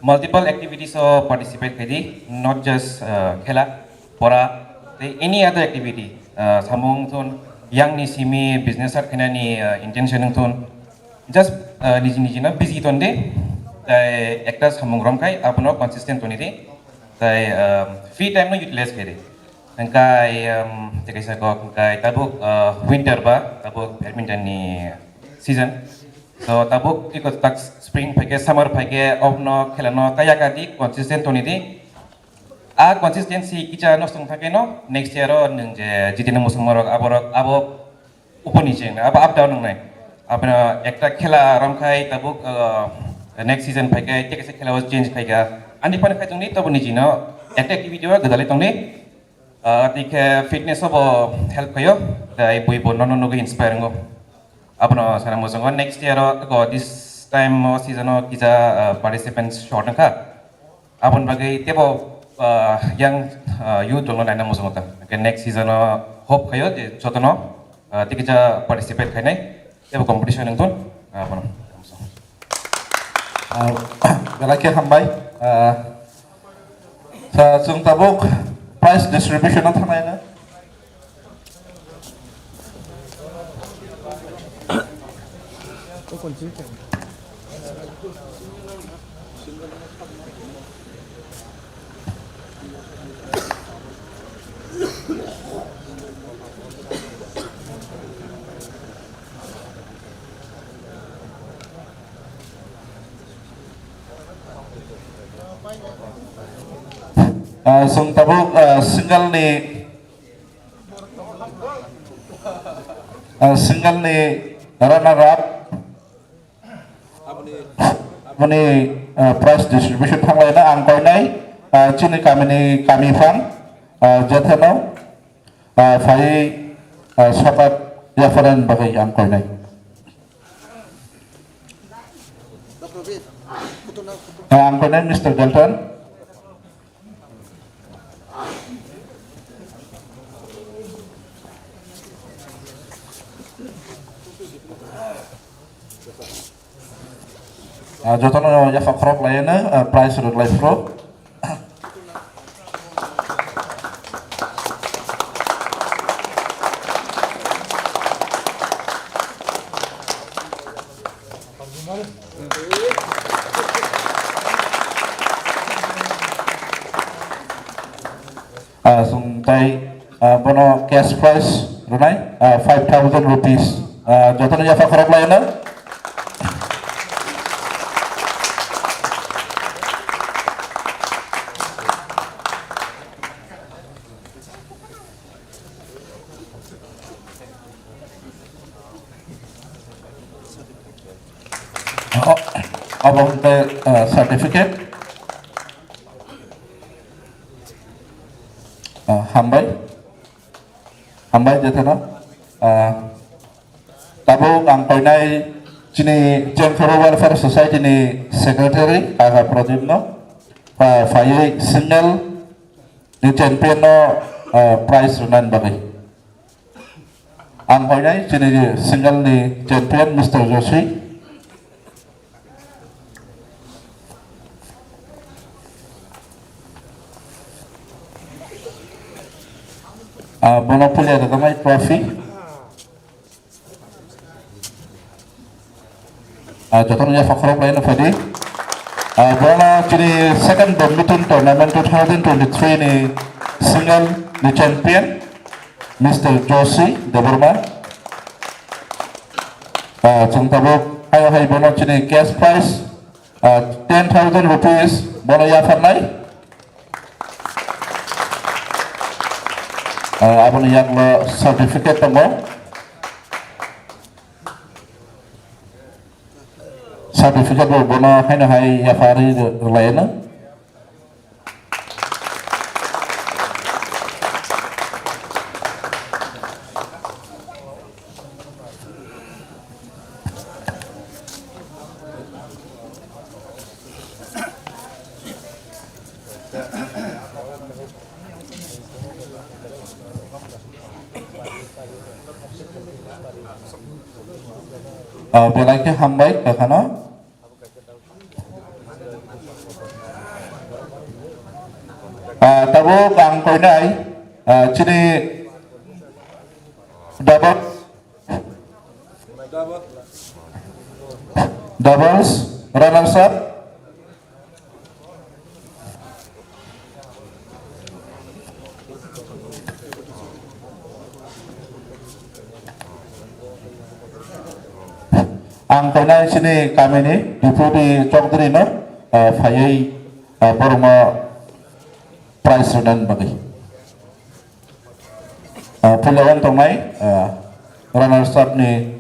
multiple activities o participate khaidi, not just, uh, khela, pora, tei any other activity. Uh, samung thun, yang ni simi business start khainani, uh, intention thun, just, uh, niji niji no busy ton de, tai ekta samung rom khai, abono consistent toni de, tai, um, free time no utilize khai de. Hingkai, um, tei kaisa kok, hingkai tabuk, uh, winter ba, tabuk badminton ni season. So tabuk tiko tak spring phaikhe, summer phaikhe, obno khelano kaya kadi consistent toni di. A consistency kicha nosto wng thangkhe no next year o nwng je jitini muchungmarok aborok abo uponi cheng abo up down wngnai. Aboni ekta khela romkhai tabuk, uh, next season phaikhe tei kaisa khela o change khaikha. Ani phano khai tongdi, tabuk niji no ekta activity o gwdalwi tongdi. Ah, tei khe fitness o bo help khaio, tei bui bo nono nugwi inspire wngo. Abono sana muchungo next year o, ko this time o season o kisa, ah, participants short wngkha. Aboni bagwi teibo, ah, young, ah, youth rokno naina muchungo ta. Hwnkhe next season o hope khaio je jotono, ah, tei kisa participate khainai. Teibo competition wng thun, ah, bono. Ah, belai khe hambai. Ah, sa, chwng tabuk prize distribution o thangnai na. Ah, chwng tabuk, ah, single ni, ah, single ni runner up. Aboni, ah, prize distribution thanglaina ang koinai, ah, chini kamini kami phang, ah, jetheno, ah, phai, ah, sokat yapharan bagwi ang koinai. Ah, ang koinai Mister Dalton. Ah, jotono yapha khorok laiano, ah, prize rwlai phuru. Ah, chwng tai, ah, bono cash prize rwnai, ah, five thousand rupees. Ah, jotono yapha khorok laiano. O-, obo hwnkhe, ah, certificate. Ah, hambai. Hambai jetheno. Ah, tabuk ang koinai chini Chengphuru Welfare Society ni secretary, Kaka Pradip no, ah, phaiwi single ni champion no, ah, prize rwnani bagwi. Ang hoinai chini single ni champion Mister Joshi. Ah, bono pulia rwjaknai trophy. Ah, jotono yapha khorok laino phaidi. Ah, bono chini second badminton tournament two thousand twenty-three ni single ni champion, Mister Joshi Debbarma. Ah, chwng tabuk ayo hai bono chini cash prize, ah, ten thousand rupees bono yapharnai. Ah, aboni yaklo certificate tongo. Certificate bo bono haino hai yapharwi rwlaino. Ah, belai khe hambai kakhano. Ah, tabuk ang koinai, ah, chini double, doubles runners up. Ang koinai chini kamini Deputy Chowdhury no, ah, phaiwi, ah, borokno prize rwna bagwi. Ah, puila wng tongnai, ah, runners up ni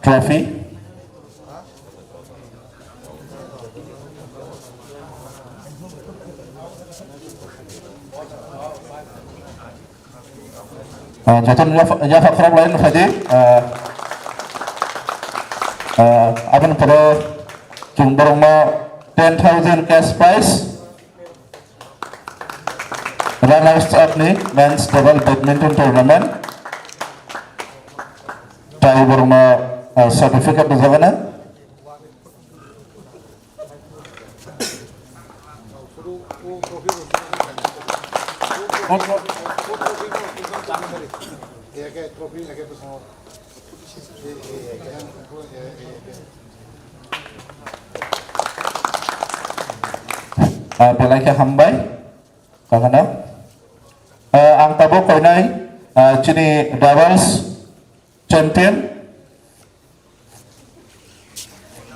trophy. Ah, jotono yapha, yapha khorok lai no phaidi. Ah, ah, aboni pore chwng borokno ten thousand cash prize. Runners up ni men's table badminton tournament. Tai borokno, ah, certificate rijak na. Ah, belai khe hambai. Kakhana. Ah, ang tabuk koinai, ah, chini doubles champion.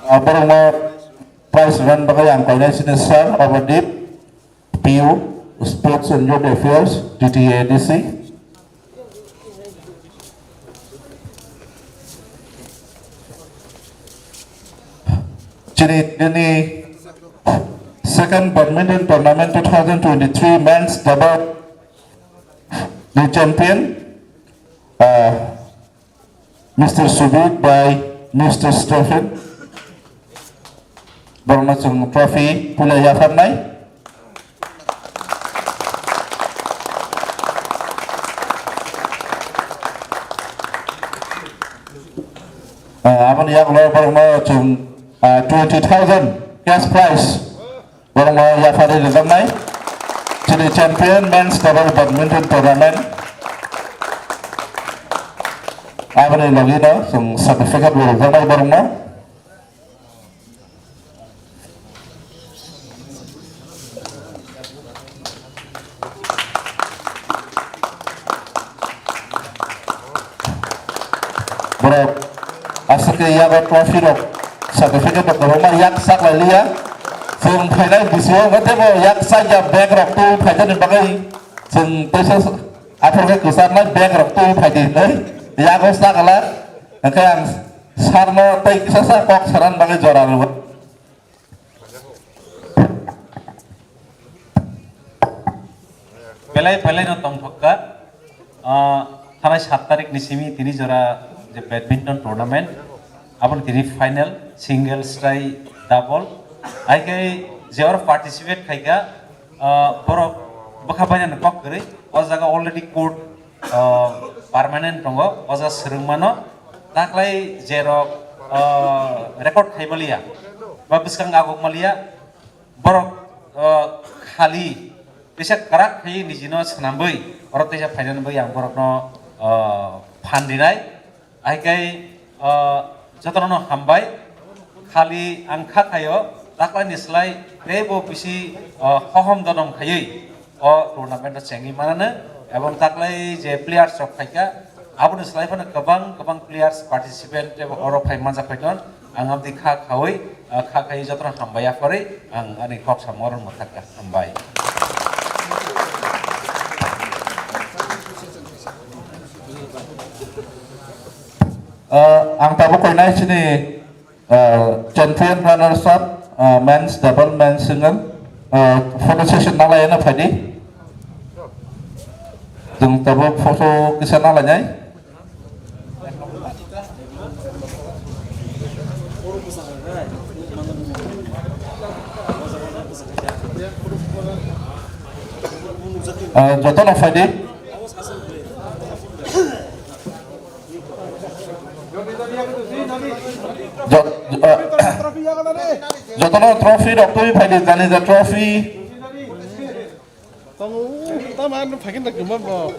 Ah, borokno prize rwna bagwi ang koinai chini Sir Obadip P U, Sports and Youth Affairs, T T A D C. Chini, chini second badminton tournament two thousand twenty-three men's double ni champion, ah, Mister Subir by Mister Stephen. Borokno chwng trophy puila yapharnai. Ah, aboni yagulo borokno chwng, ah, twenty thousand cash prize. Borokno yapharwi rwjaknai chini champion men's table badminton tournament. Aboni logino chwng certificate bo rwjaknai borokno. Borok aswk khe yago trophy rok, certificate rok kwbangma yak sak lai liya. Chwng phainai bisingo hwnkhe teibo yak sak ya bag rok twi phaijani bagwi chwng teisa aphuru khe kwcharnai bag rok twi phaidi hinwi yago sak ala. Hwnkhe ang sir no tei kisa sa kok sanan bagwi jora rwui. Belai belai no tongthok kha. Ah, thanai sat tarik ni simi tini jora je badminton tournament, aboni tini final, singles tai double. Hai khe je oro participate khai kha, ah, borok bwkha bainani kok kwrwi, o jaga already court ah, permanent tongo, o jaga swrwngmano. Taklai jerok, ah, record khai maliya, ba bwskang agok maliya, borok, ah, khali teisa kwrak khai nijino swnamwi oro teisa phainani bagwi ang borokno, ah, phan rinai. Hai khe, ah, jotono hambai. Khali ang kha khaio, taklaini slai teibo bisi, ah, hohom donom khaiwi o tournament o chengwi manano, ebong taklai je players rok phaikha, aboni slai phano kwbang kwbang players participant teibo oro phai manjak phaiton. Ang amtwi kha khawi, ah, kha khaiwi jotono hambai yapharwi ang ani kok samung oro mwthakha. Hambai. Ah, ang tabuk koinai chini, Uh, champion runners up, uh, men's double, men's single, uh, photo session nalai na phaidi. Jeng tabuk photo kisa nalai nai. Uh, joto no phaidi. Jot-, eh, jotono trophy rok twi phaidi, jani ja trophy. Tongo, tamo ano phaikhen da kwma bo.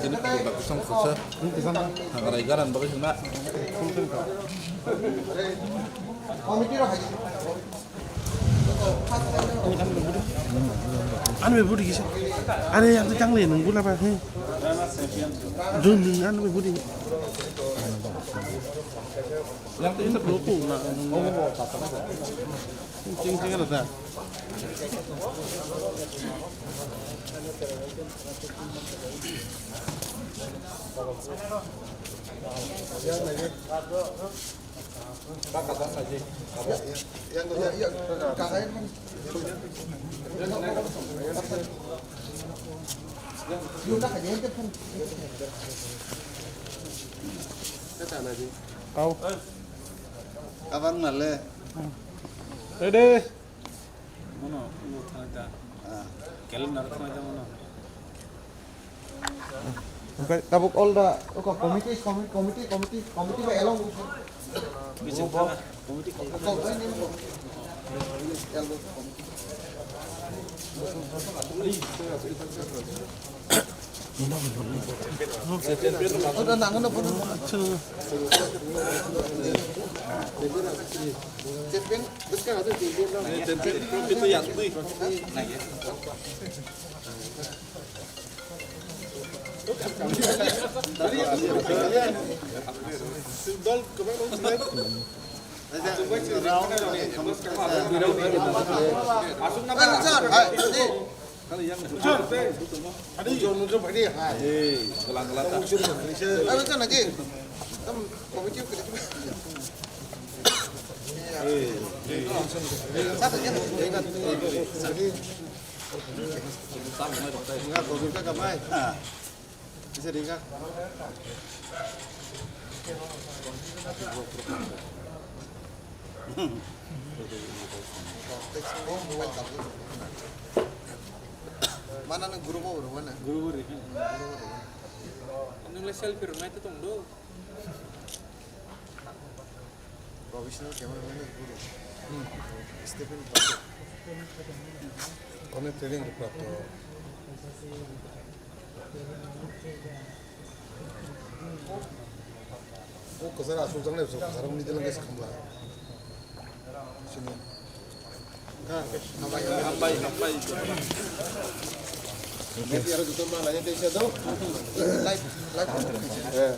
Tini production khusa. Hagarai garan bagwi hwnna. Ano bai budi kisa. Are, ang tang le nung bula ba, he. Dun, dun, ano bai budi. Yang tu itu pelukung, nak, nung. Cing, cing, ada tak? Kau. Kabar nale. Ready. Mono, mono thangda. Ah. Calendar thangda mono. Oke, tabuk all the, oke, committee, committee, committee, committee, committee by along. Committee. Oke, nang ano pun. Champion, bwskang ada champion dong. Champion, trophy to yang twi. Mana nang guru bo rw na? Guru bo rw. Nang le selfie rw nai to tong do. Professional cameraman ni guru. Stephen Patel. Onek training rw prapto. O kwcharo aswk jaknai bwswk kwcharo wngwi tongla khe se khamla. Sini. Hambai, hambai. Media rok joto ma lai tei se do. Live, live. Eh.